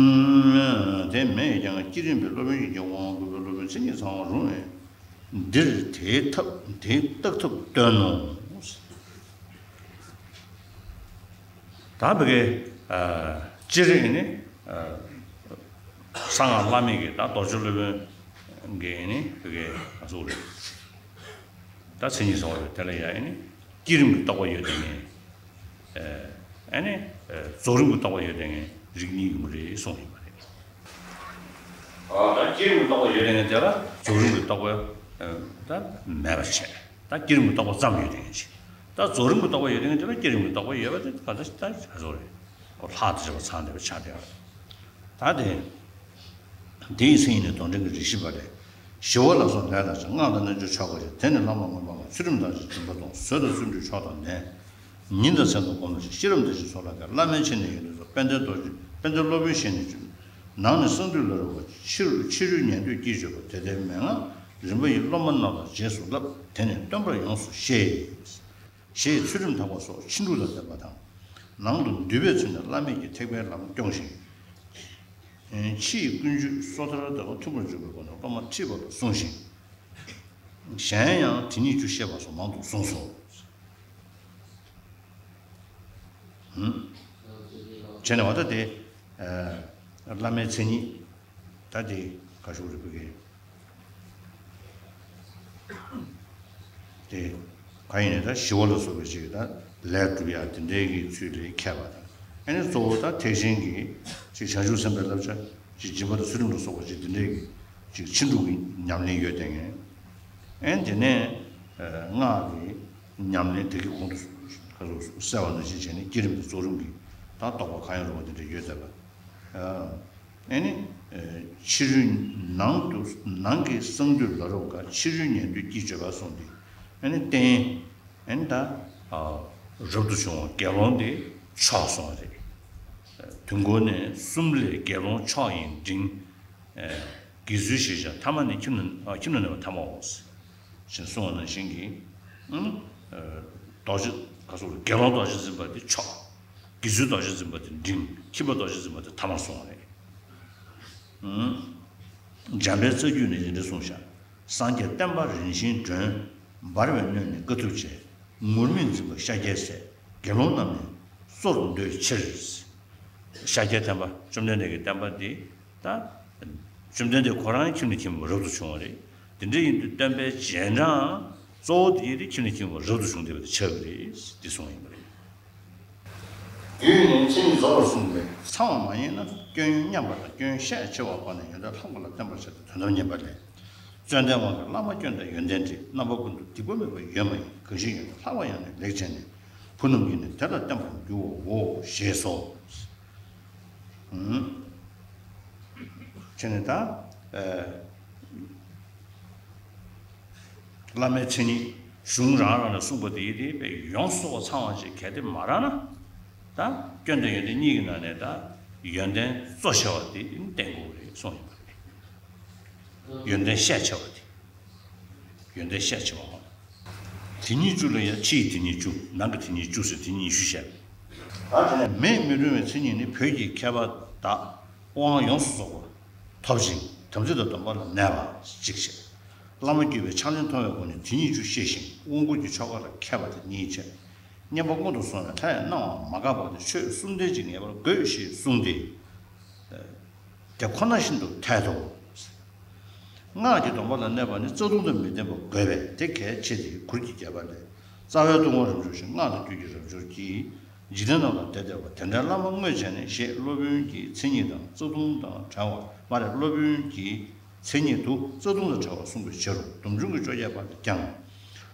དེ་མེད་ཀྱང་བསྐྱེད་རིམ་པའི་སློབ་དཔོན་ཡིན་ཀྱང་དབང་བསྐུར་བའི་སློབ་དཔོན་མཚན་ཉིད་ཚང་བ་རུང་བས། འདིར་དེའི་ཐབས་དེའི་བརྟག་ཐབས་སྟོན་ནོ། ད་བི་ཀའི་སྤྱིར་ནི་གསང་སྔགས་བླ་མེད་ཀྱི་ད་རྡོ་རྗེ་སློབ་དཔོན་གྱི་ནི་བི་ཀའི་ག་ཚོད་རེད། ད་མཚན་ཉིད་ཚང་བ་རེད། དེ་ལ་ཡང་ནི་བསྐྱེད་རིམ་གྱི་རྟོགས་པ་ཡོད་དེ་ངས། ཨ་ནི་རྫོགས་རིམ་གྱི་རྟོགས་པ་ཡོད་དེ་ངས་རིགས་གཉིས་ཡོང་གི་རེད་གསུངས་ཡོད་པ་རེད། ད་བསྐྱེད་རིམ་གྱི་རྟོགས་པ་ཡོད་དེ་ངས་དེ་ལ་རྫོགས་རིམ་གྱི་རྟོགས་པ་ད་མེད་པ་བྱས། ད་བསྐྱེད་རིམ་གྱི་རྟོགས་པ་ཙམ་ཡོད་དེ་ངས་བྱས། ད་རྫོགས་རིམ་གྱི་རྟོགས་པ་ཡོད་དེ་ངས་དེ་ལ་བསྐྱེད་རིམ་གྱི་རྟོགས་པ་ཡོད་པ་དེ་ག་ད་ད་ག་ཚོད་རེད། ཁོ་ལྷག་ཏུ་བྱས་པ་ཚང་བསྡད་པ་ཆགས་བསྡད་པ་རེད། ད་དེ། དེ་ཡི་མཚན་ཉིད་ནི་དོན་འགྲེལ་གྱི་རིགས་བཞི་པ་ལས། ཞི་བ་ལ་སོགས་ལས་ལ་སོགས། སྔགས་དང་རྣལ་འབྱོར་ཆོ་ག་བཞི། དེ་ནི་བླ་མ་མངོན་པ་ལྔ། ཚུལ་ཁྲིམས་དང་བཅས་ཚིམ་པ་དང་། བཟོད་དང་བརྩོན་འགྲུས་མཆོག་དང་ལྡན། ཉིན་དང་མཚན་དང་སྒོམ་ལ་ཞིག་ཤེས་རབ་འདི་བཞིན་ཚོགས་ལ་དགའ། བླ་མའི་མཚན་ནི་ཡོན་ཏན་སོགས། དཔལ་ལྡན་རྡོ་རྗེ། དཔལ་ལྡན་སློབ་དཔོན་ཞེས་ནི་བརྗོད། ནང་ནི་གསང་འདུས་ལ་རོལ་པ། ཕྱི་རུ་ཕྱི་རོལ་ཉན་ཐོས་ཀྱིས་བརྗོད་པ། དེ་ལྟའི་མན་ངག་རིམ་པ་ཡིས། སློབ་མ་རྣམས་ལ་རྗེས་སུ་བསླབ། དེ་ནི་སྟོན་པར་ཡོངས་སུ་ཤེས། ཞེས་ཚུལ་ཁྲིམས་དག་པ་སོགས་ཕྱིན་དྲུག་དང་ལྡན་པ་དང་། ནང་དུ་འདུས་པའི་ཚུལ་ནི་བླ་མེད་ཀྱི་ཐེག་པའི་ལམ་སྐྱོང་ཞིང་། ཕྱི་ཡི་ཀུན་སྤྱོད་སོ་ཐར་དག་མཐུན་པར་འཇུག་པའི་སྒོ་ནས་སློབ་མ་ཁྲིད་པ་ལ་གསུངས་ཤིང་། གཞན་ཡང་དེ་ཉིད་རྒྱུ་བཤད་པ་སོགས་མང་དུ་གསུངས་སོ། བྱས་ནས་བ་ད་དེ། བླ་མའི་མཚན་ཉིད། ད་དེ་ག་ཤོག་རེད་བུ་གེ། དེ་ག་ཡིན་ནས་ད་ཞི་བ་ལ་སོགས་པའི་ཅིག་ད་ལས་སྒྲུབ་ཡ་དེ་འདྲའི་གི་ཚུལ་ལས་མཁས་པ་དང་། ཨ་ནི་གཙོ་བོ་ད་ཐེག་ཆེན་གྱི་ཅིག་བྱང་ཆུབ་སེམས་དཔའི་བསླབ་བྱ་ཅིག་སྦྱིན་པ་དང་ཚུལ་ཁྲིམས་ལ་སོགས་པ་ཅིག་དེ་འདྲའི་གི་ཅིག་ཕྱིན་དྲུག་གི་ཉམས་ལེན་ཡོད་དེ་ངས། ཨ་ནི་དེ་ནས་སྔགས་ཀྱི་ཉམས་ལེན་དེ་གི་གོང་དུ་གསལ་བ་ནང་བཞིན་བྱས་ནས་བསྐྱེད་རིམ་དང་རྫོགས་རིམ་གྱི་ད་རྟོགས་པ་གང་ཡང་རུང་བ་དེ་འདྲ་ཡོད་བསྡད་པ། ཨ་ནི་ཕྱི་རོལ་ནང་དུ་ནང་གི་གསང་འདུས་ལ་རོ་ག་ཕྱི་རོལ་ཉན་ཐོས་ཀྱི་སྤྱོད་པ་གསུངས་ཏེ། ཨ་ནི་རྟེན། ཨ་ནི་ད་རབ་ཏུ་བྱུང་བ་དགེ་སློང་དེ་མཆོག་གསུངས་པ་རེད། དུས་འཁོར་ནས་གསུམ་ལས་དགེ་སློང་མཆོག་ཡིན་འབྲིང་། དགེ་ཚུལ་ཞེས་བྱ་ཐ་མ་ནི་ཁྱིམ་ནི་ཁྱིམ་ནི་ནི་ཐ་མའོ། ཞེས་གསུངས་པ་ནང་བཞིན་གྱི། ཨང་། རྡོ་རྗེ་ག་སོགས་དགེ་སློང་རྡོ་རྗེ་འཛིན་པ་དེ་མཆོག་དགེ་ཚུལ་རྡོ་རྗེ་འཛིན་པ་དེ་འབྲིང་། ཁྱིམ་པ་རྡོ་རྗེ་འཛིན་པ་དེ་ཐ་མར་གསུངས་པ་རེད། ཨང་། འཇམ་དཔལ་རྩ་རྒྱུད་ནས་འདི་འདྲ་གསུངས་ཤག་སངས་རྒྱས་བསྟན་པ་རིན་ཆེན་སྒྲོན། འབར་བའི་སྣོད་ནི་དཀའ་ཐུབ་ཆེ། ངུར་སྨྲིག་འཛིན་པ་ཤཱཀྱའི་སྲས། དགེ་སློང་རྣམས་ནི་གཙོར་འདོད་ཕྱིར། ཤཱཀྱའི་བསྟན་པ་བཅོམ་ལྡན་འདས་ཀྱི་བསྟན་པ་འདི་ད། བཅོམ་ལྡན་འདས་ཁོ་རང་ཁྱིམ་ནས་ཁྱིམ་རབ་ཏུ་བྱུང་བ་རེད། དེ་འདྲ་ཡིན་དུས་བསྟན་པའི་རྗེས་འབྲང་གཙོ་བོ་དེ་ཡིན་དུས་ཁྱིམ་ནས་ཁྱིམ་རབ་ཏུ་བྱུང་བསྡད་པ་དེ་ཆགས་ཀྱི་རེད་འདི་གསུངས་ཡིན་པ་རེད། རྒྱུད་ནི་མཚན་ཉིད་རྫོགས་པར་གསུངས་པས། ཚངས་པ་མ་ཡིན་ན་སྐྱོན་ཡོན་མཉམ་པ་དང་སྐྱོན་ཤས་ཆེ་བ་བར་ནས་ཡོན་ཏན་ལྷག་པ་ལ་བརྟེན་པར་བྱ་སྟེ་དོན་དམ་མཉམ་པ་ལས། བརྩོན་ལྡན་དབང་གིས་བླ་མ་སྐྱོན་དང་ཡོན་ཏན་འདྲེས། རྣམ་པ་ཀུན་ཏུ་སྡིག་པ་མེད་པ་ཡོད་མ་ཡིན། གང་ཞིག་ཡོན་ཏན་ལྷག་པ་ཡང་ནི་ལེགས་བྱས་ནས། བུ་རྣམས་ཀྱིས་ནི་དེ་ལ་བརྟེན་པར་འགྱུར་བའོ། ཞེས་སོ། ཨུམ། བྱས་ནས་ད། ཨེ། བླ་མའི་མཚན་ཉིད་གཞུང་རང་རང་ནས་གསུངས་པ་དེ་ཡིན་ཏེ་དཔེ་ཡོངས་སུ་རྫོགས་པ་ཚང་བ་ཅིག་གལ་ཏེ་མ་རག་ན། ད་སྐྱོན་དང་ཡོན་ཏན་གཉིས་ཀྱི་ནང་ནས་ད་ཡོན་ཏན་གཙོ་ཆེ་བ་དེ་བསྟན་དགོས་རེད་གསུངས་ཡོད་པ་རེད། ཡོན་ཏན་ཤས་ཆེ་བ་དེ། ཡོན་ཏན་ཤས་ཆེ་བའམ། དེ་ཉིད་བཅུ་ལ་ཡང་ཕྱི་ཡི་དེ་ཉིད་བཅུ། ནང་གི་དེ་ཉིད་བཅུ་ཟེར་དེ་ཉིད་ཉི་ཤུ་བཤད། ད་དེ་ནས་མེད་མི་རུང་བའི་མཚན་ཉིད་ནི། བོད་ཀྱི་མཁས་པ་དག་དབང་ཡོངས་སུ་རྫོགས་པ་ཐོབ་ཅིང་དམ་ཚིག་དང་སྡོམ་པ་ལ་གནས་པ་གཅིག་བྱས། བླ་མ་བརྒྱུད་པའི་ཕྱག་ལེན་མཐོང་བའི་སྒོ་ནས་དེ་ཉིད་བཅུ་ཤེས་ཤིང་དབང་བསྐུར་གྱི་ཆོ་ག་ལ་མཁས་པ་དེ་ཉིད་བྱས། བསྙེན་པ་སྔོན་དུ་སོང་བས་ལྷ་ཡང་སྣང་བ་མ་འགགས་པ་དེ་ཆོས་གསུམ་ལྡན་ཅིག་ངེས་པར་དགོས་ཞེས་གསུངས་ཏེ། དེ་ཁོ་ན་བཞིན་དུ་འཐད་དོ། སྔགས་ཀྱི་སྡོམ་པ་ལ་གནས་པ་ནི་རྩ་ལྟུང་དང་མི་ལྡན་པ་དགོས་པས་དེ་གལ་ཆེ་སྟེ། མགུར་གྱི་རྒྱལ་པོ་ལས། རྩ་བའི་ལྟུང་བ་རབ་འབྱོར་ཞིང་། སྔགས་དང་རྒྱུད་ཀྱི་རབ་འབྱོར་གྱིས། འཇིག་རྟེན་རྣམས་ལ་བདེ་སྟེར་བ། དེ་འདྲའི་བླ་མ་དངོས་བྱས་ནས། ཞེས་སློབ་དཔོན་གྱི་མཚན་ཉིད་དང་རྩ་ལྟུང་དང་བྲལ་བ། མ་རེད། སློབ་དཔོན་གྱི་མཚན་ཉིད་དུ་རྩ་ལྟུང་དང་བྲལ་བ་གསུངས་པའི་ཕྱིར་རོ། སྡོམ་འབྱུང་གི་བཅོ་བརྒྱད་པ་ལས་ཀྱང་།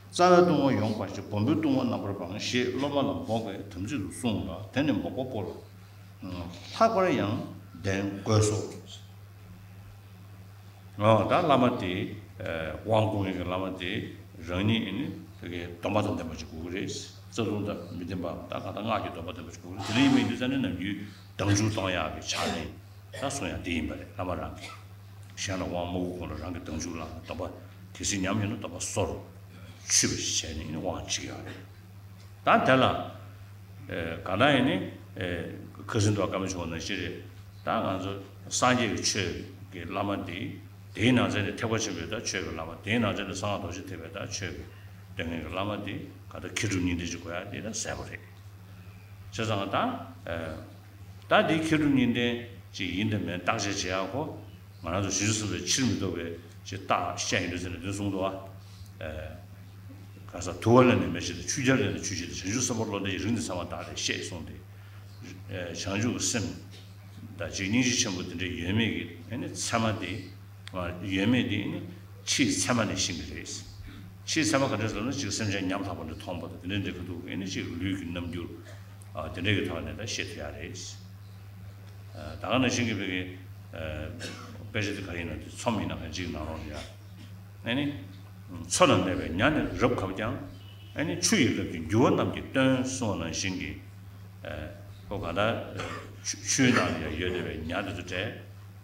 རྩ་བའི་ལྟུང་བ་ཡོངས་སྤངས་ཤིང་། སྦོམ་པའི་ལྟུང་བ་རྣམ་པར་སྤངས། ཞེས་སློབ་མ་ལ་འབོགས་པའི་དམ་ཚིག་ཏུ་གསུངས་ལ། དེ་ནི་འབོགས་པ་པོ་ལ། ལྷག་པར་ཡང་ལྡན་དགོས་སོ། ཨོ། ད་བླ་མ་དེ། དབང་བསྐུར་མཁན་གྱི་བླ་མ་དེ་རང་ཉིད་ནི་དེ་གའི་སྡོམ་པ་དང་ལྡན་པ་ཅིག་དགོས་ཀྱི་རེད། རྩ་ལྟུང་དང་མི་ལྡན་པ། ད་གང་ལྟར་སྔགས་ཀྱི་སྡོམ་པ་ལྡན་པ་ཅིག་དགོས་ཀྱི་རེད། དེ་འདྲ་ཡིན་པ་ཡིན་དུས་ཙང་ནི་ནམ་རྒྱུན་སྡང་ཞུགས་གཏོང་ཡག་གི་ཕྱག་ལེན་ད་གསུང་ཡག་དེ་ཡིན་པ་རེད། བླ་མ་རང་གིས་གཞན་ལ་དབང་མ་བསྐུར་གོང་ལ་རང་གིས་སྡང་ཞུགས་བླངས་ནས་སྡོམ་པ་གལ་སྲིད་ཉམས་ཡོད་ན་སྡོམ་པ་གསོ་རུ་ཆུད་པ་ཞིག་བྱས་ནས་ནི་དབང་བྱེད་ཀྱི་ཡོད་རེད། ད་དེ་ལ། ཨེ། གང་ལྟར་ཡིན་ནི། ཨེ། ཁ་སང་དུ་བཀའ་མོལ་བྱུང་བ་ནང་བཞིན་རེད། ད་ང་ཚོ་སངས་རྒྱས་ཀྱི་ཆོས་ཀྱི་བླ་མ་འདི། དེའི་ནང་ཚན་ནས་ཐེག་པ་ཆེན་པོའི་ད་ཆོས་ཀྱི་བླ་མ། དེའི་ནང་ཚན་ནས་གསང་སྔགས་རྡོ་རྗེ་ཐེག་པའི་ད་ཆོས་ཀྱི་སྟོན་མཁན་གྱི་བླ་མ་འདི་ག་ད་མཁས་གྲུབ་གཉིས་ལྡན་ཅིག་དགོས་ཡ་འདི་ད་གསལ་པོ་རེད། བྱས་ཙང་ད། ཨེ། ད་འདི་མཁས་གྲུབ་གཉིས་ལྡན་ཅིག་ཡིན་དང་མིན་བརྟག་དཔྱད་བྱེད་ཡ་ཁོ། ང་རང་ཚོ་བྱང་ཆུབ་སེམས་དཔའི་ཕྱིར་མི་ལྡོག་པའི་ཅིག་རྟགས་བཤད་ཡིན་དུས་ཙམ་ནས་འདི་གསུངས་འདུག་བ། ཨེ། ག་ས་དུ་བ་ལས་ནི་མེ་ཤེས་ཏེ། ཆུ་རྒྱལ་ལས་ནི་ཆུ་ཤེས་ཏེ། བྱང་ཆུབ་སེམས་དཔའ་བློ་ལྡན་ཡིན། རིགས་འདི་ཚང་མ་བདག་ལས་ཤེས་གསུངས་ཏེ། ཨེ། བྱང་ཆུབ་ཀྱི་སེམས་དང་ཅིག་སྙིང་རྗེ་ཆེན་པོ་དེ་འདྲའི་ཡོད་མེད་ཀྱི་ཨེ་ནི་ཚད་མ་དེ། ཨ། ཡོད་མེད་དེ་ཨེ་ནི་ཕྱིའི་ཚད་མ་ནས་ཤེས་ཀྱི་རེད། ཕྱིའི་ཚད་མ་ག་འདྲ་ཟེར་ན་ཅིག་སེམས་ཅན་ཉམ་ཐག་པ་འདྲ་མཐོང་བ་དང་དེ་འདྲ་འདྲ་གི་འདུག་ཨེ་ནི་ཅིག་ལུས་ཀྱི་རྣམ་འགྱུར། ཨ། དེ་འདྲ་གི་ཐོག་ནས་ད་ཤེས་ཐུབ་ཡ་རེད། ཨ། ད་ག་ནང་བཞིན་གྱི་བོད་ཀྱི། ཨ། དཔེ་ཆ་དེ་ག་ཡིན་ན་དེ་ཚོམས་ཡིན་ན་གང་ཅིག་ནང་ལོགས་ལ་ཡ། ཨེ་ནི། མཚོ་ན་གནས་པའི་ཉ་ནི་རབ་ཁབ་ཀྱང་། ཨེ་ནི་ཆུ་ཡི་རླབས་ཀྱིས་འགྱུ་བ་རྣམས་ཀྱི་སྟོན་གསུངས་པ་ནང་བཞིན་གྱི། ཨེ། ཁོ་ག་ད་ཆུ་ཆུའི་ནང་ལ་ཡ་ཡོད་བསྡད་པའི་ཉ་དེ་ཚོ་བྲལ།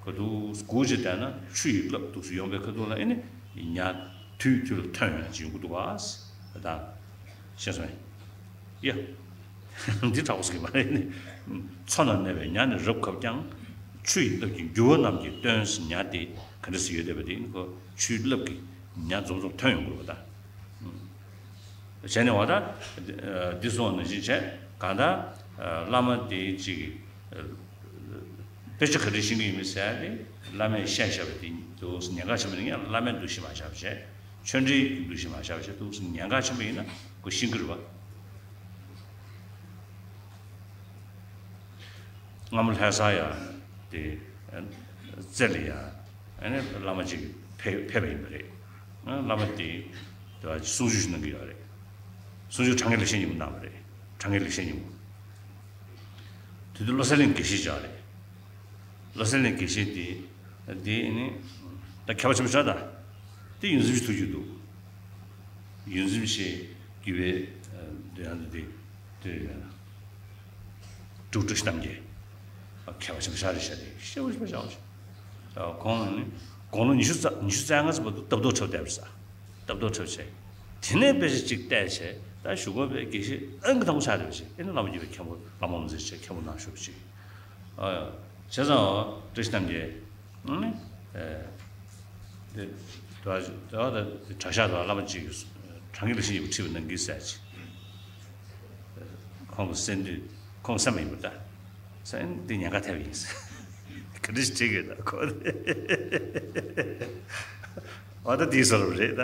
ཁོ་འདུག་སྒུག་ཅིག་བསྡད་ན་ཆུ་ཡི་རླབས་འདུག་སེ་ཡོང་པའི་ཁ་ཐུག་ལ་ཨེ་ནི་ཉ་དུས་དུས་ལ་ཐོན་ཡོང་ཅིག་ཡོང་གི་འདུག་ག་ད་ཤེས་སོང་ཡ། འདི་དྲག་པོ་ཟེར་གི་མ་རེད་ནི། མཚོ་ན་གནས་པའི་ཉ་ནི་རབ་ཁབ་ཀྱང་། ཆུ་ཡི་རླབས་ཀྱིས་འགྱུ་བ་རྣམས་ཀྱི་སྟོན་ཟེར། ཉ་དེ་ག་འདྲ་ཟེར་ཡོད་བསྡད་པ་དེ་ནི་ཁོ་ཆུའི་རླབས་ཀྱིས་ཉ་འཛོམས་འཛོམས་ཐོན་ཡོང་གི་རེད་པ་ད། བྱས་ནས་བ་ད། འདི་སོང་ནང་བཞིན་བྱས་གང་ལྟར། བླ་མ་དེ་གཅིག་གིས། དཔེ་ཆ་ག་འདྲ་ཤེས་ཀྱི་ཡིན་མིན་ཟེར་ཡ་དེ་བླ་མས་བཤད་བཞག་པ་དེ་འདུག་སེ་ཉེན་ཁ་ཆེན་པོ་ཡིན་ན་བླ་མའི་འདུ་ཤེས་མ་བཞག་པ་བྱས། ཆོས་འབྲེལ་གྱི་འདུ་ཤེས་མ་བཞག་པ་བྱས་འདུག་སེ་ཉེན་ཁ་ཆེན་པོ་ཡིན་ན་ཁོ་ཤེས་ཀྱི་རེད་པ། སྔ་མོ་ལྷ་ས་ཡ་དེ་རྩེ་ལ་ཡ་ཨ་ནི་བླ་མ་གཅིག་ཕེབས་ཕེབས་པ་ཡིན་པ་རེད། བླ་མ་དེ་དེ་བ་གསུང་ཆོས་ཤིག་གནང་གི་ཡོད་རེད། གསུང་ཆོས་དྲང་ངེས་ལེགས་བཤད་སྙིང་པོ་གནང་བ་རེད། དྲང་ངེས་ལེགས་བཤད་སྙིང་པོ། དེ་དུས་བློ་གསལ་གླིང་དགེ་བཤེས་ཅིག་རེད། ལོ་གསར་ལེན་དགེ་བཤེས་དེ་དེ་ནི་ད་མཁས་པ་ཆེན་པོ་ཤ་སྟག་དེ་ཡོངས་འཛིན་ཆེན་པོ་ཐུགས་རྒྱུད་འདུག་ཡོངས་འཛིན་ཆེན་པོ་ཆེ་བརྒྱུད་པའི་འདོད་ཡང་དུ་དེ་དེ་ཡོད་ན། འབྲུག་བཀྲ་ཤིས་རྣམ་རྒྱལ། མཁས་པ་ཆེན་པོ་ཤ་རེད་ཤ་རེད་ཤ་བོ་ཤ་བོ་ཤ་བོ་ཤ། ཁོང་ནི་དགུང་ལོ་ཉི་ཤུ་རྩ་ཉི་ཤུ་རྩ་ལྔ་ཙམ་བར་དུ་སྟབས་ཐོག་འཁྲབ་བསྡད་པ་ས། སྟབས་ཐོག་འཁྲབ་བྱས། དེ་ནས་དཔེ་ཆ་གཅིག་བལྟས་བྱས་ད་གཞུག་གུ་དཔེ་དགེ་བཤེས་ཨང་ཀི་དང་པོ་ཆགས་བསྡད་པ་ཞིག་ཨེ་ནི་བླ་མ་བརྒྱུད་པའི་མཁན་པོ་བླ་མ་མི་ཚེ་ཆེ་མཁན་པོ་ནང་ཞུགས་པ་ཞིག་ཨ། བྱས་ཙང་བཀྲ་ཤིས་རྣམ་རྒྱལ། ཨ་ནི། ཨེ། དེ། དེ་བ་དེ་བ་ད་གྲྭ་ཤག་དང་བླ་མ་གཅིག་གིས་དྲང་ངེས་ལེགས་བཤད་ཡིན་པ་ཁྲིད་པ་གནང་གི་ཟེར་ཅིག་ཁོང་གིས་གསན་དུས་ཁོང་བསམ་པ་ཡིན་པ་ད། སེམས་འདི་ཉེན་ཁ་ཐེབས་ཡིན་ཟེར། ག་འདྲ་ཞིག་བྱེད་དགོས་ད་ཁོ། འོ་ད་འདི་བཟོ་རུ་རེད་ད།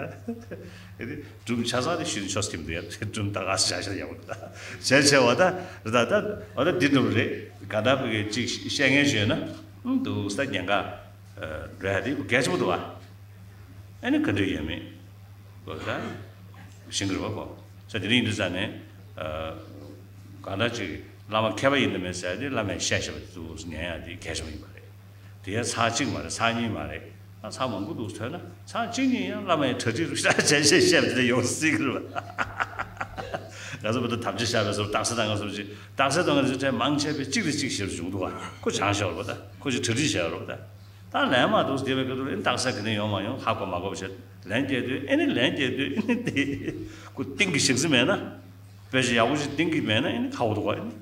ཨེ་དེ་སྒྲུང་ཆ་ཚང་དེ་ཞུ་ཆོག་སེམས་འདུག་ཡ་སྒྲུང་ད་ག་ས་ཆ་ཆ་ཡག་པོ་ད་བྱས་བྱས་འོ་ད་རེད་ད་ད་འོ་ད་འདི་འགྲུབ་རེད་ག་ད་བུ་གི་ཅིག་བཤད་མཁན་བྱས་ན་འདུག་ས་ཉེན་ཁ་རེད་དེ་གལ་ཆེན་པོ་འདུག་ཨ། ཨེ་ནི་ག་འདྲ་ཡོད་མེད་གོ་ད་ཤིང་གི་རེད་བ་གོ་ས་དེ་རིང་འདི་ས་ནས་ག་ད་ཅིག་བླ་མ་མཁས་པ་ཡིན་ད་མེད་ཟེར་དེ་བླ་མས་བཤད་བཤད་པ་འདུག་ཉན་ཡ་དེ་གལ་ཆེན་པོ་ཡིན་པ་རེད། དེ་ཡང་ཚར་གཅིག་མ་རེད་ཚར་གཉིས་མ་རེད། ཨ་ཚར་མང་པོ་འདུག་ཐོས་ན་ཚར་གཅིག་གཉིས་ཡང་བླ་མའི་གྲ་སྒྲིག་རུ་ཤ་བྱས་བྱས་བཤད་པ་དེ་ཡོང་སྲིད་གི་རེད་བ། ང་ཚོ་བོད་དུ་དམ་བཅའ་བཞག་པའི་སོར་རྟགས་གསལ་དང་ང་ཚོ་ཅིག་རྟགས་གསལ་དང་ང་ཚོ་གྲས་མང་ཆེ་བས་གཅིག་རེ་གཅིག་ཞེས་བྱུང་འདུག་བ་ཁོ་བྱང་ཤོར་བ་ད་ཁོ་ཅིག་གྲ་སྒྲིག་བྱས་རོགས་ད། ད་ལན་མ་འདུག་བསྡད་པའི་སྐབས་དུ་རྟགས་གསལ་ག་ནས་ཡོང་མ་ཡོང་ཧ་གོ་མ་གོ་བ་བྱས་ལན་རྒྱག་དུས་ཨེ་ནི་ལན་རྒྱག་དུས་ཨེ་ནི་དེ་ཁོ་གཏིང་གི་ཞིག་སི་མེད་ན། དཔེ་ཆ་ཡག་པོ་ཞིག་གཏིང་གི་མེད་ན་ཨེ་ནི་ཁག་པོ་འདུག་ག་ཨེ་ནི།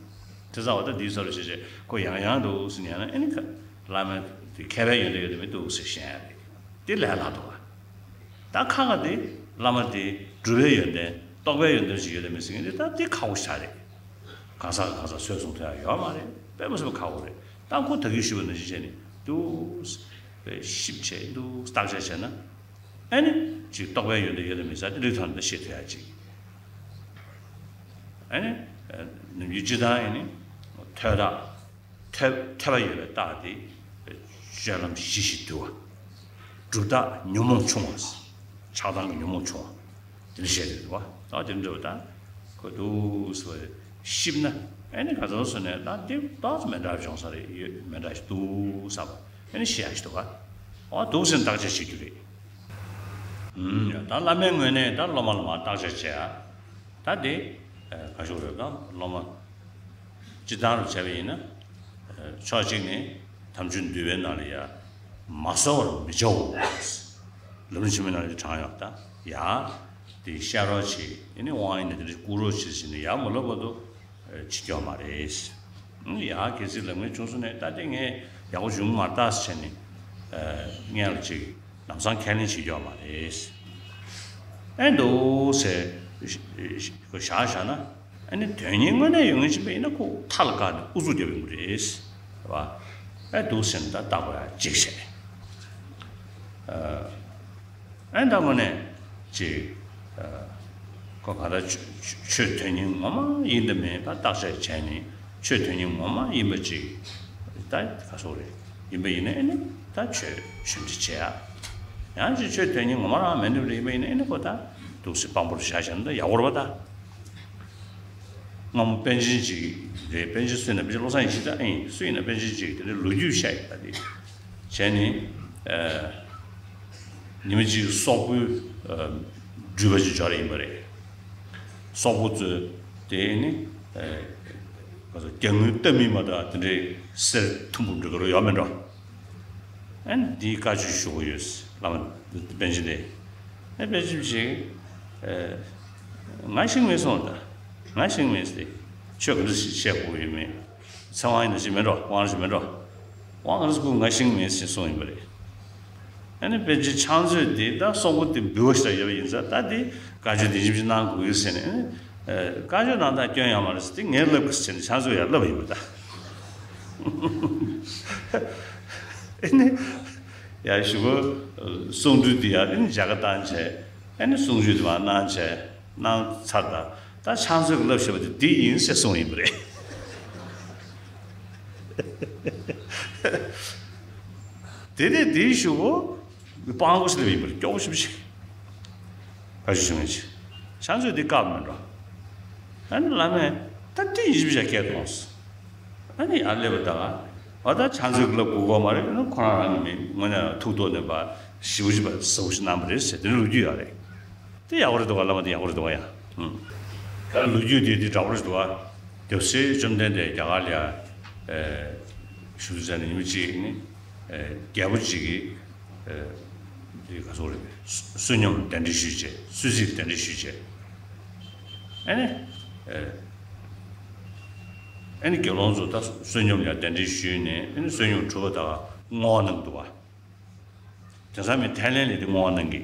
དེ་ཚ་བ་ད་འདིའི་ས་རུ་ཞེས་བྱས་ཁོ་ཡང་ཡང་འདུག་ཟེར་ཉན་ན་ཨེ་ནི་ཁ་བླ་མ་དེ་མཁས་པའི་ཡོན་ཏན་ཡོད་དམ་མི་འདུག་ཟེར་བཤད་ཡ་རེད། དེ་ལས་སླ་འདུག་ག་ད་ཁ་ཁ་དེ་བླ་མ་དེ་སྒྲུབ་པའི་ཡོན་ཏན་རྟོགས་པའི་ཡོན་ཏན་ཞིག་ཡོད་དམ་མི་ཟེར་མཁན་དེ་ད་དེ་ཁག་པོ་ཞིག་རེད། གང་ཟག་གང་ཟག་སོས་སོང་ཐོན་ཡ་ཡོད་མ་རེད་དཔེ་མ་སྲིད་པ་ཁག་པོ་རེད། ད་ཁོ་ད་གིན་ཞུས་པ་ནང་བཞིན་བྱས་ནས་འདུག་དཔེ་ཞིབ་བྱས་འདུག་བརྟག་དཔྱད་བྱས་ན། ཨ་ནི། ཅིག་རྟོགས་པའི་ཡོན་ཏན་ཡོད་དམ་མེད་ས་དེ་རིགས་ཐོག་ནས་ཤེས་ཐུབ་ཡ་ཅིག་ཨ་ནི། ནམ་རྒྱུན་སྤྱིར་བཏང་ཨ་ནི། ཐོས་རྟགས། ཐོས་ཐོས་པ་ཡོད་པའི་རྟགས་དེ། སྤྱོད་ལམ་ཞི་ཞིང་དུལ་བ། སྒྲུབ་རྟགས་ཉོན་མོངས་ཆུང་བ། ཆགས་སྡང་གི་ཉོན་མོངས་ཆུང་བ། དེ་འདྲ་བཤད་དེ་འདུག་བ། ད་དེ་འདྲ་བ་ད། ཁོ་འདུག་སེ་ཞིབ་ན་ཨ་ནི་ག་ཚོད་སོང་ནས་ད་འདི་ཏོག་ཙམ་མི་འདྲ་བ་བྱུང་ས་རེད་ཡོད་མི་འདྲ་ཞིག་འདུག་བསམ་པ་ཨ་ནི་ཤེས་ཡ་ཞིག་འདུག་ག་འོ་འདུག་སེ་བརྟག་དཔྱད་བྱེད་རྒྱུ་རེད། ཨུམ། ད་བླ་མའི་ངོས་ནས་ད་སློབ་མ་ལ་མར་བརྟག་དཔྱད་བྱེད་ཡ། ད་དེ་ག་ཞུ་རེད་ད་སློབ་མ། སྤྱིར་བཏང་རུ་བྱས་པ་ཡིན་ན། ཕྱོགས་གཅིག་ནས་དམ་ཆོས་འདུལ་བའི་ནང་ལ་ཡ། མ་གསོལ་བར་མི་བྱའོ། ལམ་རིམ་ཆེན་མོའི་ནང་ལ་དྲངས་ཡོད་ད། ཡ། དེ་བཤད་རོགས་བྱེད་ཨེ་ནི་དབང་ཡིན་ན་དེ་འདྲ་བསྐུར་རོགས་བྱེད་ཟེར་ནས་ཡ་མ་ལབ་བར་དུ། བྱེད་རྒྱུ་མ་རེད། ཡ་གལ་སྲིད་ལབ་མཁན་བྱུང་སོང་ན་ད་དེ་ངས་ཡག་པོ་བྱུང་མ་རེད་ད་ཟེར་ནས། སྔོན་ལ་ཅིག་ལམ་སང་ཁས་ལེན་བྱེད་རྒྱུ་མ་རེད། ཨེ་འདུག་སེ། བཞག་བཞག་ན། ཨ་ནི་དོན་སྙིང་དངོས་གནས་ཡོད་མཁན་ཅིག་ཡིན་ན་ཁོ་མཐའ་ལ་བཀག་ནས་ཨུ་ཚུགས་རྒྱབ་ཡོང་གི་རེད། རེད་པ། ཨེ་འདུག་སེ་ད་བརྟག་པ་ཡ་གཅིག་བྱས། ཨེ་ད་དངོས་གནས་ཅིག་ཁོ་ག་ད་ཆོས་དོན་སྙིང་ངོ་མ་ཡིན་དང་མིན་ད་བརྟག་དཔྱད་བྱས་ནས་ཆོས་དོན་སྙིང་ངོ་མ་ཡིན་པ་ཅིག་ད་ག་སོག་རེད་ཡིན་པ་ཡིན་ན་ཨེ་ནི་ད་ཆོས་ཆོས་འདི་བྱེད་ཡ། ཡང་ཅིག་ཆོས་དོན་སྙིང་ངོ་མ་རང་མེད་འདུག་རེད་ཡིན་པ་ཡིན་ན་ཨེ་ནི་ཁོ་ད་འདུག་སེ་དཔང་པོར་བཞག་བྱས་ན་ད་ཡག་པོ་རེད་པ་ད། སྔ་མོ་པཎ་ཆེན་ཅིག་རེད། པཎ་ཆེན་སུ་ཡིན་ན་པཎ་ཆེན་བློ་བཟང་ཡེ་ཤེས་ད་ཨེ་ཡིན་སུ་ཡིན་ན་པཎ་ཆེན་ཅིག་དེ་འདྲའི་ལོ་རྒྱུས་བཤད་ཡོད་པ་དེ་བྱས་ནས་ཉི་མ་གཅིག་སོག་པོའི་སྒྲུབ་པ་ཅིག་འབྱོར་ཡིན་པ་རེད། སོག་པོ་ཚོས་དེ་ནི་ག་ཚོད་རྒྱ་དངུལ་སྟབས་མི་མ་གཏོགས་དེ་འདྲའི་གསེར་ཐུམ་བུ་འགྲོ་གི་རོ་ཡོད་མེད་འགྲོ། ཨན་འདིའི་བཀའ་ཆོས་ཞུ་གི་ཡོད། བླ་མ་པཎ་ཆེན་དེ། ཨན་པཎ་ཆེན་ཞིག་ང་ཤེས་མེད་སོང་ད། ང་ཤེས་མེད་ཟེར། ཆོས་ག་འདྲ་ཞིག་བཤད་དགོས་ཡོད་མེད། ཚེ་དབང་ཡིན་ན་ཞིག་མེད་འགྲོ་དབང་ཞིག་མེད་འགྲོ། དབང་ག་འདྲ་ཞིག་ཁུག་ང་ཤེས་མེད་ཟེར་གསུངས་ཡིན་པ་རེད། ཨ་ནི་པཎ་ཆེན་ཕྱག་མཛོད་དེ་ད་སོག་པོ་དེ་འབུལ་བ་ཞིག་ཡོད་པ་ཡིན་ཙང་ད་དེ་བཀའ་ཆོས་དེ་ཞིབ་ཞིབ་གནང་དགོས་ཀྱི་ཟེར་ནས་ཨ་ནི་བཀའ་ཆོས་གནང་སྟངས་སྐྱོན་ཡོད་མ་རེད་ཟེར་དེ་ངས་ལབ་དགོས་ཟེར་ནས་ཕྱག་མཛོད་ཡར་ལབ་པ་ཡིན་པ་ད། ཨ་ནི་ཡར་ཞུ་གོ་གསུང་སྤྲུལ་དེ་ཡར་ཨ་ནི་མཇལ་ཁ་བཏང་བྱས་ཨ་ནི་གསུང་ཆོས་དེ་མར་གནང་བྱས་གནང་ཚར་ད་ད་ཕྱག་མཛོད་ཀྱིས་ལབ་བཞག་པ་དེ་འདི་ཡིན་ཟེར་གསུངས་ཡིན་པ་རེད། དེ་ནས་དེའི་གཞུག་གུ་དཔང་པོ་ཞིག་སླེབས་ཡིན་པ་རེད་སྐྱོ་པོ་ཞེ་པོ་ཞིག་བཀའ་ཆོས་ཞུ་མཁན་ཞིག་ཕྱག་མཛོད་འདི་བཀག་མེད་འགྲོ། ཨ་ནི་བླ་མས་ད་དེ་ཡིན་ཞིབ་བྱ་སྐད་གཏོང་སོང་། ཨ་ནི་ཡར་སླེབས་པ་ད་ག་ ད་ཕྱག་མཛོད་ཀྱི་ལབ་དགོས་ཀྱི་མ་རེད། ཁོ་རང་རང་གི་མི་དངོས་གནས་ཐུགས་ཐོག་ནས་པ་ཞེ་པོ་ཅིག་པ་ཟབ་པོ་ཞིག་གནང་བ་རེད་ཟེར་དེ་ལོ་རྒྱུས་ཡོད་རེད། དེ་ཡག་པོ་རེད་འདུག་ག་བླ་མ་དེ་ཡག་པོ་རེད་འདུག་ག་ཡ། ཨུམ། ད་ལོ་རྒྱུས་དེ་དེ་འདྲ་པོ་རེད་འདུག་ག་དེ་བསེ་བཅོམ་ལྡན་འདས་རྒྱ་གར་ལ་ཡ་ཨེ་བཞུགས་ཚར་ནས་ཉི་མ་གཅིག་ནི་ཨེ་རྒྱལ་པོ་གཅིག་གིས་ཨེ་དེ་ག་ཚོད་རེད། བསོད་སྙོམས་གདན་འདྲེན་ཞུས་བྱས། གསོལ་ཚིགས་གདན་འདྲེན་ཞུས་བྱས། ཨ་ནི་ཨེ་ཨ་ནི་དགེ་སློང་ཚོ་ད་བསོད་སྙོམས་ལ་གདན་འདྲེན་ཞུས་ནས་ཨ་ནི་བསོད་སྙོམས་གྲུབ་པ་དག་བསྔོ་བ་གནང་གི་འདུག་ག་དེང་སང་མི་ཐའི་ལེན་ལ་དེ་བསྔོ་བ་གནང་གི་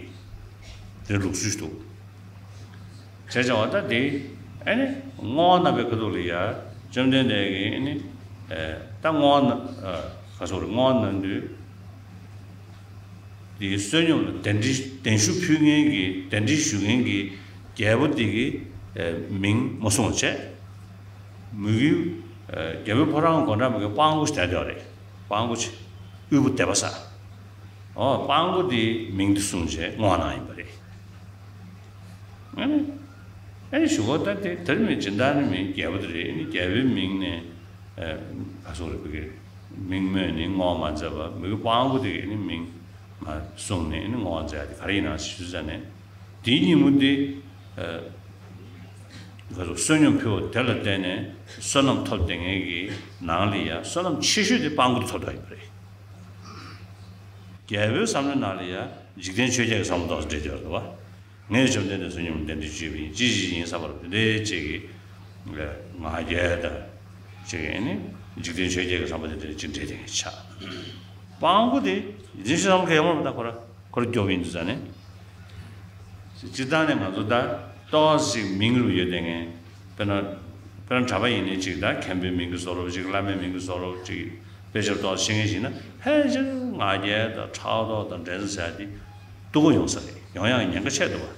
དེ་ལུགས་སྲོལ་ཞིག་འདུག་བྱས་ཙང་བ་ད་དེ་ཨ་ནི་བསྔོ་བ་གནང་བའི་ཁ་ཐུག་ལ་ཡ་བཅོམ་ལྡན་འདས་ཀྱིས་ཨ་ནི་ཨེ་ད་བསྔོ་བ་གནང་ཨ་ག་ཚོད་རེད། བསྔོ་བ་གནང་དུས་དེ་བསོད་སྙོམས་ལ་གདན་འདྲེན་གདན་ཞུ་ཕུལ་མཁན་གྱི་གདན་འདྲེན་ཞུ་མཁན་གྱི་རྒྱལ་པོ་དེ་གི་ཨེ་མིང་མ་གསུངས་བྱས། མོས་གུས་ཨེ་རྒྱལ་པོའི་ཕོ་བྲང་སྒོ་འགྲམ་གྱི་སྤྲང་པོ་ཞིག་བསྡད་ཡོད་རེད། སྤྲང་པོ་ཆེ་དབུལ་པོ་དད་པ་ཟ། ཨོ་སྤྲང་པོ་དེའི་མིང་དེ་གསུངས་བྱས་བསྔོ་བ་གནང་ཡིན་པ་རེད། ཨ་ནི་ཨ་ནི་ཞུ་བ་ལྟར་དེ་དེར་མི་སྦྱིན་བདག་ནི་མིང་རྒྱལ་པོ་དེ་རེད། ཨ་ནི་རྒྱལ་པོའི་མིང་ནས་ཨ་ག་སོགས་རེད། བོད་ཀྱི་མིང་སྨོས་ནས་བསྔོ་བ་མ་མཛད་པ། མི་གུ་སྤྲང་པོ་དེ་གི་ཨ་ནི་མིང་མ་གསུངས་ནས་ཨ་ནི་བསྔོ་བ་མཛད་དེ་ག་རེ་ཡིན་ན་ཞུ་ཙ་ནས་དེའི་ཉིན་མོ་དེ་ཨ་ག་སོགས་བསོད་སྙོམས་ཕུལ་བ་དེ་ལ་བརྟེན་ནས་བསོད་ནམས་ཐོབ་བསྡད་མཁན་གྱི་ནང་ལ་ཡ་བསོད་ནམས་ཆེ་ཤོས་དེ་སྤྲང་པོ་དེ་ཐོབ་ཐུབ་ཡིན་པ་རེད། རྒྱལ་པོའི་བསམ་བློའི་ནང་ལ་ཡ་འཇིག་རྟེན་ཆོས་བརྒྱད་ཀྱི་བསམ་བློ་ཏོག་ཙམ་འདྲེས་བསྡད་ཡོད་རེད་པ། ངས་བཅོམ་ལྡན་འདས་བསོད་སྙོམས་གདན་འདྲེན་ཞུས་པ་ཡིན། ཅི་ཞིག་ཡིན་བསམ་པ་རེད། དེ་འདྲའི་ཅིག་གི་ང་རྒྱལ་དང་ཅིག་ཡིན་ནི་འཇིག་རྟེན་ཆོས་བརྒྱད་ཀྱི་བསམ་པ་དེ་འདྲའི་ཅིག་འདྲེས་བསྡད་མཁན་ཆགས། སྤྲང་པོ་དེ་ཡིན་ཞེས་བསམ་གྱི་ཡོད་མ་རེད། ད་ཁོ་ར་ཁོ་ར་སྐྱོ་བོ་ཡིན་དུས་ཙང་ནས། སྤྱིར་བཏང་ནས་ང་ཚོ་ད་ཏོག་ཙམ་མིང་རུ་ཡོད་བསྡད་མཁན། དཔེར་ན་དཔེར་ན་གྲྭ་པ་ཡིན་ནའི་ཅིག་ད་མཁན་པོའི་མིང་གི་བཟོ་རོགས་ཅིག་བླ་མའི་མིང་གི་བཟོ་རོགས་ཅིག་དཔེ་ཆ་ཏོག་ཙམ་ཤེས་མཁན་ཞིག་ན་ཕལ་ཆེར་ང་རྒྱལ་དང་ཕྲག་དོག་དང་འགྲན་ཟླ་ཟེར་ཡ་དེ་སྡུག་པོ་ཡོང་ས་རེད། ཡོང་ཡག་ཉེན་ཁ་ཆེ་འདུག་བ།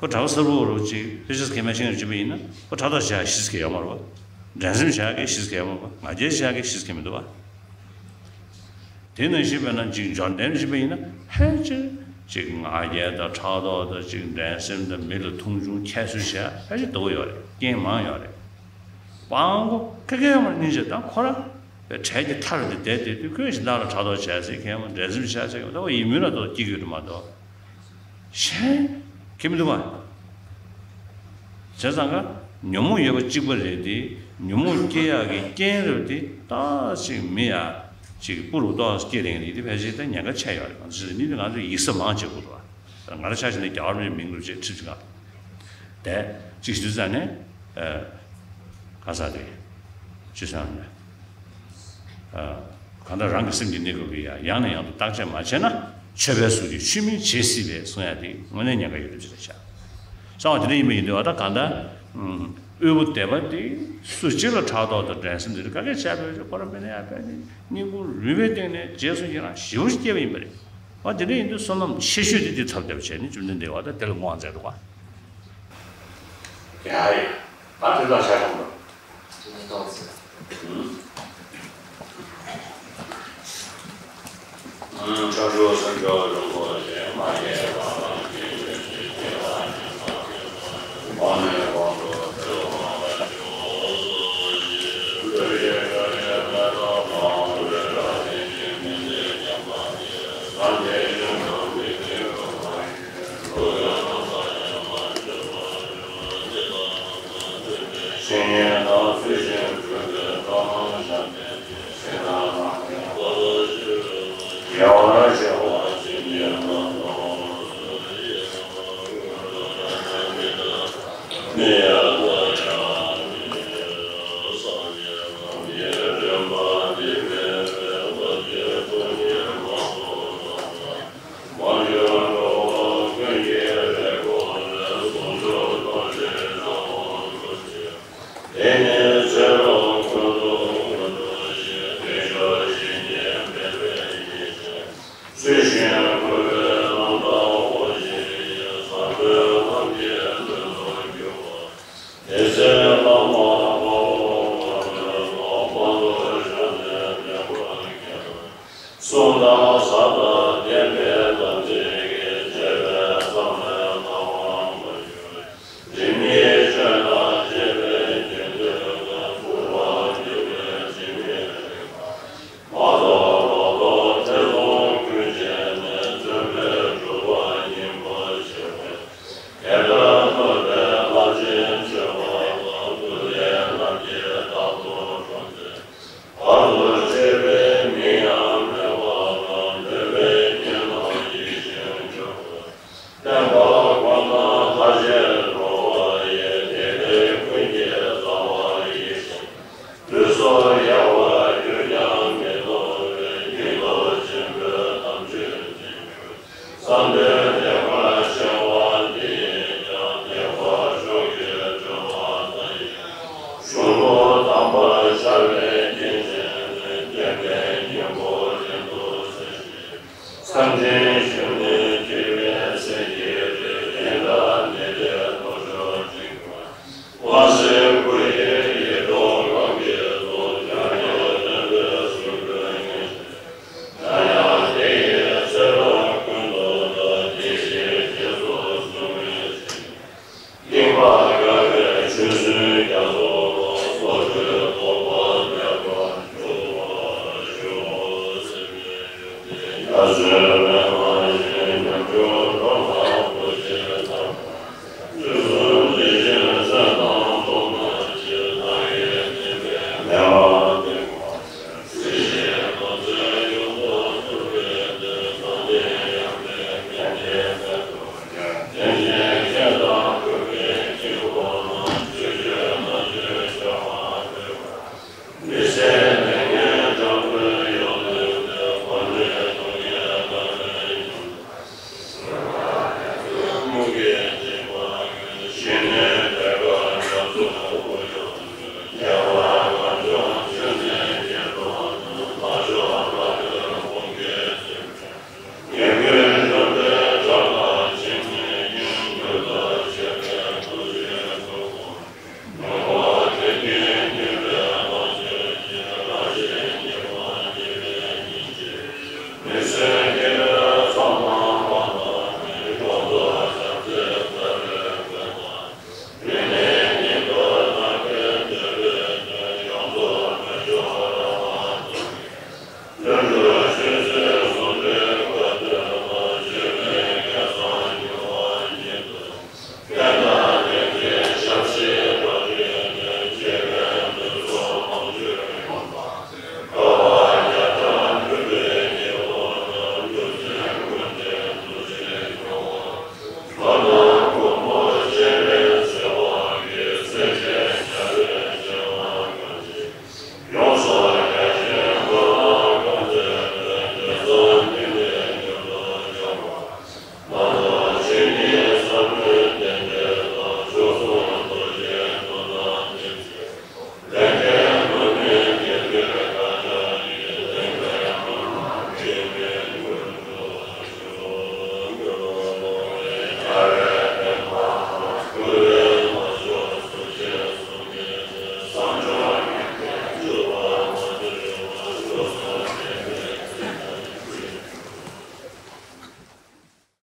ཁོ་གྲྭ་པ་གསར་པ་རུ་ཅིག་དཔེ་ཆ་གན་མ་ཤེས་མཁན་ཅིག་པ་ཡིན་ན་ཁོ་ཕྲག་དོག་བྱེད་ཡག་ཤེས་ཀྱི་ཡོད་མ་རེད་བ། འགྲན་སེམས་བྱེད་ཡག་གི་ཤེས་ཀྱི་ཡོད་མ་རེད་བ། ང་རྒྱལ་བྱེད་ཡག་གི་ཤེས་ཀྱི་མི་འདུག་བ། དེ་ནང་བཞིན་དཔེར་ན་ཅིག་འབྱོར་ལྡན་ཞིག་པ་ཡིན་ན་ཕལ་ཆེར་ཅིག་ང་རྒྱལ་དང་ཕྲག་དོག་དང་ཅིག་འགྲན་སེམས་དང་མི་ལ་མཐོང་ཆུང་ཁྱད་གསོད་བྱེད་ཡ་ཕལ་ཆེར་སྡུག་པོ་ཡོད་རེད། རྐྱེན་མང་ཡོད་རེད། སྤྲང་པོ་ཁ་ཁ་ཡོད་མ་རེད། སྙིང་རྗེ་དང་ཁོ་རང་བའི་གྲལ་གྱི་མཐར་དེ་བསྡད་དེ་དུས་ཁོས་གཞན་དག་ལ་ཕྲག་དོག་བྱས་ཟེར་མཁན་མ་འགྲན་སེམས་བྱས་ཟེར་མཁན་མ་ད་ཁོ་ཡིད་སྨོན་ལ་ཐོག་སྐྱེ་གི་ཡོད་མ་གཏོགས། གཞན་གྱིས་མི་འདུག་བ། བྱས་ཙང་ཀ་ཉོན་མོངས་ཡོད་པ་གཅིག་པ་རེད་དེ། ཉོན་མོངས་སྐྱེ་ཡག་གི་རྐྱེན་རེད་དེ། ཏག་ཅིག་མི་ཡ་ཅིག་སྤུ་རུ་ཏོག་ཙམ་སྐྱེ་རན་དེ་དེ་ཕལ་ཆེར་ད་ཉེན་ཁ་ཆེ་ཡོད་རེད། ང་ཚོ་ནི་དེ་ང་ཚོ་ཡིག་ཚད་མང་ཆེ་དགོས་འདུག་བ། ང་རང་ཆ་བཞག་ན་རྒྱ་གར་མིའི་མིང་རུ་བྱས་ཁྲིད་ཅིག་ག་དེ་གཅིག་ཞུ་ཙང་ནས་ཨ་ག་ས་རེད་ཅི་སང་ནས། གང་ལྟར་རང་གི་སེམས་ཀྱི་གནས་སྐབས་ཀྱི་ཡང་ཡང་ནས་ཡང་དུ་བརྟག་དཔྱད་མ་བྱས་ན་ཆོས་པའི་གཟུགས་ཀྱིས་ཆོས་མིན་བྱེད་སྲིད་པས་གསུང་ཡ་དེ་དངོས་གནས་ཉེན་ཁ་ཡོད་དུས་ཅི་རེད་ཤག་གསང་བ་དེ་འདྲ་ཡིན་པ་ཡིན་དུས་ཨ་ད་གང་ལྟར་དབུལ་པོ་དད་པ་དེ་སུ་གཅིག་ལ་ཕྲག་དོག་དང་འགྲན་སེམས་དེ་འདྲ་ག་གེ་བྱས་པའི་ཁོ་རང་དཔེ་ནས་ཡང་དཔེ་ནས་སྙིང་ཁུང་རུས་པའི་གཏིང་ནས་རྗེས་སུ་ཡི་རང་ཞེ་པོ་ཞིག་སྐྱེས་པ་ཡིན་པ་རེད། ཨ་དེ་འདྲ་ཡིན་དུས་བསོད་ནམས་ཆེ་ཤོས་དེ་དེ་ཐོབ་བསྡད་པ་བྱས་ནས་བཅོམ་ལྡན་འདས་ཀྱིས་ཨ་ད་དེ་ལ་བསྔོ་བ་མཛད་འདུག་ག་ཡ་ཡ། ད་དེ་ལ་ཆ་བཞག་དགོས།